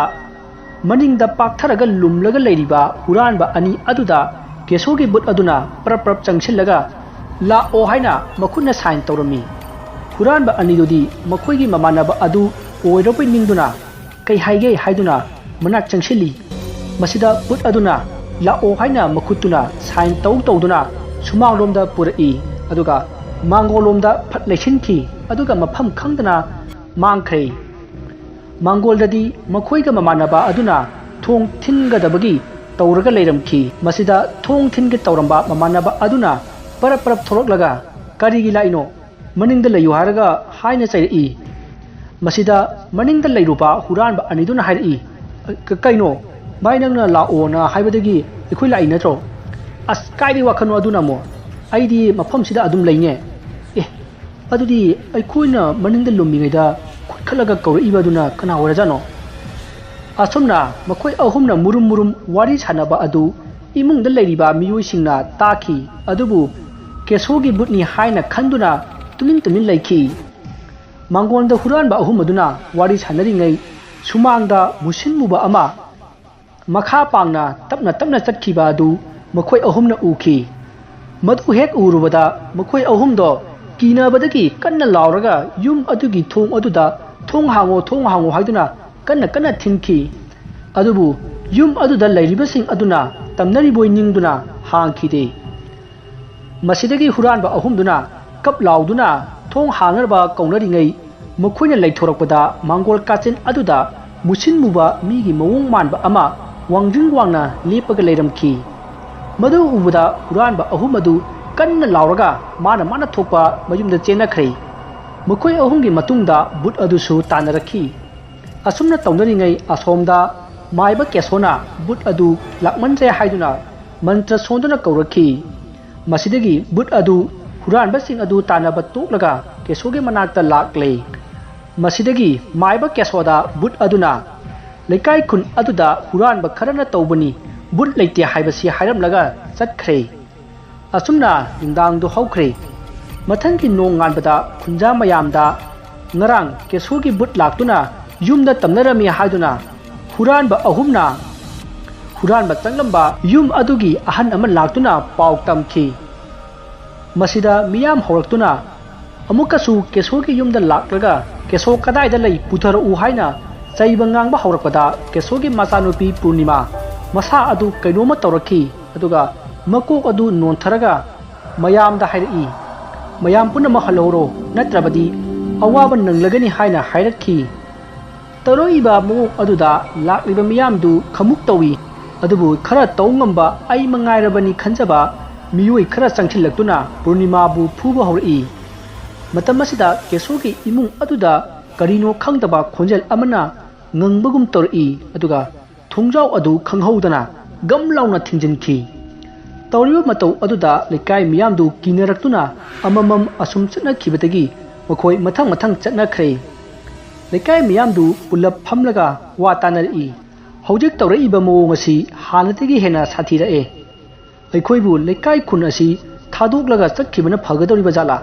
ꯃꯅꯤꯡꯗ ꯄꯥꯛꯊꯔꯒ ꯂꯨꯝꯂꯒ ꯂꯩꯔꯤꯕ ꯍꯨꯔꯥꯟꯕ ꯑꯅꯤ ꯑꯗꯨꯗ ꯀꯦꯁꯣꯒꯤ ꯕꯨꯠ ꯑꯗꯨꯅ ꯄ꯭ꯔꯞ ꯄ꯭ꯔꯞ ꯆꯪꯁꯤꯜꯂꯒ "ꯂꯥꯛꯑꯣ" ꯍꯥꯏꯅ ꯃꯈꯨꯠꯅ ꯁꯥꯏꯟ ꯇꯧꯔꯝꯃꯤ꯫ ꯍꯨꯔꯥꯟꯕ ꯑꯅꯤꯗꯨꯗꯤ ꯃꯈꯣꯏꯒꯤ ꯃꯃꯥꯟꯅꯕ ꯑꯗꯨ ꯑꯣꯏꯔꯕꯣꯏ ꯅꯤꯡꯗꯨꯅ "ꯀꯩ ꯍꯥꯏꯒꯦ?" ꯍꯥꯏꯗꯨꯅ ꯃꯅꯥꯛ ꯆꯪꯁꯤꯜꯂꯤ꯫ ꯃꯁꯤꯗ ꯕꯨꯠ ꯑꯗꯨꯅ "ꯂꯥꯛꯑꯣ" ꯍꯥꯏꯅ ꯃꯈꯨꯠꯇꯨꯅ ꯁꯥꯏꯟ ꯇꯧ ꯇꯧꯗꯨꯅ ꯁꯨꯃꯥꯡꯂꯣꯝꯗ ꯄꯨꯔꯛꯏ꯫ ꯑꯗꯨꯒ ꯃꯥꯡꯒꯣꯜꯂꯣꯝꯗ ꯐꯠ ꯂꯩꯁꯤꯟꯈꯤ꯫ ꯑꯗꯨꯒ ꯃꯐꯝ ꯈꯪꯗꯅ ꯃꯥꯡꯈ꯭ꯔꯦ꯫ ꯃꯥꯡꯒꯣꯜꯗꯗꯤ ꯃꯈꯣꯏꯒ ꯃꯃꯥꯟꯅꯕ ꯑꯗꯨꯅ ꯊꯣꯡ ꯊꯤꯟꯒꯗꯕꯒꯤ ꯇꯧꯔꯒ ꯂꯩꯔꯝꯈꯤ꯫ ꯃꯁꯤꯗ ꯊꯣꯡ ꯊꯤꯟꯒꯦ ꯇꯧꯔꯝꯕ ꯃꯃꯥꯟꯅꯕ ꯑꯗꯨꯅ ꯄꯔꯞ ꯄꯔꯞ ꯊꯣꯛꯂꯛꯂꯒ, "ꯀꯔꯤꯒꯤ ꯂꯥꯛꯏꯅꯣ? ꯃꯅꯤꯡꯗ ꯂꯩꯌꯨ" ꯍꯥꯏꯔꯒ ꯍꯥꯏꯅ ꯆꯩꯔꯛꯏ꯫ ꯃꯁꯤꯗ ꯃꯅꯤꯡꯗ ꯂꯩꯔꯨꯕ ꯍꯨꯔꯥꯟꯕ ꯑꯅꯤꯗꯨꯅ ꯍꯥꯏꯔꯛꯏ, "ꯀ-, ꯀꯩꯅꯣ? ꯚꯥꯏ, ꯅꯪꯅ ꯂꯥꯛꯑꯣꯅ ꯍꯥꯏꯕꯗꯒꯤ ꯑꯩꯈꯣꯏ ꯂꯥꯛꯏ ꯅꯠꯇ꯭ꯔꯣ?" "ꯑꯁ, ꯀꯥꯏꯗꯩ ꯋꯥꯈꯜꯅꯣ ꯑꯗꯨꯅ ꯑꯃꯨꯛ? ꯑꯩꯗꯤ ꯃꯐꯝꯁꯤꯗ ꯑꯗꯨꯝ ꯂꯩꯅꯦ꯫" "ꯑꯦ, ꯑꯗꯨꯗꯤ ꯑꯩꯈꯣꯏꯅ ꯃꯅꯤꯡꯗ ꯂꯨꯝꯃꯤꯉꯩꯗ ꯈꯨꯠꯈꯠꯂꯒ ꯀꯧꯔꯛꯏꯕ ꯑꯗꯨꯅ ꯀꯅꯥ ꯑꯣꯏꯔꯖꯥꯠꯅꯣ?" ꯑꯁꯨꯝꯅ ꯃꯈꯣꯏ ꯑꯍꯨꯝꯅ ꯃꯨꯔꯨꯝ ꯃꯨꯔꯨꯝ ꯋꯥꯔꯤ ꯁꯥꯟꯅꯕ ꯑꯗꯨ ꯏꯃꯨꯡꯗ ꯂꯩꯔꯤꯕ ꯃꯤꯑꯣꯏꯁꯤꯡꯅ ꯇꯥꯈꯤ, ꯑꯗꯨꯕꯨ ꯀꯦꯁꯣꯒꯤ ꯕꯨꯠꯅꯤ ꯍꯥꯏꯅ ꯈꯟꯗꯨꯅ ꯇꯨꯃꯤꯟ ꯇꯨꯃꯤꯟ ꯂꯩꯈꯤ꯫ ꯃꯥꯡꯒꯣꯟꯗ ꯍꯨꯔꯥꯟꯕ ꯑꯍꯨꯝ ꯑꯗꯨꯅ ꯋꯥꯔꯤ ꯁꯥꯟꯅꯔꯤꯉꯩ ꯁꯨꯃꯥꯡꯗ ꯃꯨꯁꯤꯟ ꯃꯨꯕ ꯑꯃ ꯃꯈꯥ ꯄꯥꯡꯅ ꯇꯞꯅ ꯇꯞꯅ ꯆꯠꯈꯤꯕ ꯑꯗꯨ ꯃꯈꯣꯏ ꯑꯍꯨꯝꯅ ꯎꯈꯤ꯫ ꯃꯗꯨ ꯍꯦꯛ ꯎꯔꯨꯕꯗ ꯃꯈꯣꯏ ꯑꯍꯨꯝꯗꯣ ꯀꯤꯅꯕꯗꯒꯤ ꯀꯟꯅ ꯂꯥꯎꯔꯒ ꯌꯨꯝ ꯑꯗꯨꯒꯤ ꯊꯣꯡ ꯑꯗꯨꯗ, "ꯊꯣꯡ ꯍꯥꯡꯉꯣ, ꯊꯣꯡ ꯍꯥꯡꯉꯣ" ꯍꯥꯏꯗꯨꯅ ꯀꯟꯅ ꯀꯟꯅ ꯊꯤꯡꯈꯤ꯫ ꯑꯗꯨꯕꯨ ꯌꯨꯝ ꯑꯗꯨꯗ ꯂꯩꯔꯤꯕꯁꯤꯡ ꯑꯗꯨꯅ ꯇꯝꯅꯔꯤꯕꯣꯏ ꯅꯤꯡꯗꯨꯅ ꯍꯥꯡꯈꯤꯗꯦ꯫ ꯃꯁꯤꯗꯒꯤ ꯍꯨꯔꯥꯟꯕ ꯑꯍꯨꯝꯗꯨꯅ ꯀꯞ ꯂꯥꯎꯗꯨꯅ ꯊꯣꯡ ꯍꯥꯡꯅꯕ ꯀꯧꯅꯔꯤꯉꯩ, ꯃꯈꯣꯏꯅ ꯂꯩꯊꯣꯔꯛꯄꯗ ꯃꯥꯡꯒꯣꯜ ꯀꯥꯆꯤꯟ ꯑꯗꯨꯗ ꯃꯨꯁꯤꯟ ꯃꯨꯕ ꯃꯤꯒꯤ ꯃꯑꯣꯡ ꯃꯥꯟꯕ ꯑꯃ ꯋꯥꯡꯖꯤꯡ ꯋꯥꯡꯅ ꯂꯦꯞꯄꯒ ꯂꯩꯔꯝꯈꯤ꯫ ꯃꯗꯨ ꯎꯕꯗ ꯍꯨꯔꯥꯟꯕ ꯑꯍꯨꯝ ꯑꯗꯨ ꯀꯟꯅ ꯂꯥꯎꯔꯒ ꯃꯥꯅ ꯃꯥꯅ ꯊꯣꯛꯄ ꯃꯌꯨꯝꯗ ꯆꯦꯟꯅꯈ꯭ꯔꯦ꯫ ꯃꯈꯣꯏ ꯑꯍꯨꯝꯒꯤ ꯃꯇꯨꯡꯗ ꯕꯨꯠ ꯑꯗꯨꯁꯨ ꯇꯥꯟꯅꯔꯛꯈꯤ꯫ ꯑꯁꯨꯝꯅ ꯇꯧꯅꯔꯤꯉꯩ ꯑꯁꯣꯝꯗ ꯃꯥꯏꯕ ꯀꯦꯁꯣꯅ ꯕꯨꯠ ꯑꯗꯨ ꯂꯥꯛꯃꯟꯗ꯭ꯔꯦ ꯍꯥꯏꯗꯨꯅ ꯃꯟꯇ꯭ꯔ ꯁꯣꯟꯗꯨꯅ ꯀꯧꯔꯛꯈꯤ꯫ ꯃꯁꯤꯗꯒꯤ ꯕꯨꯠ ꯑꯗꯨ ꯍꯨꯔꯥꯟꯕꯁꯤꯡ ꯑꯗꯨ ꯇꯥꯟꯅꯕ ꯇꯣꯛꯂꯒ ꯀꯦꯁꯣꯒꯤ ꯃꯅꯥꯛꯇ ꯂꯥꯛꯂꯦ꯫ ꯃꯁꯤꯗꯒꯤ ꯃꯥꯏꯕ ꯀꯦꯁꯣꯗ ꯕꯨꯠ ꯑꯗꯨꯅ, "ꯂꯩꯀꯥꯏ ꯈꯨꯟ ꯑꯗꯨꯗ ꯍꯨꯔꯥꯟꯕ ꯈꯔꯅ ꯇꯧꯕꯅꯤ, ꯕꯨꯠ ꯂꯩꯇꯦ ꯍꯥꯏꯕꯁꯤ" ꯍꯥꯏꯔꯝꯂꯒ ꯆꯠꯈ꯭ꯔꯦ꯫ ꯑꯁꯨꯝꯅ ꯅꯨꯡꯗꯥꯡꯗꯨ ꯍꯧꯈ꯭ꯔꯦ꯫ ꯃꯊꯪꯒꯤ ꯅꯣꯡꯉꯥꯟꯕꯗ ꯈꯨꯟꯖꯥ ꯃꯌꯥꯝꯗ ꯉꯔꯥꯡ ꯀꯦꯁꯣꯒꯤ ꯕꯨꯠ ꯂꯥꯛꯇꯨꯅ ꯌꯨꯝꯗ ꯇꯝꯅꯔꯝꯃꯤ ꯍꯥꯏꯗꯨꯅ ꯍꯨꯔꯥꯟꯕ ꯑꯍꯨꯝꯅ, ꯍꯨꯔꯥꯟꯕ ꯆꯪꯂꯝꯕ ꯌꯨꯝ ꯑꯗꯨꯒꯤ ꯑꯍꯟ ꯑꯃ ꯂꯥꯛꯇꯨꯅ ꯄꯥꯎ ꯇꯝꯈꯤ꯫ ꯃꯁꯤꯗ ꯃꯤꯌꯥꯝ ꯍꯧꯔꯛꯇꯨꯅ ꯑꯃꯨꯛꯀꯁꯨ ꯀꯦꯁꯣꯒꯤ ꯌꯨꯝꯗ ꯂꯥꯛꯂꯒ "ꯀꯦꯁꯣ ꯀꯗꯥꯏꯗ ꯂꯩ? ꯄꯨꯊꯔꯛꯎ" ꯍꯥꯏꯅ ꯆꯩꯕ ꯉꯥꯡꯕ ꯍꯧꯔꯛꯄꯗ ꯀꯦꯁꯣꯒꯤ ꯃꯆꯥꯅꯨꯄꯤ ꯄꯨꯔꯅꯤꯃꯥ ꯃꯁꯥ ꯑꯗꯨ ꯀꯩꯅꯣꯝꯃ ꯇꯧꯔꯛꯈꯤ꯫ ꯑꯗꯨꯒ ꯃꯀꯣꯛ ꯑꯗꯨ ꯅꯣꯟꯊꯔꯒ ꯃꯌꯥꯝꯗ ꯍꯥꯏꯔꯛꯏ, "ꯃꯌꯥꯝ ꯄꯨꯝꯅꯃꯛ ꯍꯜꯍꯧꯔꯣ, ꯅꯠꯇ꯭ꯔꯕꯗꯤ ꯑꯋꯥꯕ ꯅꯪꯂꯒꯅꯤ" ꯍꯥꯏꯅ ꯍꯥꯏꯔꯛꯈꯤ꯫ ꯇꯧꯔꯛꯏꯕ ꯃꯑꯣꯡ ꯑꯗꯨꯗ ꯂꯥꯛꯂꯤꯕ ꯃꯤꯌꯥꯝꯗꯨ ꯈꯃꯨꯛ ꯇꯧꯏ꯫ ꯑꯗꯨꯕꯨ ꯈꯔ ꯇꯧ ꯉꯝꯕ ꯑꯩ ꯃꯉꯥꯏꯔꯕꯅꯤ ꯈꯟꯖꯕ ꯃꯤꯑꯣꯏ ꯈꯔ ꯆꯪꯁꯤꯜꯂꯛꯇꯨꯅ ꯄꯨꯔꯅꯤꯃꯥꯕꯨ ꯐꯨꯕ ꯍꯧꯔꯛꯏ꯫ ꯃꯇꯝ ꯑꯁꯤꯗ ꯀꯦꯁꯣꯒꯤ ꯏꯃꯨꯡ ꯑꯗꯨꯗ ꯀꯔꯤꯅꯣ ꯈꯪꯗꯕ ꯈꯣꯟꯖꯦꯜ ꯑꯃꯅ ꯉꯪꯕꯒꯨꯝ ꯇꯧꯔꯛꯏ, ꯑꯗꯨꯒ ꯊꯣꯡꯖꯥꯎ ꯑꯗꯨ ꯈꯪꯍꯧꯗꯅ ꯒꯝ ꯂꯥꯎꯅ ꯊꯤꯡꯖꯤꯟꯈꯤ꯫ ꯇꯧꯔꯤꯕ ꯃꯇꯧ ꯑꯗꯨꯗ ꯂꯩꯀꯥꯏ ꯃꯤꯌꯥꯝꯗꯨ ꯀꯤꯅꯔꯛꯇꯨꯅ ꯑꯃꯃꯝ ꯑꯁꯨꯝ ꯆꯠꯅꯈꯤꯕꯗꯒꯤ ꯃꯈꯣꯏ ꯃꯊꯪ ꯃꯊꯪ ꯆꯠꯅꯈ꯭ꯔꯦ꯫ ꯂꯩꯀꯥꯏ ꯃꯤꯌꯥꯝꯗꯨ ꯄꯨꯜꯂꯞ ꯐꯝꯂꯒ ꯋꯥ ꯇꯥꯅꯔꯛꯏ꯫ ꯍꯧꯖꯤꯛ ꯇꯧꯔꯛꯏꯕ ꯃꯑꯣꯡ ꯑꯁꯤ ꯍꯥꯟꯅꯗꯒꯤ ꯍꯦꯟꯅ ꯁꯥꯊꯤꯔꯛꯑꯦ꯫ ꯑꯩꯈꯣꯏꯕꯨ ꯂꯩꯀꯥꯏ ꯈꯨꯟ ꯑꯁꯤ ꯊꯥꯗꯣꯛꯂꯒ ꯆꯠꯈꯤꯕꯅ ꯐꯒꯗꯧꯔꯤꯕ ꯖꯥꯠꯂꯥ?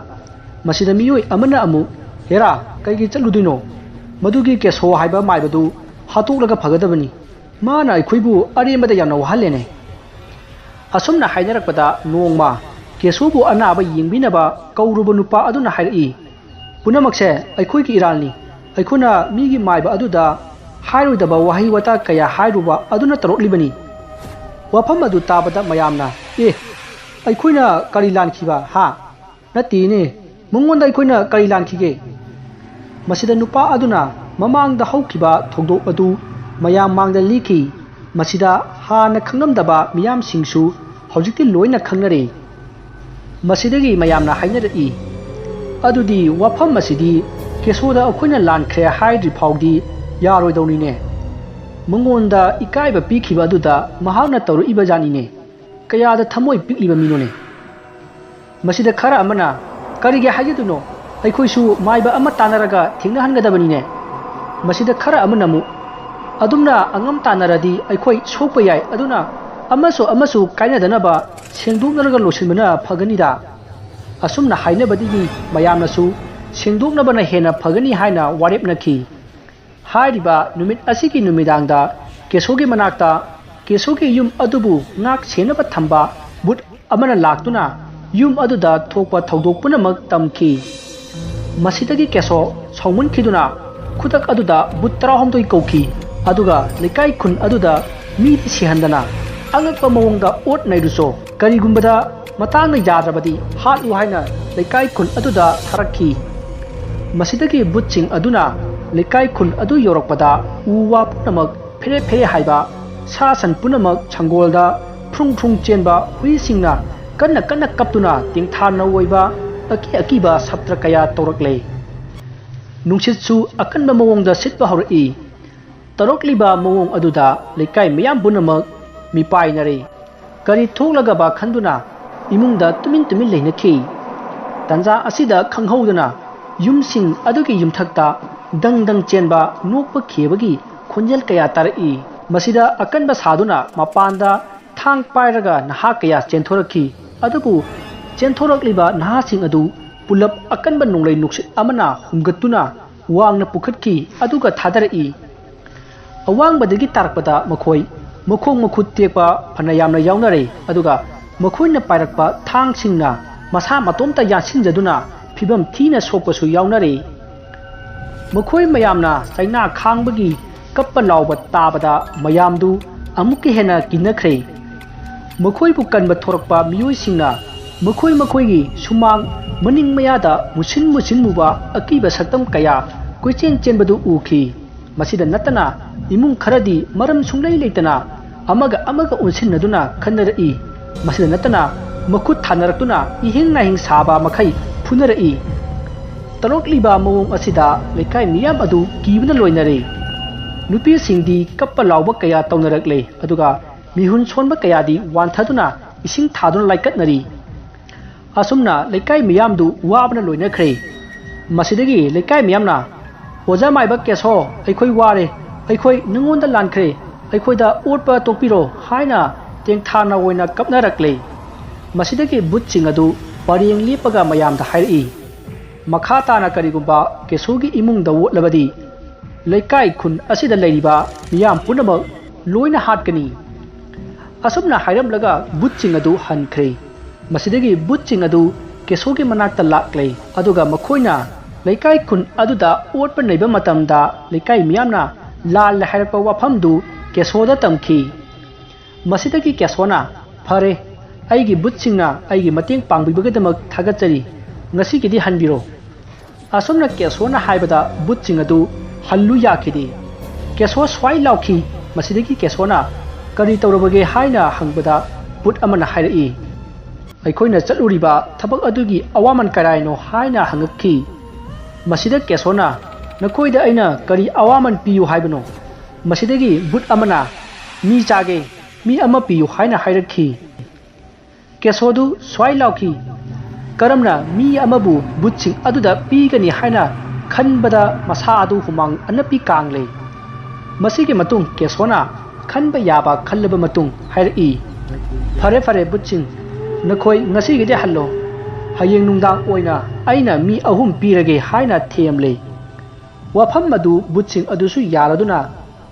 ꯃꯁꯤꯗ ꯃꯤꯑꯣꯏ ꯑꯃꯅ ꯑꯃꯨꯛ, "ꯍꯦꯔꯥ, ꯀꯩꯒꯤ ꯆꯠꯂꯨꯗꯣꯏꯅꯣ? ꯃꯗꯨꯒꯤ ꯀꯦꯁꯣ ꯍꯥꯏꯕ ꯃꯥꯏꯕꯗꯨ ꯍꯥꯠꯇꯣꯛꯂꯒ ꯐꯒꯗꯕꯅꯤ꯫ ꯃꯥꯅ ꯑꯩꯈꯣꯏꯕꯨ ꯑꯔꯦꯝꯕꯗ ꯌꯥꯝꯅ ꯋꯥꯍꯜꯂꯦꯅꯦ"꯫ ꯑꯁꯨꯝꯅ ꯍꯥꯏꯅꯔꯛꯄꯗ ꯅꯣꯡꯃ ꯀꯦꯁꯣꯕꯨ ꯑꯅꯥꯕ ꯌꯦꯡꯕꯤꯅꯕ ꯀꯧꯔꯨꯕ ꯅꯨꯄꯥ ꯑꯗꯨꯅ ꯍꯥꯏꯔꯛꯏ, "ꯄꯨꯝꯅꯃꯛꯁꯦ ꯑꯩꯈꯣꯏꯒꯤ ꯏꯔꯥꯜꯅꯤ꯫ ꯑꯩꯈꯣꯏꯅ ꯃꯤꯒꯤ ꯃꯥꯏꯕ ꯑꯗꯨꯗ ꯍꯥꯏꯔꯣꯏꯗꯕ ꯋꯥꯍꯩ ꯋꯥꯇꯥ ꯀꯌꯥ ꯍꯥꯏꯔꯨꯕ ꯑꯗꯨꯅ ꯇꯧꯔꯛꯂꯤꯕꯅꯤ"꯫ ꯋꯥꯐꯝ ꯑꯗꯨ ꯇꯥꯕꯗ ꯃꯌꯥꯝꯅ, "ꯑꯦ, ꯑꯩꯈꯣꯏꯅ ꯀꯔꯤ ꯂꯥꯟꯈꯤꯕ, ꯍꯥ? ꯅꯠꯇꯦꯅꯦ, ꯃꯉꯣꯟꯗ ꯑꯩꯈꯣꯏꯅ ꯀꯔꯤ ꯂꯥꯟꯈꯤꯒꯦ?" ꯃꯁꯤꯗ ꯅꯨꯄꯥ ꯑꯗꯨꯅ ꯃꯃꯥꯡꯗ ꯍꯧꯈꯤꯕ ꯊꯧꯗꯣꯛ ꯑꯗꯨ ꯃꯌꯥꯝ ꯃꯥꯡꯗ ꯂꯤꯈꯤ꯫ ꯃꯁꯤꯗ ꯍꯥꯟꯅ ꯈꯪꯂꯝꯗꯕ ꯃꯤꯌꯥꯝꯁꯤꯡꯁꯨ ꯍꯧꯖꯤꯛꯇꯤ ꯂꯣꯏꯅ ꯈꯪꯅꯔꯦ꯫ ꯃꯁꯤꯗꯒꯤ ꯃꯌꯥꯝꯅ ꯍꯥꯏꯅꯔꯛꯏ, "ꯑꯗꯨꯗꯤ ꯋꯥꯐꯝ ꯑꯁꯤꯗꯤ ꯀꯦꯁꯣꯗ ꯑꯩꯈꯣꯏꯅ ꯂꯥꯟꯈ꯭ꯔꯦ ꯍꯥꯏꯗ꯭ꯔꯤ ꯐꯥꯎꯗꯤ ꯌꯥꯔꯣꯏꯗꯧꯅꯤꯅꯦ꯫ ꯃꯉꯣꯟꯗ ꯏꯀꯥꯏꯕ ꯄꯤꯈꯤꯕ ꯑꯗꯨꯗ ꯃꯍꯥꯛꯅ ꯇꯧꯔꯛꯏꯕ ꯖꯥꯠꯅꯤꯅꯦ꯫ ꯀꯌꯥꯗ ꯊꯃꯣꯏ ꯄꯤꯛꯂꯤꯕ ꯃꯤꯅꯣꯅꯦ!" ꯃꯁꯤꯗ ꯈꯔ ꯑꯃꯅ, "ꯀꯔꯤꯒꯤ ꯍꯥꯏꯖꯗꯣꯏꯅꯣ? ꯑꯩꯈꯣꯏꯁꯨ ꯃꯥꯏꯕ ꯑꯃ ꯇꯥꯟꯅꯔꯒ ꯊꯦꯡꯅꯍꯟꯒꯗꯕꯅꯤꯅꯦ"꯫ ꯃꯁꯤꯗ ꯈꯔ ꯑꯃꯅ ꯑꯃꯨꯛ, "ꯑꯗꯨꯝꯅ ꯑꯉꯝ ꯇꯥꯟꯅꯔꯗꯤ ꯑꯩꯈꯣꯏ ꯁꯣꯛꯄ ꯌꯥꯏ, ꯑꯗꯨꯅ ꯑꯃꯁꯨ ꯑꯃꯁꯨ ꯀꯥꯏꯅꯗꯅꯕ ꯁꯦꯡꯗꯣꯛꯅꯔꯒ ꯂꯣꯏꯁꯤꯟꯕꯅ ꯐꯒꯅꯤꯗ"꯫ ꯑꯁꯨꯝꯅ ꯍꯥꯏꯅꯕꯗꯒꯤ ꯃꯌꯥꯝꯅꯁꯨ ꯁꯦꯡꯗꯣꯛꯅꯕꯅ ꯍꯦꯟꯅ ꯐꯒꯅꯤ ꯍꯥꯏꯅ ꯋꯥꯔꯦꯞꯅꯈꯤ꯫ ꯍꯥꯏꯔꯤꯕ ꯅꯨꯃꯤꯠ ꯑꯁꯤꯒꯤ ꯅꯨꯃꯤꯗꯥꯡꯗ ꯀꯦꯁꯣꯒꯤ ꯃꯅꯥꯛꯇ, ꯀꯦꯁꯣꯒꯤ ꯌꯨꯝ ꯑꯗꯨꯕꯨ ꯉꯥꯛ ꯁꯦꯟꯅꯕ ꯊꯝꯕ ꯚꯨꯠ ꯑꯃꯅ ꯂꯥꯛꯇꯨꯅ ꯌꯨꯝ ꯑꯗꯨꯗ ꯊꯣꯛꯄ ꯊꯧꯗꯣꯛ ꯄꯨꯝꯅꯃꯛ ꯇꯝꯈꯤ꯫ ꯃꯁꯤꯗꯒꯤ ꯀꯦꯁꯣ ꯁꯥꯎꯃꯟꯈꯤꯗꯨꯅ ꯈꯨꯗꯛ ꯑꯗꯨꯗ ꯚꯨꯠ ꯇꯔꯥꯍꯨꯝꯗꯣꯏ ꯀꯧꯈꯤ, ꯑꯗꯨꯒ ꯂꯩꯀꯥꯏ ꯈꯨꯟ ꯑꯗꯨꯗ ꯃꯤꯗꯤ ꯁꯤꯍꯟꯗꯅ ꯑꯉꯛꯄ ꯃꯑꯣꯡꯗ ꯑꯣꯠ ꯅꯩꯔꯨꯆꯣ꯫ ꯀꯔꯤꯒꯨꯝꯕꯗ ꯃꯇꯥꯡꯅ ꯌꯥꯗ꯭ꯔꯕꯗꯤ ꯍꯥꯠꯂꯨ ꯍꯥꯏꯅ ꯂꯩꯀꯥꯏ ꯈꯨꯟ ꯑꯗꯨꯗ ꯊꯥꯔꯛꯈꯤ꯫ ꯃꯁꯤꯗꯒꯤ ꯚꯨꯠꯁꯤꯡ ꯑꯗꯨꯅ ꯂꯩꯀꯥꯏ ꯈꯨꯟ ꯑꯗꯨ ꯌꯧꯔꯛꯄꯗ ꯎ ꯋꯥ ꯄꯨꯝꯅꯃꯛ ꯐꯦꯔꯦ ꯐꯦꯔꯦ ꯍꯥꯏꯕ, ꯁꯥ ꯁꯟ ꯄꯨꯝꯅꯃꯛ ꯁꯪꯒꯣꯜꯗ ꯐ꯭ꯔꯨꯡ ꯐ꯭ꯔꯨꯡ ꯆꯦꯟꯕ, ꯍꯨꯏꯁꯤꯡꯅ ꯀꯟꯅ ꯀꯟꯅ ꯀꯞꯇꯨꯅ ꯇꯦꯡꯊꯥ ꯅꯧꯑꯣꯏꯕ ꯑꯀꯤ ꯑꯀꯤꯕ ꯁꯞꯇ꯭ꯔ ꯀꯌꯥ ꯇꯧꯔꯛꯂꯦ꯫ ꯅꯨꯡꯁꯤꯠꯁꯨ ꯑꯀꯟꯕ ꯃꯑꯣꯡꯗ ꯁꯤꯠꯄ ꯍꯧꯔꯛꯏ꯫ ꯇꯧꯔꯛꯂꯤꯕ ꯃꯑꯣꯡ ꯑꯗꯨꯗ ꯂꯩꯀꯥꯏ ꯃꯤꯌꯥꯝ ꯄꯨꯝꯅꯃꯛ ꯃꯤꯄꯥꯏꯅꯔꯦ꯫ ꯀꯔꯤ ꯊꯣꯛꯂꯒꯕ ꯈꯟꯗꯨꯅ ꯏꯃꯨꯡꯗ ꯇꯨꯃꯤꯟ ꯇꯨꯃꯤꯟ ꯂꯩꯅꯈꯤ꯫ ꯇꯟꯖꯥ ꯑꯁꯤꯗ ꯈꯪꯍꯧꯗꯅ ꯌꯨꯝꯁꯤꯡ ꯑꯗꯨꯒꯤ ꯌꯨꯝꯊꯛꯇ ꯗꯪ ꯗꯪ ꯆꯦꯟꯕ ꯅꯣꯛꯄ ꯈꯦꯕꯒꯤ ꯈꯣꯟꯖꯦꯜ ꯀꯌꯥ ꯇꯥꯔꯛꯏ꯫ ꯃꯁꯤꯗ ꯑꯀꯟꯕ ꯁꯥꯗꯨꯅ ꯃꯄꯥꯟꯗ ꯊꯥꯡ ꯄꯥꯏꯔꯒ ꯅꯍꯥ ꯀꯌꯥ ꯆꯦꯟꯊꯣꯔꯛꯈꯤ꯫ ꯑꯗꯨꯕꯨ ꯆꯦꯟꯊꯣꯔꯛꯂꯤꯕ ꯅꯍꯥꯁꯤꯡ ꯑꯗꯨ ꯄꯨꯂꯞ ꯑꯀꯟꯕ ꯅꯣꯡꯂꯩ ꯅꯨꯡꯁꯤꯠ ꯑꯃꯅ ꯍꯨꯝꯒꯠꯇꯨꯅ ꯋꯥꯡꯅ ꯄꯨꯈꯠꯈꯤ, ꯑꯗꯨꯒ ꯊꯥꯗꯔꯛꯏ꯫ ꯑꯋꯥꯡꯕꯗꯒꯤ ꯇꯥꯔꯛꯄꯗ ꯃꯈꯣꯏ ꯃꯈꯣꯡ ꯃꯈꯨꯠ ꯇꯦꯛꯄ ꯐꯅ ꯌꯥꯝꯅ ꯌꯥꯎꯅꯔꯦ, ꯑꯗꯨꯒ ꯃꯈꯣꯏꯅ ꯄꯥꯏꯔꯛꯄ ꯊꯥꯡꯁꯤꯡꯅ ꯃꯁꯥ ꯃꯇꯣꯝꯇ ꯌꯥꯟꯁꯤꯟꯖꯗꯨꯅ ꯐꯤꯕꯝ ꯊꯤꯅ ꯁꯣꯛꯄꯁꯨ ꯌꯥꯎꯅꯔꯦ꯫ ꯃꯈꯣꯏ ꯃꯌꯥꯝꯅ ꯆꯩꯅꯥ ꯈꯥꯡꯕꯒꯤ ꯀꯞꯄ ꯂꯥꯎꯕ ꯇꯥꯕꯗ ꯃꯌꯥꯝꯗꯨ ꯑꯃꯨꯛꯀ ꯍꯦꯟꯅ ꯀꯤꯅꯈ꯭ꯔꯦ꯫ ꯃꯈꯣꯏꯕꯨ ꯀꯟꯕ ꯊꯣꯔꯛꯄ ꯃꯤꯑꯣꯏꯁꯤꯡꯅ ꯃꯈꯣꯏ ꯃꯈꯣꯏꯒꯤ ꯁꯨꯃꯥꯡ ꯃꯅꯤꯡ ꯃꯌꯥꯗ ꯃꯨꯁꯤꯟ ꯃꯨꯁꯤꯟ ꯃꯨꯕ ꯑꯀꯤꯕ ꯁꯛꯇꯝ ꯀꯌꯥ ꯀꯣꯏꯆꯦꯟ ꯆꯦꯟꯕꯗꯨ ꯎꯈꯤ꯫ ꯃꯁꯤꯗ ꯅꯠꯇꯅ ꯏꯃꯨꯡ ꯈꯔꯗꯤ ꯃꯔꯝ ꯁꯨꯡꯂꯩ ꯂꯩꯇꯅ ꯑꯃꯒ ꯑꯃꯒ ꯑꯣꯟꯁꯤꯟꯅꯗꯨꯅ ꯈꯟꯅꯔꯛꯏ꯫ ꯃꯁꯤꯗ ꯅꯠꯇꯅ ꯃꯈꯨꯠ ꯊꯥꯅꯔꯛꯇꯨꯅ ꯏꯍꯤꯡ ꯅꯥꯍꯤꯡ ꯁꯥꯕ ꯃꯈꯩ ꯐꯨꯅꯔꯛꯏ꯫ ꯇꯧꯔꯛꯂꯤꯕ ꯃꯑꯣꯡ ꯑꯁꯤꯗ ꯂꯩꯀꯥꯏ ꯃꯤꯌꯥꯝ ꯑꯗꯨ ꯀꯤꯕꯅ ꯂꯣꯏꯅꯔꯦ꯫ ꯅꯨꯄꯤꯁꯤꯡꯗꯤ ꯀꯞꯄ ꯂꯥꯎꯕ ꯀꯌꯥ ꯇꯧꯅꯔꯛꯂꯦ, ꯑꯗꯨꯒ ꯃꯤꯍꯨꯟ ꯁꯣꯟꯕ ꯀꯌꯥꯗꯤ ꯋꯥꯟꯊꯗꯨꯅ ꯏꯁꯤꯡ ꯊꯥꯗꯨꯅ ꯂꯥꯏꯀꯠꯅꯔꯤ꯫ ꯑꯁꯨꯝꯅ ꯂꯩꯀꯥꯏ ꯃꯤꯌꯥꯝꯗꯨ ꯋꯥꯕꯅ ꯂꯣꯏꯅꯈ꯭ꯔꯦ꯫ ꯃꯁꯤꯗꯒꯤ ꯂꯩꯀꯥꯏ ꯃꯤꯌꯥꯝꯅ, "ꯑꯣꯖꯥ ꯃꯥꯏꯕ ꯀꯦꯁꯣ, ꯑꯩꯈꯣꯏ ꯋꯥꯔꯦ, ꯑꯩꯈꯣꯏ ꯅꯉꯣꯟꯗ ꯂꯥꯟꯈ꯭ꯔꯦ, ꯑꯩꯈꯣꯏꯗ ꯑꯣꯠꯄ ꯇꯣꯛꯄꯤꯔꯣ" ꯍꯥꯏꯅ ꯇꯦꯡꯊꯥꯅ ꯑꯣꯏꯅ ꯀꯞꯅꯔꯛꯂꯦ꯫ ꯃꯁꯤꯗꯒꯤ ꯚꯨꯠꯁꯤꯡ ꯑꯗꯨ ꯄꯔꯦꯡ ꯂꯦꯞꯄꯒ ꯃꯌꯥꯝꯗ ꯍꯥꯏꯔꯛꯏ, "ꯃꯈꯥ ꯇꯥꯅ ꯀꯔꯤꯒꯨꯝꯕ ꯀꯦꯁꯣꯒꯤ ꯏꯃꯨꯡꯗ ꯑꯣꯠꯂꯕꯗꯤ ꯂꯩꯀꯥꯏ ꯈꯨꯟ ꯑꯁꯤꯗ ꯂꯩꯔꯤꯕ ꯃꯤꯌꯥꯝ ꯄꯨꯝꯅꯃꯛ ꯂꯣꯏꯅ ꯍꯥꯠꯀꯅꯤ"꯫ ꯑꯁꯨꯝꯅ ꯍꯥꯏꯔꯝꯂꯒ ꯚꯨꯠꯁꯤꯡ ꯑꯗꯨ ꯍꯟꯈ꯭ꯔꯦ꯫ ꯃꯁꯤꯗꯒꯤ ꯚꯨꯠꯁꯤꯡ ꯑꯗꯨ ꯀꯦꯁꯣꯒꯤ ꯃꯅꯥꯛꯇ ꯂꯥꯛꯂꯦ, ꯑꯗꯨꯒ ꯃꯈꯣꯏꯅ ꯂꯩꯀꯥꯏ ꯈꯨꯟ ꯑꯗꯨꯗ ꯑꯣꯠꯄ ꯅꯩꯕ ꯃꯇꯝꯗ ꯂꯩꯀꯥꯏ ꯃꯤꯌꯥꯝꯅ ꯂꯥꯜꯂꯦ ꯍꯥꯏꯔꯛꯄ ꯋꯥꯐꯝꯗꯨ ꯀꯦꯁꯣꯗ ꯇꯝꯈꯤ꯫ ꯃꯁꯤꯗꯒꯤ ꯀꯦꯁꯣꯅ, "ꯐꯔꯦ, ꯑꯩꯒꯤ ꯚꯨꯠꯁꯤꯡꯅ ꯑꯩꯒꯤ ꯃꯇꯦꯡ ꯄꯥꯡꯕꯤꯕꯒꯤꯗꯃꯛ ꯊꯥꯒꯠꯆꯔꯤ꯫ ꯉꯁꯤꯒꯤꯗꯤ ꯍꯟꯕꯤꯔꯣ"꯫ ꯑꯁꯨꯝꯅ ꯀꯦꯁꯣꯅ ꯍꯥꯏꯕꯗ ꯚꯨꯠꯁꯤꯡ ꯑꯗꯨ ꯍꯜꯂꯨ ꯌꯥꯈꯤꯗꯦ꯫ ꯀꯦꯁꯣ ꯁ꯭ꯋꯥꯏ ꯂꯥꯎꯈꯤ꯫ ꯃꯁꯤꯗꯒꯤ ꯀꯦꯁꯣꯅ, "ꯀꯔꯤ ꯇꯧꯔꯕꯒꯦ?" ꯍꯥꯏꯅ ꯍꯪꯕꯗ ꯚꯨꯠ ꯑꯃꯅ ꯍꯥꯏꯔꯛꯏ, "ꯑꯩꯈꯣꯏꯅ ꯆꯠꯂꯨꯔꯤꯕ ꯊꯕꯛ ꯑꯗꯨꯒꯤ ꯑꯋꯥꯃꯟ ꯀꯔꯥꯏꯅꯣ?" ꯍꯥꯏꯅ ꯍꯪꯉꯛꯈꯤ꯫ ꯃꯁꯤꯗ ꯀꯦꯁꯣꯅ, "ꯅꯈꯣꯏꯗ ꯑꯩꯅ ꯀꯔꯤ ꯑꯋꯥꯃꯟ ꯄꯤꯌꯨ ꯍꯥꯏꯕꯅꯣ?" ꯃꯁꯤꯗꯒꯤ ꯕꯨꯠ ꯑꯃꯅ, "ꯃꯤ ꯆꯥꯒꯦ, ꯃꯤ ꯑꯃ ꯄꯤꯌꯨ" ꯍꯥꯏꯅ ꯍꯥꯏꯔꯛꯈꯤ꯫ ꯀꯦꯁꯣꯗꯨ ꯁ꯭ꯋꯥꯏ ꯂꯥꯎꯈꯤ꯫ ꯀꯔꯝꯅ ꯃꯤ ꯑꯃꯕꯨ ꯕꯨꯠꯁꯤꯡ ꯑꯗꯨꯗ ꯄꯤꯒꯅꯤ ꯍꯥꯏꯅ ꯈꯟꯕꯗ ꯃꯁꯥ ꯑꯗꯨ ꯍꯨꯃꯥꯡ ꯑꯅꯞꯄꯤ ꯀꯥꯡꯂꯦ꯫ ꯃꯁꯤꯒꯤ ꯃꯇꯨꯡ ꯀꯦꯁꯣꯅ ꯈꯟꯕ ꯌꯥꯕ ꯈꯜꯂꯕ ꯃꯇꯨꯡ ꯍꯥꯏꯔꯛꯏ, "ꯐꯔꯦ, ꯐꯔꯦ, ꯕꯨꯠꯁꯤꯡ, ꯅꯈꯣꯏ ꯉꯁꯤꯒꯤꯗꯤ ꯍꯜꯂꯣ꯫ ꯍꯌꯦꯡ ꯅꯨꯡꯗꯥꯡ ꯑꯣꯏꯅ ꯑꯩꯅ ꯃꯤ ꯑꯍꯨꯝ ꯄꯤꯔꯒꯦ" ꯍꯥꯏꯅ ꯊꯦꯝꯂꯦ꯫ ꯋꯥꯐꯝ ꯑꯗꯨ ꯕꯨꯠꯁꯤꯡ ꯑꯗꯨꯁꯨ ꯌꯥꯔꯗꯨꯅ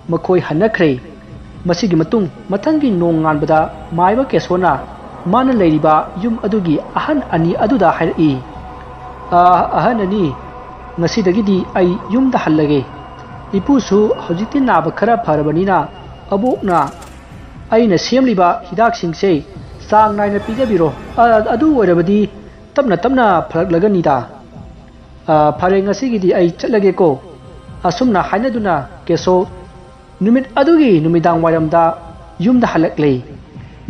ꯃꯈꯣꯏ ꯍꯟꯅꯈ꯭ꯔꯦ꯫ ꯃꯁꯤꯒꯤ ꯃꯇꯨꯡ ꯃꯊꯪꯒꯤ ꯅꯣꯡꯉꯥꯟꯕꯗ ꯃꯥꯏꯕ ꯀꯦꯁꯣꯅ ꯃꯥꯅ ꯂꯩꯔꯤꯕ ꯌꯨꯝ ꯑꯗꯨꯒꯤ ꯑꯍꯟ ꯑꯅꯤ ꯑꯗꯨꯗ ꯍꯥꯏꯔꯛꯏ, "ꯑ, ꯑꯍꯟ ꯑꯅꯤ, ꯉꯁꯤꯗꯒꯤꯗꯤ ꯑꯩ ꯌꯨꯝꯗ ꯍꯜꯂꯒꯦ꯫ ꯏꯄꯨꯁꯨ ꯍꯧꯖꯤꯛꯇꯤ ꯅꯥꯕ ꯈꯔ ꯐꯔꯕꯅꯤꯅ ꯑꯕꯣꯛꯅ ꯑꯩꯅ ꯁꯦꯝꯂꯤꯕ ꯍꯤꯗꯥꯛꯁꯤꯡꯁꯦ ꯆꯥꯡ ꯅꯥꯏꯅ ꯄꯤꯖꯕꯤꯔꯣ꯫ ꯑ, ꯑꯗꯨ ꯑꯣꯏꯔꯕꯗꯤ ꯇꯞꯅ ꯇꯞꯅ ꯐꯔꯛꯂꯒꯅꯤꯗ꯫ ꯑ, ꯐꯔꯦ, ꯉꯁꯤꯒꯤꯗꯤ ꯑꯩ ꯆꯠꯂꯒꯦꯀꯣ"꯫ ꯑꯁꯨꯝꯅ ꯍꯥꯏꯅꯗꯨꯅ ꯀꯦꯁꯣ ꯅꯨꯃꯤꯠ ꯑꯗꯨꯒꯤ ꯅꯨꯃꯤꯗꯥꯡ ꯋꯥꯏꯔꯝꯗ ꯌꯨꯝꯗ ꯍꯜꯂꯛꯂꯦ꯫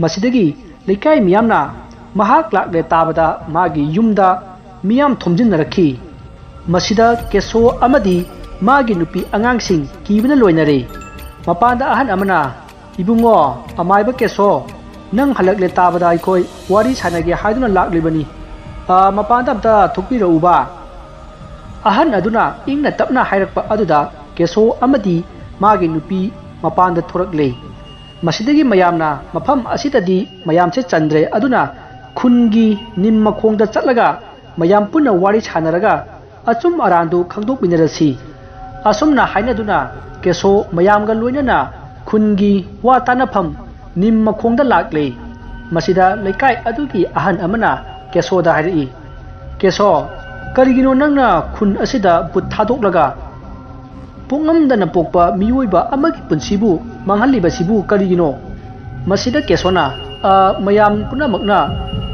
ꯃꯁꯤꯗꯒꯤ ꯂꯩꯀꯥꯏ ꯃꯤꯌꯥꯝꯅ ꯃꯍꯥꯛ ꯂꯥꯛꯂꯦ ꯇꯥꯕꯗ ꯃꯥꯒꯤ ꯌꯨꯝꯗ ꯃꯤꯌꯥꯝ ꯊꯣꯝꯖꯤꯟꯅꯔꯛꯈꯤ꯫ ꯃꯁꯤꯗ ꯀꯦꯁꯣ ꯑꯃꯗꯤ ꯃꯥꯒꯤ ꯅꯨꯄꯤ ꯑꯉꯥꯡꯁꯤꯡ ꯀꯤꯕꯅ ꯂꯣꯏꯅꯔꯦ꯫ ꯃꯄꯥꯟꯗ ꯑꯍꯟ ꯑꯃꯅ, "ꯏꯕꯨꯡꯉꯣ, ꯑꯃꯥꯏꯕ ꯀꯦꯁꯣ, ꯅꯪ ꯍꯜꯂꯛꯂꯦ ꯇꯥꯕꯗ ꯑꯩꯈꯣꯏ ꯋꯥꯔꯤ ꯁꯥꯟꯅꯒꯦ ꯍꯥꯏꯗꯨꯅ ꯂꯥꯛꯂꯤꯕꯅꯤ꯫ ꯑ, ꯃꯄꯥꯟꯗ ꯑꯝꯇ ꯊꯣꯛꯄꯤꯔꯛꯎꯕ"꯫ ꯑꯍꯟ ꯑꯗꯨꯅ ꯏꯪꯅ ꯇꯞꯅ ꯍꯥꯏꯔꯛꯄ ꯑꯗꯨꯗ ꯀꯦꯁꯣ ꯑꯃꯗꯤ ꯃꯥꯒꯤ ꯅꯨꯄꯤ ꯃꯄꯥꯟꯗ ꯊꯣꯔꯛꯂꯦ꯫ ꯃꯁꯤꯗꯒꯤ ꯃꯌꯥꯝꯅ ꯃꯐꯝ ꯑꯁꯤꯗꯗꯤ ꯃꯌꯥꯝꯁꯦ ꯆꯟꯗ꯭ꯔꯦ, ꯑꯗꯨꯅ ꯈꯨꯟꯒꯤ ꯅꯤꯝ ꯃꯈꯣꯡꯗ ꯆꯠꯂꯒ ꯃꯌꯥꯝ ꯄꯨꯟꯅ ꯋꯥꯔꯤ ꯁꯥꯟꯅꯔꯒ ꯑꯆꯨꯝ ꯑꯔꯥꯟꯗꯨ ꯈꯪꯗꯣꯛꯃꯤꯟꯅꯔꯁꯤ꯫ ꯑꯁꯨꯝꯅ ꯍꯥꯏꯅꯗꯨꯅ ꯀꯦꯁꯣ ꯃꯌꯥꯝꯒ ꯂꯣꯏꯅꯅ ꯈꯨꯟꯒꯤ ꯋꯥ ꯇꯥꯅꯐꯝ ꯅꯤꯝ ꯃꯈꯣꯡꯗ ꯂꯥꯛꯂꯦ꯫ ꯃꯁꯤꯗ ꯂꯩꯀꯥꯏ ꯑꯗꯨꯒꯤ ꯑꯍꯟ ꯑꯃꯅ ꯀꯦꯁꯣꯗ ꯍꯥꯏꯔꯛꯏ, "ꯀꯦꯁꯣ, ꯀꯔꯤꯒꯤꯅꯣ ꯅꯪꯅ ꯈꯨꯟ ꯑꯁꯤꯗ ꯕꯨꯠ ꯊꯥꯗꯣꯛꯂꯒ ꯄꯣꯛꯉꯝꯗꯅ ꯄꯣꯛꯄ ꯃꯤꯑꯣꯏꯕ ꯑꯃꯒꯤ ꯄꯨꯟꯁꯤꯕꯨ ꯃꯥꯡꯍꯜꯂꯤꯕꯁꯤꯕꯨ ꯀꯔꯤꯒꯤꯅꯣ?" ꯃꯁꯤꯗ ꯀꯦꯁꯣꯅ, "ꯑ, ꯃꯌꯥꯝ ꯄꯨꯝꯅꯃꯛꯅ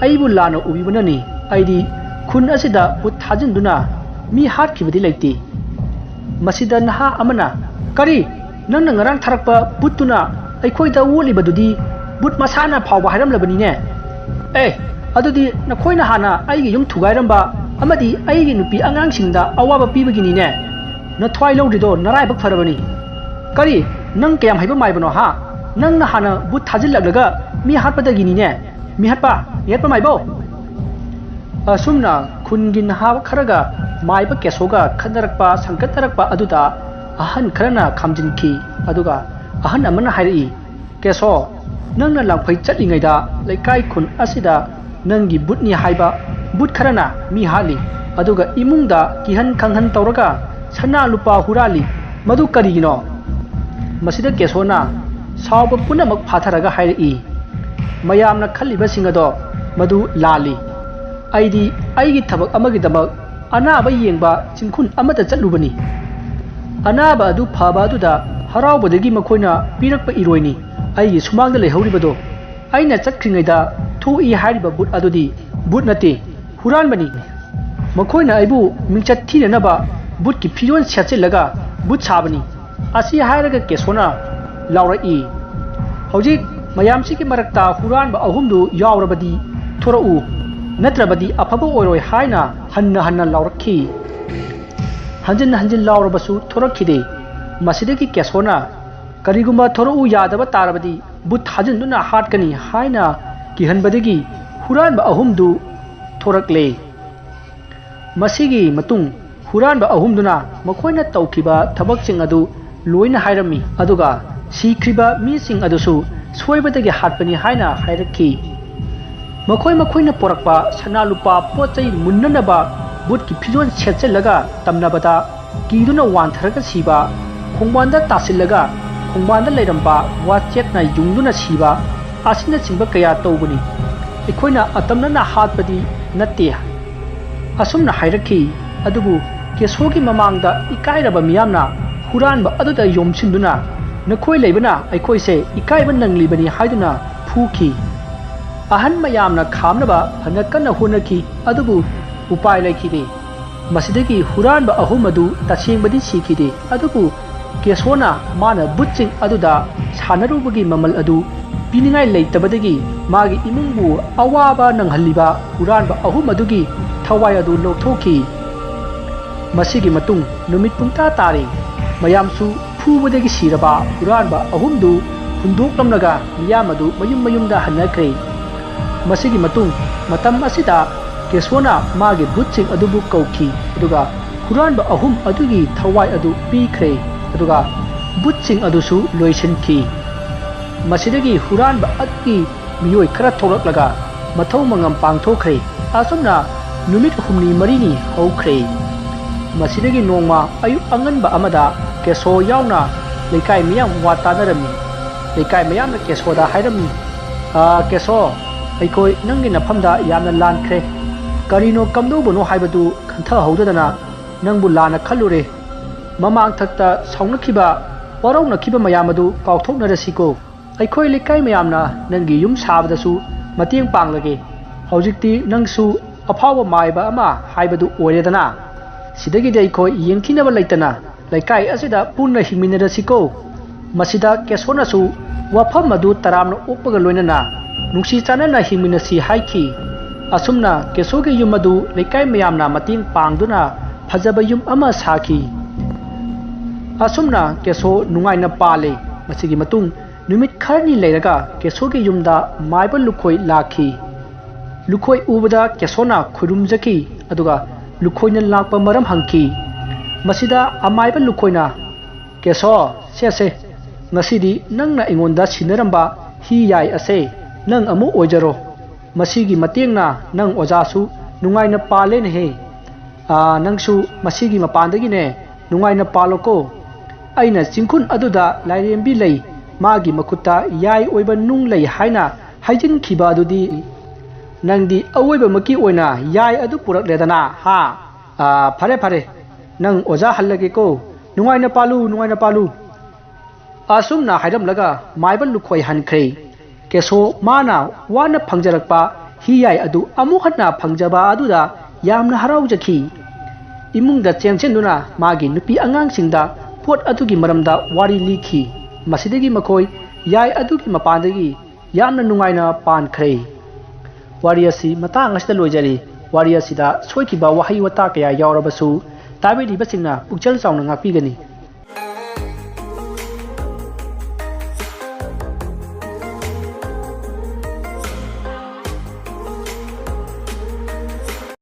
ꯑꯩꯕꯨ ꯂꯥꯟꯅ ꯎꯕꯤꯕꯅꯅꯤ꯫ ꯑꯩꯗꯤ ꯈꯨꯟ ꯑꯁꯤꯗ ꯕꯨꯠ ꯊꯥꯖꯤꯟꯗꯨꯅ ꯃꯤ ꯍꯥꯠꯈꯤꯕꯗꯤ ꯂꯩꯇꯦ"꯫ ꯃꯁꯤꯗ ꯅꯍꯥ ꯑꯃꯅ, "ꯀꯔꯤ? ꯅꯪꯅ ꯉꯔꯥꯡ ꯊꯥꯔꯛꯄ ꯕꯨꯠꯇꯨꯅ ꯑꯩꯈꯣꯏꯗ ꯑꯣꯠꯂꯤꯕꯗꯨꯗꯤ ꯕꯨꯠ ꯃꯁꯥꯅ ꯐꯥꯎꯕ ꯍꯥꯏꯔꯝꯂꯕꯅꯤꯅꯦ꯫ ꯑꯦ, ꯑꯗꯨꯗꯤ ꯅꯈꯣꯏꯅ ꯍꯥꯟꯅ ꯑꯩꯒꯤ ꯌꯨꯝ ꯊꯨꯒꯥꯏꯔꯝꯕ ꯑꯃꯗꯤ ꯑꯩꯒꯤ ꯅꯨꯄꯤ ꯑꯉꯥꯡꯁꯤꯡꯗ ꯑꯋꯥꯕ ꯄꯤꯕꯒꯤꯅꯤꯅꯦ꯫ ꯅꯊ꯭ꯋꯥꯏ ꯂꯧꯗ꯭ꯔꯤꯗꯣ ꯅꯔꯥꯏꯕꯛ ꯐꯔꯕꯅꯤ꯫ ꯀꯔꯤ? ꯅꯪ ꯀꯌꯥꯝ ꯍꯩꯕ ꯃꯥꯏꯕꯅꯣ ꯍꯥ? ꯅꯪꯅ ꯍꯥꯟꯅ ꯕꯨꯠ ꯊꯥꯖꯤꯜꯂꯛꯂꯒ ꯃꯤ ꯍꯥꯠꯄꯗꯒꯤꯅꯤꯅꯦ꯫ ꯃꯤꯍꯥꯠꯄ, ꯃꯤꯍꯥꯠꯄ ꯃꯥꯏꯕꯧ꯫ ꯑꯁꯨꯝꯅ ꯈꯨꯟꯒꯤ ꯅꯍꯥ ꯈꯔꯒ ꯃꯥꯏꯕ ꯀꯦꯁꯣꯒ ꯈꯠꯅꯔꯛꯄ, ꯁꯪꯒꯠꯅꯔꯛꯄ ꯑꯗꯨꯗ ꯑꯍꯟ ꯈꯔꯅ ꯈꯥꯝꯖꯤꯟꯈꯤ꯫ ꯑꯗꯨꯒ ꯑꯍꯟ ꯑꯃꯅ ꯍꯥꯏꯔꯛꯏ, "ꯀꯦꯁꯣ, ꯅꯪꯅ ꯂꯥꯡꯐꯩ ꯆꯠꯂꯤꯉꯩꯗ ꯂꯩꯀꯥꯏ ꯈꯨꯟ ꯑꯁꯤꯗ ꯅꯪꯒꯤ ꯕꯨꯠꯅꯤ ꯍꯥꯏꯕ ꯕꯨꯠ ꯈꯔꯅ ꯃꯤ ꯍꯥꯠꯂꯤ, ꯑꯗꯨꯒ ꯏꯃꯨꯡꯗ ꯀꯤꯍꯟ ꯈꯪꯍꯟ ꯇꯧꯔꯒ ꯁꯅꯥ ꯂꯨꯄꯥ ꯍꯨꯔꯥꯜꯂꯤ꯫ ꯃꯗꯨ ꯀꯔꯤꯒꯤꯅꯣ?" ꯃꯁꯤꯗ ꯀꯦꯁꯣꯅ ꯁꯥꯎꯕ ꯄꯨꯝꯅꯃꯛ ꯐꯥꯊꯔꯒ ꯍꯥꯏꯔꯛꯏ, "ꯃꯌꯥꯝꯅ ꯈꯜꯂꯤꯕꯁꯤꯡ ꯑꯗꯣ ꯃꯗꯨ ꯂꯥꯜꯂꯤ꯫ ꯑꯩꯗꯤ ꯑꯩꯒꯤ ꯊꯕꯛ ꯑꯃꯒꯤꯗꯃꯛ ꯑꯅꯥꯕ ꯌꯦꯡꯕ ꯆꯤꯡꯈꯨꯟ ꯑꯃꯗ ꯆꯠꯂꯨꯕꯅꯤ꯫ ꯑꯅꯥꯕ ꯑꯗꯨ ꯐꯕ ꯑꯗꯨꯗ ꯍꯔꯥꯎꯕꯗꯒꯤ ꯃꯈꯣꯏꯅ ꯄꯤꯔꯛꯄ ꯏꯔꯣꯏꯅꯤ ꯑꯩꯒꯤ ꯁꯨꯃꯥꯡꯗ ꯂꯩꯍꯧꯔꯤꯕꯗꯣ꯫ ꯑꯩꯅ ꯆꯠꯈ꯭ꯔꯤꯉꯩꯗ ꯊꯣꯛꯏ ꯍꯥꯏꯔꯤꯕ ꯕꯨꯠ ꯑꯗꯨꯗꯤ ꯕꯨꯠ ꯅꯠꯇꯦ, ꯍꯨꯔꯥꯟꯕꯅꯤ꯫ ꯃꯈꯣꯏꯅ ꯑꯩꯕꯨ ꯃꯤꯡꯆꯠ ꯊꯤꯅꯅꯕ ꯕꯨꯠꯀꯤ ꯐꯤꯖꯣꯜ ꯁꯦꯠꯆꯤꯜꯂꯒ ꯕꯨꯠ ꯁꯥꯕꯅꯤ꯫" ꯑꯁꯤ ꯍꯥꯏꯔꯒ ꯀꯦꯁꯣꯅ ꯂꯥꯎꯔꯛꯏ, "ꯍꯧꯖꯤꯛ ꯃꯌꯥꯝꯁꯤꯒꯤ ꯃꯔꯛꯇ ꯍꯨꯔꯥꯟꯕ ꯑꯍꯨꯝꯗꯨ ꯌꯥꯎꯔꯕꯗꯤ ꯊꯣꯔꯛꯎ, ꯅꯠꯇ꯭ꯔꯕꯗꯤ ꯑꯐꯕ ꯑꯣꯏꯔꯣꯏ" ꯍꯥꯏꯅ ꯍꯟꯅ ꯍꯟꯅ ꯂꯥꯎꯔꯛꯈꯤ꯫ ꯍꯟꯖꯤꯟ ꯍꯟꯖꯤꯟ ꯂꯥꯎꯔꯕꯁꯨ ꯊꯣꯔꯛꯈꯤꯗꯦ꯫ ꯃꯁꯤꯗꯒꯤ ꯀꯦꯁꯣꯅ, "ꯀꯔꯤꯒꯨꯝꯕ ꯊꯣꯔꯛꯎ ꯌꯥꯗꯕ ꯇꯥꯔꯕꯗꯤ ꯕꯨꯠ ꯊꯥꯖꯤꯟꯗꯨꯅ ꯍꯥꯠꯀꯅꯤ" ꯍꯥꯏꯅ ꯀꯤꯍꯟꯕꯗꯒꯤ ꯍꯨꯔꯥꯟꯕ ꯑꯍꯨꯝꯗꯨ ꯊꯣꯔꯛꯂꯦ꯫ ꯃꯁꯤꯒꯤ ꯃꯇꯨꯡ ꯍꯨꯔꯥꯟꯕ ꯑꯍꯨꯝꯗꯨꯅ ꯃꯈꯣꯏꯅ ꯇꯧꯈꯤꯕ ꯊꯕꯛꯁꯤꯡ ꯑꯗꯨ ꯂꯣꯏꯅ ꯍꯥꯏꯔꯝꯃꯤ, ꯑꯗꯨꯒ ꯁꯤꯈ꯭ꯔꯤꯕ ꯃꯤꯁꯤꯡ ꯑꯗꯨꯁꯨ ꯁꯣꯏꯕꯗꯒꯤ ꯍꯥꯠꯄꯅꯤ ꯍꯥꯏꯅ ꯍꯥꯏꯔꯛꯈꯤ꯫ ꯃꯈꯣꯏ ꯃꯈꯣꯏꯅ ꯄꯣꯔꯛꯄ ꯁꯅꯥ ꯂꯨꯄꯥ ꯄꯣꯠ ꯆꯩ ꯃꯨꯟꯅꯅꯕ ꯕꯨꯠꯀꯤ ꯐꯤꯖꯣꯜ ꯁꯦꯠꯆꯜꯂꯒ ꯇꯝꯅꯕꯗ ꯀꯤꯗꯨꯅ ꯋꯥꯟꯊꯔꯒ ꯁꯤꯕ, ꯈꯣꯡꯕꯥꯟꯗ ꯇꯥꯁꯤꯜꯂꯒ ꯈꯣꯡꯕꯥꯟꯗ ꯂꯩꯔꯝꯕ ꯋꯥꯆꯦꯠꯅ ꯌꯨꯡꯗꯨꯅ ꯁꯤꯕ ꯑꯁꯤꯅꯆꯤꯡꯕ ꯀꯌꯥ ꯇꯧꯕꯅꯤ꯫ ꯑꯩꯈꯣꯏꯅ ꯑꯇꯝꯅꯅ ꯍꯥꯠꯄꯗꯤ ꯅꯠꯇꯦ꯫ ꯑꯁꯨꯝꯅ ꯍꯥꯏꯔꯛꯈꯤ꯫ ꯑꯗꯨꯕꯨ ꯀꯦꯁꯣꯒꯤ ꯃꯃꯥꯡꯗ ꯏꯀꯥꯏꯔꯕ ꯃꯤꯌꯥꯝꯅ ꯍꯨꯔꯥꯟꯕ ꯑꯗꯨꯗ ꯌꯣꯝꯁꯤꯟꯗꯨꯅ, "ꯅꯈꯣꯏ ꯂꯩꯕꯅ ꯑꯩꯈꯣꯏꯁꯦ ꯏꯀꯥꯏꯕ ꯅꯪꯂꯤꯕꯅꯤ" ꯍꯥꯏꯗꯨꯅ ꯐꯨꯈꯤ꯫ ꯑꯍꯟ ꯃꯌꯥꯝꯅ ꯈꯥꯝꯅꯕ ꯐꯅ ꯀꯟꯅ ꯍꯣꯠꯅꯈꯤ, ꯑꯗꯨꯕꯨ ꯎꯄꯥꯏ ꯂꯩꯈꯤꯗꯦ꯫ ꯃꯁꯤꯗꯒꯤ ꯍꯨꯔꯥꯟꯕ ꯑꯍꯨꯝ ꯑꯗꯨ ꯇꯁꯦꯡꯕꯗꯤ ꯁꯤꯈꯤꯗꯦ, ꯑꯗꯨꯕꯨ ꯀꯦꯁꯣꯅ ꯃꯥꯅ ꯕꯨꯠꯁꯤꯡ ꯑꯗꯨꯗ ꯁꯥꯟꯅꯔꯨꯕꯒꯤ ꯃꯃꯜ ꯑꯗꯨ ꯄꯤꯅꯤꯡꯉꯥꯏ ꯂꯩꯇꯕꯗꯒꯤ ꯃꯥꯒꯤ ꯏꯃꯨꯡꯕꯨ ꯑꯋꯥꯕ ꯅꯪꯍꯜꯂꯤꯕ ꯍꯨꯔꯥꯟꯕ ꯑꯍꯨꯝ ꯑꯗꯨꯒꯤ ꯊꯋꯥꯏ ꯑꯗꯨ ꯂꯧꯊꯣꯛꯈꯤ꯫ ꯃꯁꯤꯒꯤ ꯃꯇꯨꯡ ꯅꯨꯃꯤꯠ ꯄꯨꯡꯇꯥ ꯇꯥꯔꯦ꯫ ꯃꯌꯥꯝꯁꯨ ꯐꯨꯕꯗꯒꯤ ꯁꯤꯔꯕ ꯍꯨꯔꯥꯟꯕ ꯑꯍꯨꯝꯗꯨ ꯍꯨꯟꯗꯣꯛꯂꯝꯂꯒ ꯃꯤꯌꯥꯝ ꯑꯗꯨ ꯃꯌꯨꯝ ꯃꯌꯨꯝꯗ ꯍꯟꯅꯈ꯭ꯔꯦ꯫ ꯃꯁꯤꯒꯤ ꯃꯇꯨꯡ ꯃꯇꯝ ꯑꯁꯤꯗ ꯀꯦꯁꯣꯅ ꯃꯥꯒꯤ ꯚꯨꯠꯁꯤꯡ ꯑꯗꯨꯕꯨ ꯀꯧꯈꯤ, ꯑꯗꯨꯒ ꯍꯨꯔꯥꯟꯕ ꯑꯍꯨꯝ ꯑꯗꯨꯒꯤ ꯊꯋꯥꯏ ꯑꯗꯨ ꯄꯤꯈ꯭ꯔꯦ, ꯑꯗꯨꯒ ꯚꯨꯠꯁꯤꯡ ꯑꯗꯨꯁꯨ ꯂꯣꯏꯁꯤꯟꯈꯤ꯫ ꯃꯁꯤꯗꯒꯤ ꯍꯨꯔꯥꯟꯕ ꯑꯗꯨꯒꯤ ꯃꯤꯑꯣꯏ ꯈꯔ ꯊꯣꯛꯂꯛꯂꯒ ꯃꯊꯧ ꯃꯉꯝ ꯄꯥꯡꯊꯣꯛꯈ꯭ꯔꯦ꯫ ꯑꯁꯨꯝꯅ ꯅꯨꯃꯤꯠ ꯍꯨꯝꯅꯤ ꯃꯔꯤꯅꯤ ꯍꯧꯈ꯭ꯔꯦ꯫ ꯃꯁꯤꯗꯒꯤ ꯅꯣꯡꯃ ꯑꯌꯨꯛ ꯑꯉꯟꯕ ꯑꯃꯗ ꯀꯦꯁꯣ ꯌꯥꯎꯅ ꯂꯩꯀꯥꯏ ꯃꯤꯌꯥꯝ ꯋꯥ ꯇꯥꯅꯔꯝꯃꯤ꯫ ꯂꯩꯀꯥꯏ ꯃꯌꯥꯝꯅ ꯀꯦꯁꯣꯗ ꯍꯥꯏꯔꯝꯃꯤ, "ꯑꯥ, ꯀꯦꯁꯣ, ꯑꯩꯈꯣꯏ ꯅꯪꯒꯤ ꯅꯐꯝꯗ ꯌꯥꯝꯅ ꯂꯥꯟꯈ꯭ꯔꯦ꯫ ꯀꯔꯤꯅꯣ ꯀꯝꯗꯧꯕꯅꯣ ꯍꯥꯏꯕꯗꯨ ꯈꯟꯊꯍꯧꯗꯗꯅ ꯅꯪꯕꯨ ꯂꯥꯟꯅ ꯈꯜꯂꯨꯔꯦ꯫ ꯃꯃꯥꯡꯊꯛꯇ ꯁꯥꯎꯅꯈꯤꯕ, ꯋꯥꯔꯧꯅꯈꯤꯕ ꯃꯌꯥꯝ ꯑꯗꯨ ꯀꯥꯎꯊꯣꯛꯅꯔꯁꯤꯀꯣ꯫ ꯑꯩꯈꯣꯏ ꯂꯩꯀꯥꯏ ꯃꯌꯥꯝꯅ ꯅꯪꯒꯤ ꯌꯨꯝ ꯁꯥꯕꯗꯁꯨ ꯃꯇꯦꯡ ꯄꯥꯡꯂꯒꯦ꯫ ꯍꯧꯖꯤꯛꯇꯤ ꯅꯪꯁꯨ ꯑꯐꯥꯎꯕ ꯃꯥꯏꯕ ꯑꯃ ꯍꯥꯏꯕꯗꯨ ꯑꯣꯏꯔꯦꯗꯅ꯫ ꯁꯤꯗꯒꯤꯗꯤ ꯑꯩꯈꯣꯏ ꯌꯦꯡꯊꯤꯅꯕ ꯂꯩꯇꯅ ꯂꯩꯀꯥꯏ ꯑꯁꯤꯗ ꯄꯨꯟꯅ ꯍꯤꯡꯃꯤꯟꯅꯔꯁꯤꯀꯣ꯫" ꯃꯁꯤꯗ ꯀꯦꯁꯣꯅꯁꯨ ꯋꯥꯐꯝ ꯑꯗꯨ ꯇꯔꯥꯝꯅ ꯑꯣꯛꯄꯒ ꯂꯣꯏꯅꯅ ꯅꯨꯡꯁꯤ ꯆꯥꯟꯅꯅ ꯍꯤꯡꯃꯤꯟꯅꯁꯤ ꯍꯥꯏꯈꯤ꯫ ꯑꯁꯨꯝꯅ ꯀꯦꯁꯣꯒꯤ ꯌꯨꯝ ꯑꯗꯨ ꯂꯩꯀꯥꯏ ꯃꯌꯥꯝꯅ ꯃꯇꯦꯡ ꯄꯥꯡꯗꯨꯅ ꯐꯖꯕ ꯌꯨꯝ ꯑꯃ ꯁꯥꯈꯤ꯫ ꯑꯁꯨꯝꯅ ꯀꯦꯁꯣ ꯅꯨꯡꯉꯥꯏꯅ ꯄꯥꯜꯂꯤ꯫ ꯃꯁꯤꯒꯤ ꯃꯇꯨꯡ ꯅꯨꯃꯤꯠ ꯈꯔꯅꯤ ꯂꯩꯔꯒ ꯀꯦꯁꯣꯒꯤ ꯌꯨꯝꯗ ꯃꯥꯏꯕ ꯂꯨꯈꯣꯏ ꯂꯥꯛꯈꯤ꯫ ꯂꯨꯈꯣꯏ ꯎꯕꯗ ꯀꯦꯁꯣꯅ ꯈꯨꯔꯨꯝꯖꯈꯤ, ꯑꯗꯨꯒ ꯂꯨꯈꯣꯏꯅ ꯂꯥꯛꯄ ꯃꯔꯝ ꯍꯪꯈꯤ꯫ ꯃꯁꯤꯗ ꯑꯃꯥꯏꯕ ꯂꯨꯈꯣꯏꯅ, "ꯀꯦꯁꯣ, ꯁꯦ, ꯁꯦ, ꯉꯁꯤꯗꯤ ꯅꯪꯅ ꯑꯩꯉꯣꯟꯗ ꯁꯤꯟꯅꯔꯝꯕ ꯍꯤ ꯌꯥꯏ ꯑꯁꯦ ꯅꯪ ꯑꯃꯨꯛ ꯑꯣꯏꯖꯔꯣ꯫ ꯃꯁꯤꯒꯤ ꯃꯇꯦꯡꯅ ꯅꯪ ꯑꯣꯖꯥꯁꯨ ꯅꯨꯡꯉꯥꯏꯅ ꯄꯥꯜꯂꯦꯅꯦꯍꯦ꯫ ꯑꯥ, ꯅꯪꯁꯨ ꯃꯁꯤꯒꯤ ꯃꯄꯥꯟꯗꯒꯤꯅꯦ ꯅꯨꯡꯉꯥꯏꯅ ꯄꯥꯜꯂꯣꯀꯣ꯫ ꯑꯩꯅ ꯆꯤꯡꯈꯨꯟ ꯑꯗꯨꯗ ꯂꯥꯏꯔꯦꯝꯕꯤ ꯂꯩ, ꯃꯥꯒꯤ ꯃꯈꯨꯠꯇ ꯌꯥꯏ ꯑꯣꯏꯕ ꯅꯨꯡ ꯂꯩ ꯍꯥꯏꯅ ꯍꯥꯏꯖꯤꯟꯈꯤꯕ ꯑꯗꯨꯗꯤ ꯅꯪꯗꯤ ꯑꯋꯣꯏꯕꯃꯛꯀꯤ ꯑꯣꯏꯅ ꯌꯥꯏ ꯑꯗꯨ ꯄꯨꯔꯛꯂꯦꯗꯅ, ꯍꯥ? ꯑꯥ, ꯐꯔꯦ, ꯐꯔꯦ, ꯅꯪ ꯑꯣꯖꯥ ꯍꯜꯂꯒꯦꯀꯣ꯫ ꯅꯨꯡꯉꯥꯏꯅ ꯄꯥꯜꯂꯨ, ꯅꯨꯡꯉꯥꯏꯅ ꯄꯥꯜꯂꯨ꯫" ꯑꯁꯨꯝꯅ ꯍꯥꯏꯔꯝꯂꯒ ꯃꯥꯏꯕ ꯂꯨꯈꯣꯏ ꯍꯟꯈ꯭ꯔꯦ꯫ ꯀꯦꯁꯣ ꯃꯥꯅ ꯋꯥꯅ ꯐꯪꯖꯔꯛꯄ ꯍꯤ ꯌꯥꯏ ꯑꯗꯨ ꯑꯃꯨꯛ ꯍꯟꯅ ꯐꯪꯖꯕ ꯑꯗꯨꯗ ꯌꯥꯝꯅ ꯍꯔꯥꯎꯖꯈꯤ꯫ ꯏꯃꯨꯡꯗ ꯆꯦꯟꯁꯤꯟꯗꯨꯅ ꯃꯥꯒꯤ ꯅꯨꯄꯤ ꯑꯉꯥꯡꯁꯤꯡꯗ ꯄꯣꯠ ꯑꯗꯨꯒꯤ ꯃꯔꯝꯗ ꯋꯥꯔꯤ ꯂꯤꯈꯤ꯫ ꯃꯁꯤꯗꯒꯤ ꯃꯈꯣꯏ ꯌꯥꯏ ꯑꯗꯨꯒꯤ ꯃꯄꯥꯟꯗꯒꯤ ꯌꯥꯝꯅ ꯅꯨꯡꯉꯥꯏꯅ ꯄꯥꯟꯈ꯭ꯔꯦ꯫ ꯋꯥꯔꯤ ꯑꯁꯤ ꯃꯇꯥꯡ ꯑꯁꯤꯗ ꯂꯣꯏꯖꯔꯦ꯫ ꯋꯥꯔꯤ ꯑꯁꯤꯗ ꯁꯣꯏꯈꯤꯕ ꯋꯥꯍꯩ ꯋꯥꯇꯥ ꯀꯌꯥ ꯌꯥꯎꯔꯕꯁꯨ ꯇꯥꯕꯤꯔꯤꯕꯁꯤꯡꯅ ꯄꯨꯛꯆꯦꯜ ꯆꯥꯎꯅ ꯉꯥꯛꯄꯤꯒꯅꯤ꯫